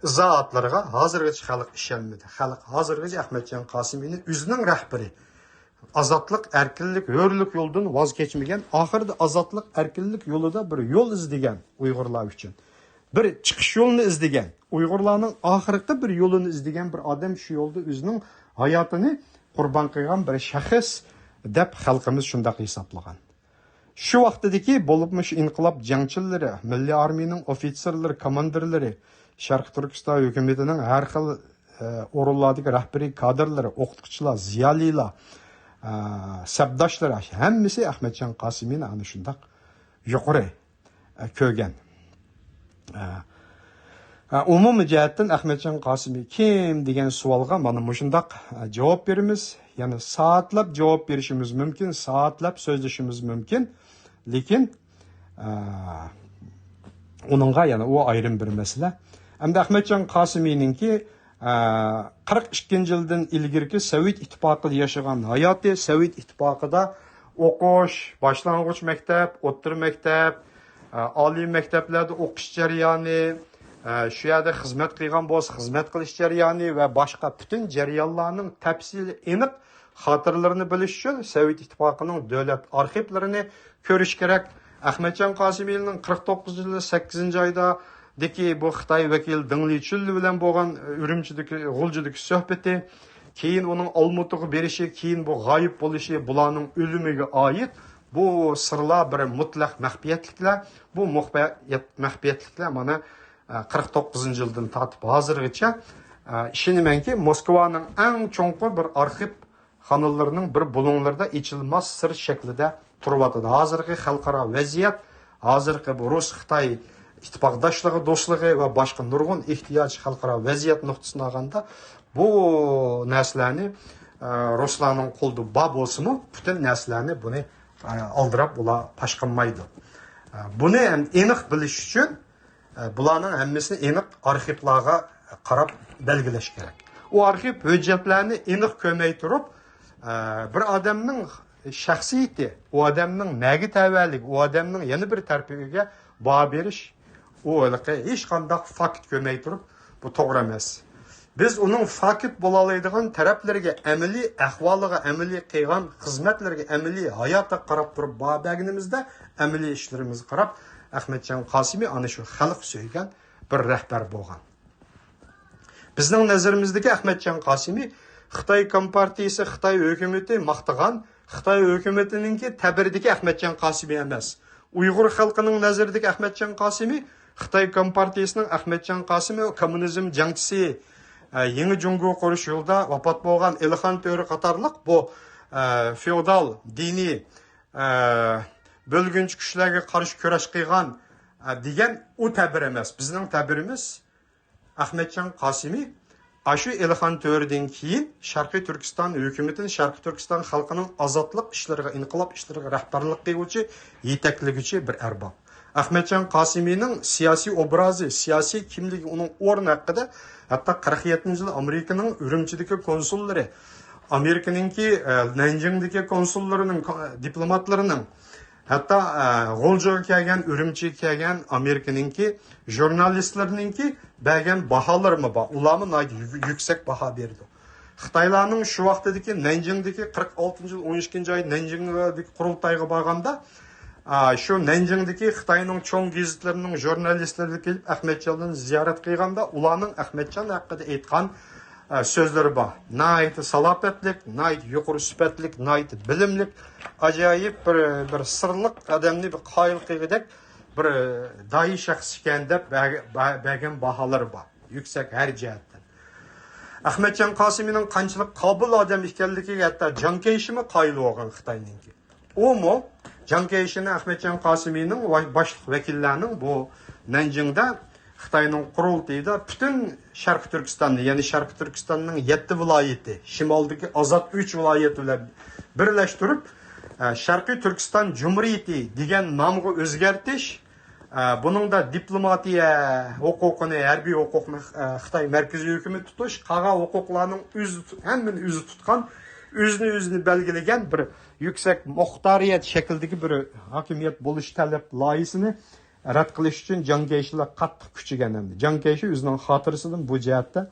ئىزاھاتلىرىغا ھازىرغىچە خەلق ئىشەنمىدى. خەلق ھازىرغىچە ئەخمەتجان قاسىمىنى ئۆزىنىڭ رەھبىرى، ئازادلىق، ئەركىنلىك، ھۆرلۈك يولىدىن ۋاز كەچمىگەن، ئاخىرىدا ئازادلىق، ئەركىنلىك يولىدا بىر يول ئىزدىگەن ئۇيغۇرلار ئۈچۈن. بىر چىقىش يولىنى ئىزدىگەن، ئۇيغۇرلارنىڭ ئاخىرقى بىر يولىنى ئىزدىگەن بىر ئادەم شۇ يولدا ئۆزىنىڭ ھاياتىنى قۇربان قىلغان بىر شەخس دەپ خەلقىمىز شۇنداق ھېسابلىغان. شۇ ۋاقتىدىكى بولۇپمۇ شۇ ئىنقىلاب جەڭچىلىرى، مىللىي ئارمىيىنىڭ ئوفىتسېرلىرى، كوماندىرلىرى، شەرقىي تۈركىستان ھۆكۈمىتىنىڭ ھەر خىل، ئە، ئورۇنلاردىكى رەھبىرىي كادىرلىرى، ئوقۇتقۇچىلار، زىيالىيلار، ئە، سەپداشلىرى، ھەممىسى ئەخمەتجان قاسىمىنى ئەنە شۇنداق يۇقىرى، ئە، كۆرگەن. ئە، ئە، ئومۇمىي جەھەتتىن ئەخمەتجان قاسىمى كىم دېگەن سوئالغا مانا مۇشۇنداق، ئە، جاۋاب بېرىمىز. يەنى سائەتلەپ جاۋاب بېرىشىمىز مۇمكىن، سائەتلەپ سۆزلىشىمىز مۇمكىن. لېكىن، ئە، ئۇنىڭغا يەنە ئۇ ئايرىم بىر مەسىلە. ئەمدى ئەخمەتجان قاسىمىنىڭكى، ئە، قىرىق ئىككىنچى يىلدىن ئىلگىرىكى سوۋېت ئىتتىپاقىدا ياشىغان ھاياتى، سوۋېت ئىتتىپاقىدا ئوقۇش، باشلانغۇچ مەكتەپ، ئوتتۇرا مەكتەپ، ئە، ئالىي مەكتەپلەردە ئوقۇش جەريانى، ئە، شۇ يەردە خىزمەت قىلغان بولسا خىزمەت قىلىش جەريانى ۋە باشقا پۈتۈن جەريانلارنىڭ تەپسىلىي ئېنىق خاتىرىلىرىنى بىلىش ئۈچۈن سوۋېت ئىتتىپاقىنىڭ دۆلەت ئارخىپلىرىنى كۆرۈش كېرەك. ئەخمەتجان قاسىمىلىنىڭ قىرىق توققۇزىنچى يىلى سەككىزىنچى ئايدىكى بۇ خىتاي ۋەكىلى دېڭ لىچۈن بىلەن بولغان ئۈرۈمچىدىكى، غۇلجىدىكى سۆھبىتى، كېيىن ئۇنىڭ ئالمۇتىغا بېرىشى، كېيىن بۇ غايىب بولۇشى، بۇلارنىڭ ئۆلۈمىگە ئائىت بۇ سىرلار بىر مۇتلەق مەخپىيەتلىكلەر. بۇ مۇخبە-، مەخپىيەتلىكلەر مانا، ئە، قىرىق توققۇزىنچى يىلدىن تارتىپ ھازىرغىچە، ئە، ئىشىنىمەنكى، موسكۋانىڭ ئەڭ چوڭقۇر بىر ئارخىپ خانىلىرىنىڭ بىر بۇلۇڭلىرىدا ئېچىلماس سىر شەكلىدە تۇرۇۋاتىدۇ. ھازىرقى خەلقئارا ۋەزىيەت، ھازىرقى بۇ رۇس-خىتاي ئىتتىپاقداشلىقى، دوستلۇقى ۋە باشقا نۇرغۇن ئېھتىياج خەلقئارا ۋەزىيەت نۇقتىسىدىن ئالغاندا، بۇ نەرسىلەرنى، ئە، رۇسلارنىڭ قولىدا بار بولسىمۇ، پۈتۈن نەرسىلەرنى بۇنى، ئە، ئالدىراپ ئۇلار پاش قىلمايدۇ. ئە، بۇنى ئېنىق بىلىش ئۈچۈن، ئە، بۇلارنىڭ ھەممىسىنى ئېنىق ئارخىپلارغا قاراپ بەلگىلەش كېرەك. ئۇ ئارخىپ ھۆججەتلەرنى ئېنىق كۆرمەي تۇرۇپ، ئە، بىر ئادەمنىڭ شەخسىيىتى، ئۇ ئادەمنىڭ نەگە تەۋەلىكى، ئۇ ئادەمنىڭ يەنە بىر تەرىپىگە باھا بېرىش، ئۇ ھېلىقى ھېچقانداق فاكت كۆرمەي تۇرۇپ، بۇ توغرا ئەمەس. بىز ئۇنىڭ فاكت بولالايدىغان تەرەپلىرىگە، ئەمەلىي ئەھۋالىغا، ئەمەلىي قىلغان خىزمەتلىرىگە، ئەمەلىي ھاياتىغا قاراپ تۇرۇپ باھا بەرگىنىمىزدە، ئەمەلىي ئىشلىرىمىزغا قاراپ، ئەخمەتجان قاسىمى ئانا شۇ خەلق سۆيگەن بىر رەھبەر بولغان. بىزنىڭ نەزىرىمىزدىكى ئەخمەتجان قاسىمى خىتاي كومپارتىيىسى، خىتاي ھۆكۈمىتى ماختىغان، خىتاي ھۆكۈمىتىنىڭكى تەبىرىدىكى ئەخمەتجان قاسىمى ئەمەس. ئۇيغۇر خەلقىنىڭ نەزىرىدىكى ئەخمەتجان قاسىمى خىتاي كومپارتىيىسىنىڭ ئەخمەتجان قاسىمى، كوممۇنىزم جەڭچىسى، ئە، يېڭى جۇڭگو قۇرۇش يولىدا ۋاپات بولغان ئېلىخان تۆرە قاتارلىق بۇ، ئە، فېئودال، دىنىي، ئە، بۆلگۈنچى كۈچلەرگە قارشى كۈرەش قىلغان، ئە، دېگەن ئۇ تەبىر ئەمەس. بىزنىڭ تەبىرىمىز ئەخمەتجان قاسىمى ئاشۇ ئېلىخان تۆرىدىن كېيىن شەرقىي تۈركىستان ھۆكۈمىتىنى، شەرقىي تۈركىستان خەلقىنىڭ ئازادلىق ئىشلىرىغا، ئىنقىلاب ئىشلىرىغا رەھبەرلىك قىلغۇچى، يېتەكلىگۈچى بىر ئەرباب. ئەخمەتجان قاسىمىنىڭ سىياسىي ئوبرازى، سىياسىي كىملىكى، ئۇنىڭ ئورنى ھەققىدە ھەتتا قىرىق يەتتىنچى يىلى ئامېرىكىنىڭ ئۈرۈمچىدىكى كونسۇللىرى، ئامېرىكىنىڭكى، ئە، نەنجىڭدىكى كونسۇللىرىنىڭ، دىپلوماتلىرىنىڭ، ھەتتا، ئە، غۇلجىغا كەلگەن، ئۈرۈمچىگە كەلگەن ئامېرىكىنىڭكى ژۇرنالىستلىرىنىڭكى بەرگەن باھالىرىمۇ بار. ئۇلارمۇ ناھايىتى يۈ-، يۈكسەك باھا بېرىدۇ. خىتايلارنىڭ شۇ ۋاقتىدىكى نەنجىڭدىكى قىرىق ئالتىنچى يىل ئون ئىككىنچى ئاي نەنجىڭدىكى قۇرۇلتايغا بارغاندا، ئا، شۇ نەنجىڭدىكى خىتاينىڭ چوڭ گېزىتلىرىنىڭ ژۇرنالىستلىرى كېلىپ ئەخمەتجاننى زىيارەت قىلغاندا، ئۇلارنىڭ ئەخمەتجان ھەققىدە ئېيتقان، ئا، سۆزلىرى بار. ناھايىتى سالاپەتلىك، ناھايىتى يۇقىرى سۈپەتلىك، ناھايىتى بىلىملىك، ئاجايىپ بىر، بىر سىرلىق ئادەمنى بىر قايىل قىلغۇدەك بىر داھىي شەخس ئىكەن دەپ بەرگەن باھالىرى بار. يۈكسەك ھەر جەھەتتىن. ئەخمەتجان قاسىمىنىڭ قانچىلىك قابىل ئادەم ئىكەنلىكىگە ھەتتا جاڭ كەيشىمۇ قايىل بولغان خىتاينىڭكى. ئۇمۇ جاڭ كەيشىنى ئەخمەتجان قاسىمىنىڭ ۋە باشلىق ۋەكىللەرنىڭ بۇ نەنجىڭدە خىتاينىڭ قۇرۇلتىيىدا پۈتۈن شەرقىي تۈركىستاننى، يەنى شەرقىي تۈركىستاننىڭ يەتتە ۋىلايىتى، شىمالدىكى ئازاد ئۈچ ۋىلايەت بىلەن بىرلەشتۈرۈپ، ئە، شەرقىي تۈركىستان جۇمھۇرىيىتى دېگەن نامغا ئۆزگەرتىش، ئە، بۇنىڭدا دىپلوماتىيە ھوقۇقىنى، ھەربىي ھوقۇقنى، ئە، خىتاي مەركىزىي ھۆكۈمىتى تۇتۇش، قالغان ھوقۇقلارنىڭ ئۆزى تۇت-، ھەممىنى ئۆزى تۇتقان، ئۆزىنى ئۆزىنى بەلگىلىگەن بىر يۈكسەك مۇختارىيەت شەكلىدىكى بىر ھاكىمىيەت بولۇش تەلەپ لايىھىسىنى رەت قىلىش ئۈچۈن جاڭ كەيشىلەر قاتتىق كۈچىگەن ئەمدى. جاڭ كەيشى ئۆزىنىڭ خاتىرىسىدىن بۇ جەھەتتە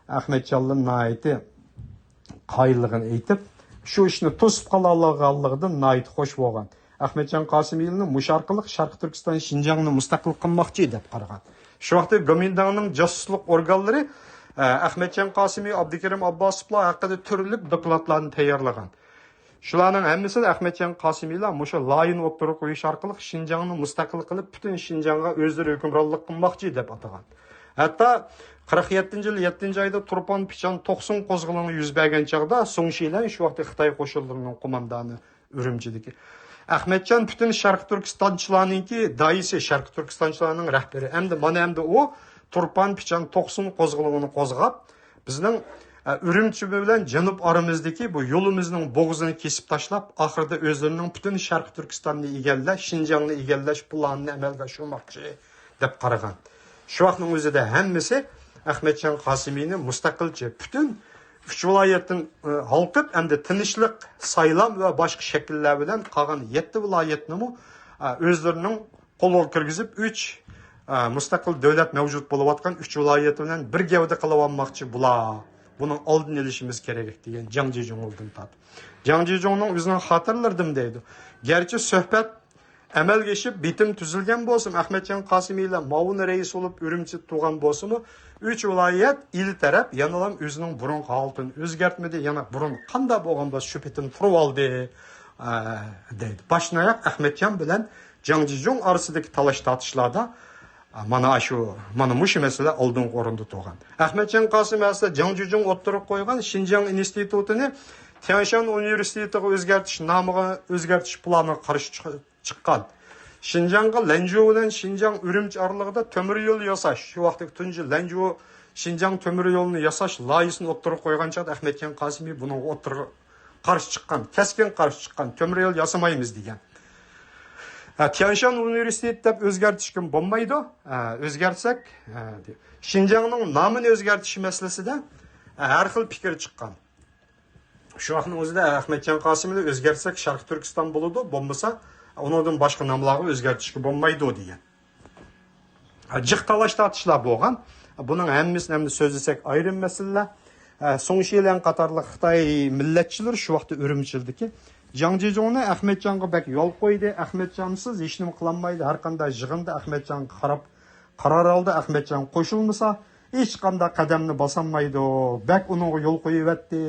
ئەخمەتجاننى ناھايىتى قايىللىقىنى ئېيتىپ، شۇ ئىشنى توسۇپ قالالىغانلىقىدىن ناھايىتى خوش بولغان. ئەخمەتجان قاسىمىلىنى مۇشۇ ئارقىلىق شەرقىي تۈركىستان شىنجاڭنى مۇستەقىل قىلماقچى دەپ قارىغان. شۇ ۋاقىتتا گومىنداڭنىڭ جاسۇسلۇق ئورگانلىرى، ئە، ئەخمەتجان قاسىمى، ئابدۇكېرىم ئابباسوفلار ھەققىدە تۈرلۈك دوكلاتلارنى تەييارلىغان. شۇلارنىڭ ھەممىسىنى ئەخمەتجان قاسىمىلار مۇشۇ لايىھىنى ئوتتۇرىغا قويۇش ئارقىلىق شىنجاڭنى مۇستەقىل قىلىپ، پۈتۈن شىنجاڭغا ئۆزلىرى ھۆكۈمرانلىق قىلماقچى دەپ ئاتىغان. ھەتتا قىرىق يەتتىنچى يىل يەتتىنچى ئايدا تۇرپان پىچان توقسۇن قوزغىلىڭى يۈز بەرگەن چاغدا سۇڭ شىلەن شۇ ۋاقىتتا خىتاي قوشۇنلىرىنىڭ قوماندانى ئۈرۈمچىدىكى. ئەخمەتجان پۈتۈن شەرقىي تۈركىستانچىلارنىڭكى داھىيسى، شەرقىي تۈركىستانچىلارنىڭ رەھبىرى. ئەمدى مانا ئەمدى ئۇ تۇرپان پىچان توقسۇن قوزغىلىڭىنى قوزغاپ، بىزنىڭ، ئە، ئۈرۈمچى بىلەن جەنۇب ئارىمىزدىكى بۇ يولىمىزنىڭ بوغۇزىنى كېسىپ تاشلاپ، ئاخىرىدا ئۆزلىرىنىڭ پۈتۈن شەرقىي تۈركىستاننى ئىگىلەش، شىنجاڭنى ئىگىلەش پىلانىنى ئەمەلگە ئاشۇرماقچى دەپ قارىغان. شۇ ۋاقىتنىڭ ئۆزىدە ھەممىسى ئەخمەتجان قاسىمىنى مۇستەقىلچە پۈتۈن ئۈچ ۋىلايەتتىن، ئە، ھالقىپ، ئەمدى تىنچلىق، سايلام ۋە باشقا شەكىللەر بىلەن قالغان يەتتە ۋىلايەتنىمۇ، ئە، ئۆزلىرىنىڭ قولىغا كىرگۈزۈپ، ئۈچ، ئە، مۇستەقىل دۆلەت مەۋجۇت بولۇۋاتقان ئۈچ ۋىلايەت بىلەن بىر گەۋدە قىلىۋالماقچى بۇلار. بۇنىڭ ئالدىنى ئېلىشىمىز كېرەك دېگەن جاڭ جىجۇڭدىن تارتىپ. جاڭ جىجۇڭنىڭ ئۆزىنىڭ خاتىرىلىرىدىمۇ دەيدۇ. گەرچە سۆھبەت ئەمەلگە ئېشىپ، بېتىم تۈزۈلگەن بولسىمۇ، ئەخمەتجان قاسىمىلار مۇئاۋىن رەئىس بولۇپ ئۈرۈمچىدە تۇرغان بولسىمۇ، ئۈچ ۋىلايەت ئىلى تەرەپ يەنىلا ئۆزىنىڭ بۇرۇنقى ھالىتىنى ئۆزگەرتمىدى. يەنە بۇرۇن قانداق بولغان بولسا، شۇ پېتىم تۇرۇۋالدى، ئە، دەيدۇ. باشتىن ئاياق ئەخمەتجان بىلەن جاڭ جىجۇڭ ئارىسىدىكى تالاش تارتىشلاردا، ئە، مانا شۇ، مانا مۇشۇ مەسىلە ئالدىنقى ئورۇندا تۇرغان. ئەخمەتجان قاسىم ئەسلى جاڭ جىجۇڭ ئوتتۇرىغا قويغان شىنجاڭ ئىنستىتۇتىنى تيەنشان ئۇنىۋېرسىتېتىغا ئۆزگەرتىش نامىغا، ئۆزگەرتىش پىلانىغا قارشى چىق-، چىققان. شىنجاڭغا لەنجۇ بىلەن شىنجاڭ ئۈرۈمچى ئارىلىقىدا تۆمۈر يول ياساش، شۇ ۋاقىتتىكى تۇنجى لەنجۇ شىنجاڭ تۆمۈر يولىنى ياساش لايىھىسىنى ئوتتۇرىغا قويغان چاغدا ئەخمەتجان قاسىمى بۇنىڭغا ئوتتۇرىغا قارشى چىققان، كەسكىن قارشى چىققان، تۆمۈر يول ياسىمايمىز دېگەن. ھە، تيەنشان ئۇنىۋېرسىتېتى دەپ ئۆزگەرتىشكە بولمايدۇ. ھە، ئۆزگەرتسەك، ھە، دەپ. شىنجاڭنىڭ نامىنى ئۆزگەرتىش مەسىلىسىدە، ھە، ھەر خىل پىكىر چىققان. شۇ ۋاقىتنىڭ ئۆزىدە ئەخمەتجان قاسىملى ئۆزگەرتسەك شەرقىي تۈركىستان بولىدۇ، بولمىسا ئۇنىڭدىن باشقا ناملارغا ئۆزگەرتىشكە بولمايدۇ دېگەن. جىق تالاش تارتىشلار بولغان. بۇنىڭ ھەممىسىنى ئەمدى سۆزلىسەك ئايرىم مەسىلىلەر. سۇڭ شىلەن قاتارلىق خىتاي مىللەتچىلىرى شۇ ۋاقىتتا ئۈرۈمچىدىكى جاڭ جىجۇڭنى ئەخمەتجانغا بەك يول قويدى. ئەخمەتجانسىز ھېچنېمە قىلالمايدۇ. ھەر قانداق يىغىندا ئەخمەتجانغا قاراپ قارار ئالدى. ئەخمەتجان قوشۇلمىسا ھېچقانداق قەدەمنى باسالمايدۇ. بەك ئۇنىڭغا يول قويۇۋەتتى.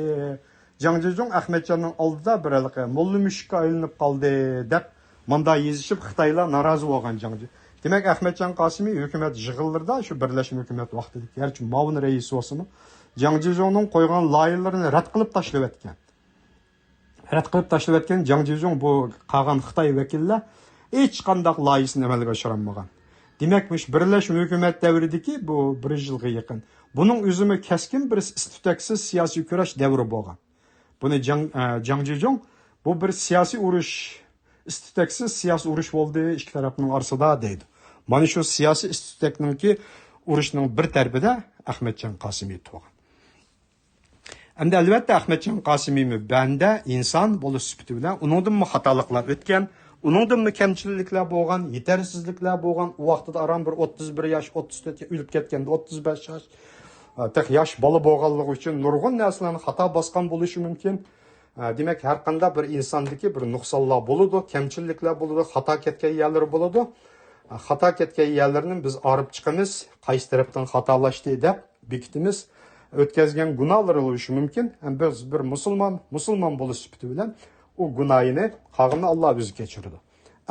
جاڭ جىجۇڭ ئەخمەتجاننىڭ ئالدىدا بىر ھېلىقى موللا مۈشۈككە ئايلىنىپ قالدى دەپ مۇنداق يېزىشىپ خىتايلار نارازى بولغان جاڭ جى-، دېمەك ئەخمەتجان قاسىمى ھۆكۈمەت يىغىنلىرىدا شۇ بىرلەشمە ھۆكۈمەت ۋاقتىدىكى گەرچە مۇئاۋىن رەئىس بولسىمۇ جاڭ جىجۇڭنىڭ قويغان لايىھىلىرىنى رەت قىلىپ تاشلىۋەتكەن. رەت قىلىپ تاشلىۋەتكەن جاڭ جىجۇڭ بۇ قالغان خىتاي ۋەكىللەر ھېچقانداق لايىھىسىنى ئەمەلگە ئاشۇرالمىغان. دېمەك مۇشۇ بىرلەشمە ھۆكۈمەت دەۋرىدىكى بۇ بىر يىلغا يېقىن بۇنىڭ ئۆزىمۇ كەسكىن بىر ئىس-تۈتەكسىز سىياسىي كۈرەش دەۋرى بولغان. بۇنى جاڭ، ئە، جاڭ جىجۇڭ بۇ بىر سىياسىي ئۇرۇش، ئىس-تۈتەكسىز سىياسىي ئۇرۇش بولدى ئىككى تەرەپنىڭ ئارىسىدا دەيدۇ. مانا شۇ سىياسىي ئىس-تۈتەكنىڭكى ئۇرۇشنىڭ بىر تەرىپىدە ئەخمەتجان قاسىمى تۇرغان. ئەمدى ئەلۋەتتە ئەخمەتجان قاسىمىمۇ بەندە، ئىنسان بولۇش سۈپىتى بىلەن ئۇنىڭدىنمۇ خاتالىقلار ئۆتكەن، ئۇنىڭدىنمۇ كەمچىلىكلەر بولغان، يېتەرسىزلىكلەر بولغان. ئۇ ۋاقتىدا ئاران بىر ئوتتۇز بىر ياش، ئوتتۇز تۆت يا-، ئۆلۈپ كەتكەندە ئوتتۇز بەش ياش، ئە، تېخى ياش بالا بولغانلىقى ئۈچۈن نۇرغۇن نەرسىلەرنى خاتا باسقان بولۇشى مۇمكىن. ئە، دېمەك، ھەر قانداق بىر ئىنساندىكى بىر نۇقسانلار بولىدۇ، كەمچىلىكلەر بولىدۇ، خاتا كەتكەن يەرلىرى بولىدۇ. ئە، خاتا كەتكەن يەرلىرىنى بىز ئايرىپ چىقىمىز، قايسى تەرەپتىن خاتالاشتى دەپ بېكىتىمىز. ئۆتكەزگەن گۇناھلىرى بولۇشى مۇمكىن. ھەم بىز بىر مۇسۇلمان، مۇسۇلمان بولۇش سۈپىتى بىلەن ئۇ گۇناھىنى قالغىنىنى ئاللا ئۆزى كەچۈرىدۇ.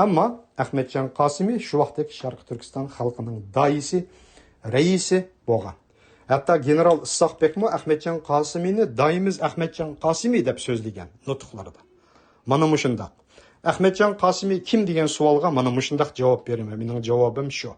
ئەمما ئەخمەتجان قاسىمى شۇ ۋاقىتتىكى شەرقىي تۈركىستان خەلقىنىڭ داھىيسى، رەئىسى بولغان. ھەتتا گېنېرال ئىسھاق بەكمۇ ئەخمەتجان قاسىمىنى داھىيىمىز ئەخمەتجان قاسىمى دەپ سۆزلىگەن نۇتۇقلىرىدا. مانا مۇشۇنداق. ئەخمەتجان قاسىمى كىم دېگەن سوئالغا مانا مۇشۇنداق جاۋاب بېرىمەن. مېنىڭ جاۋابىم شۇ.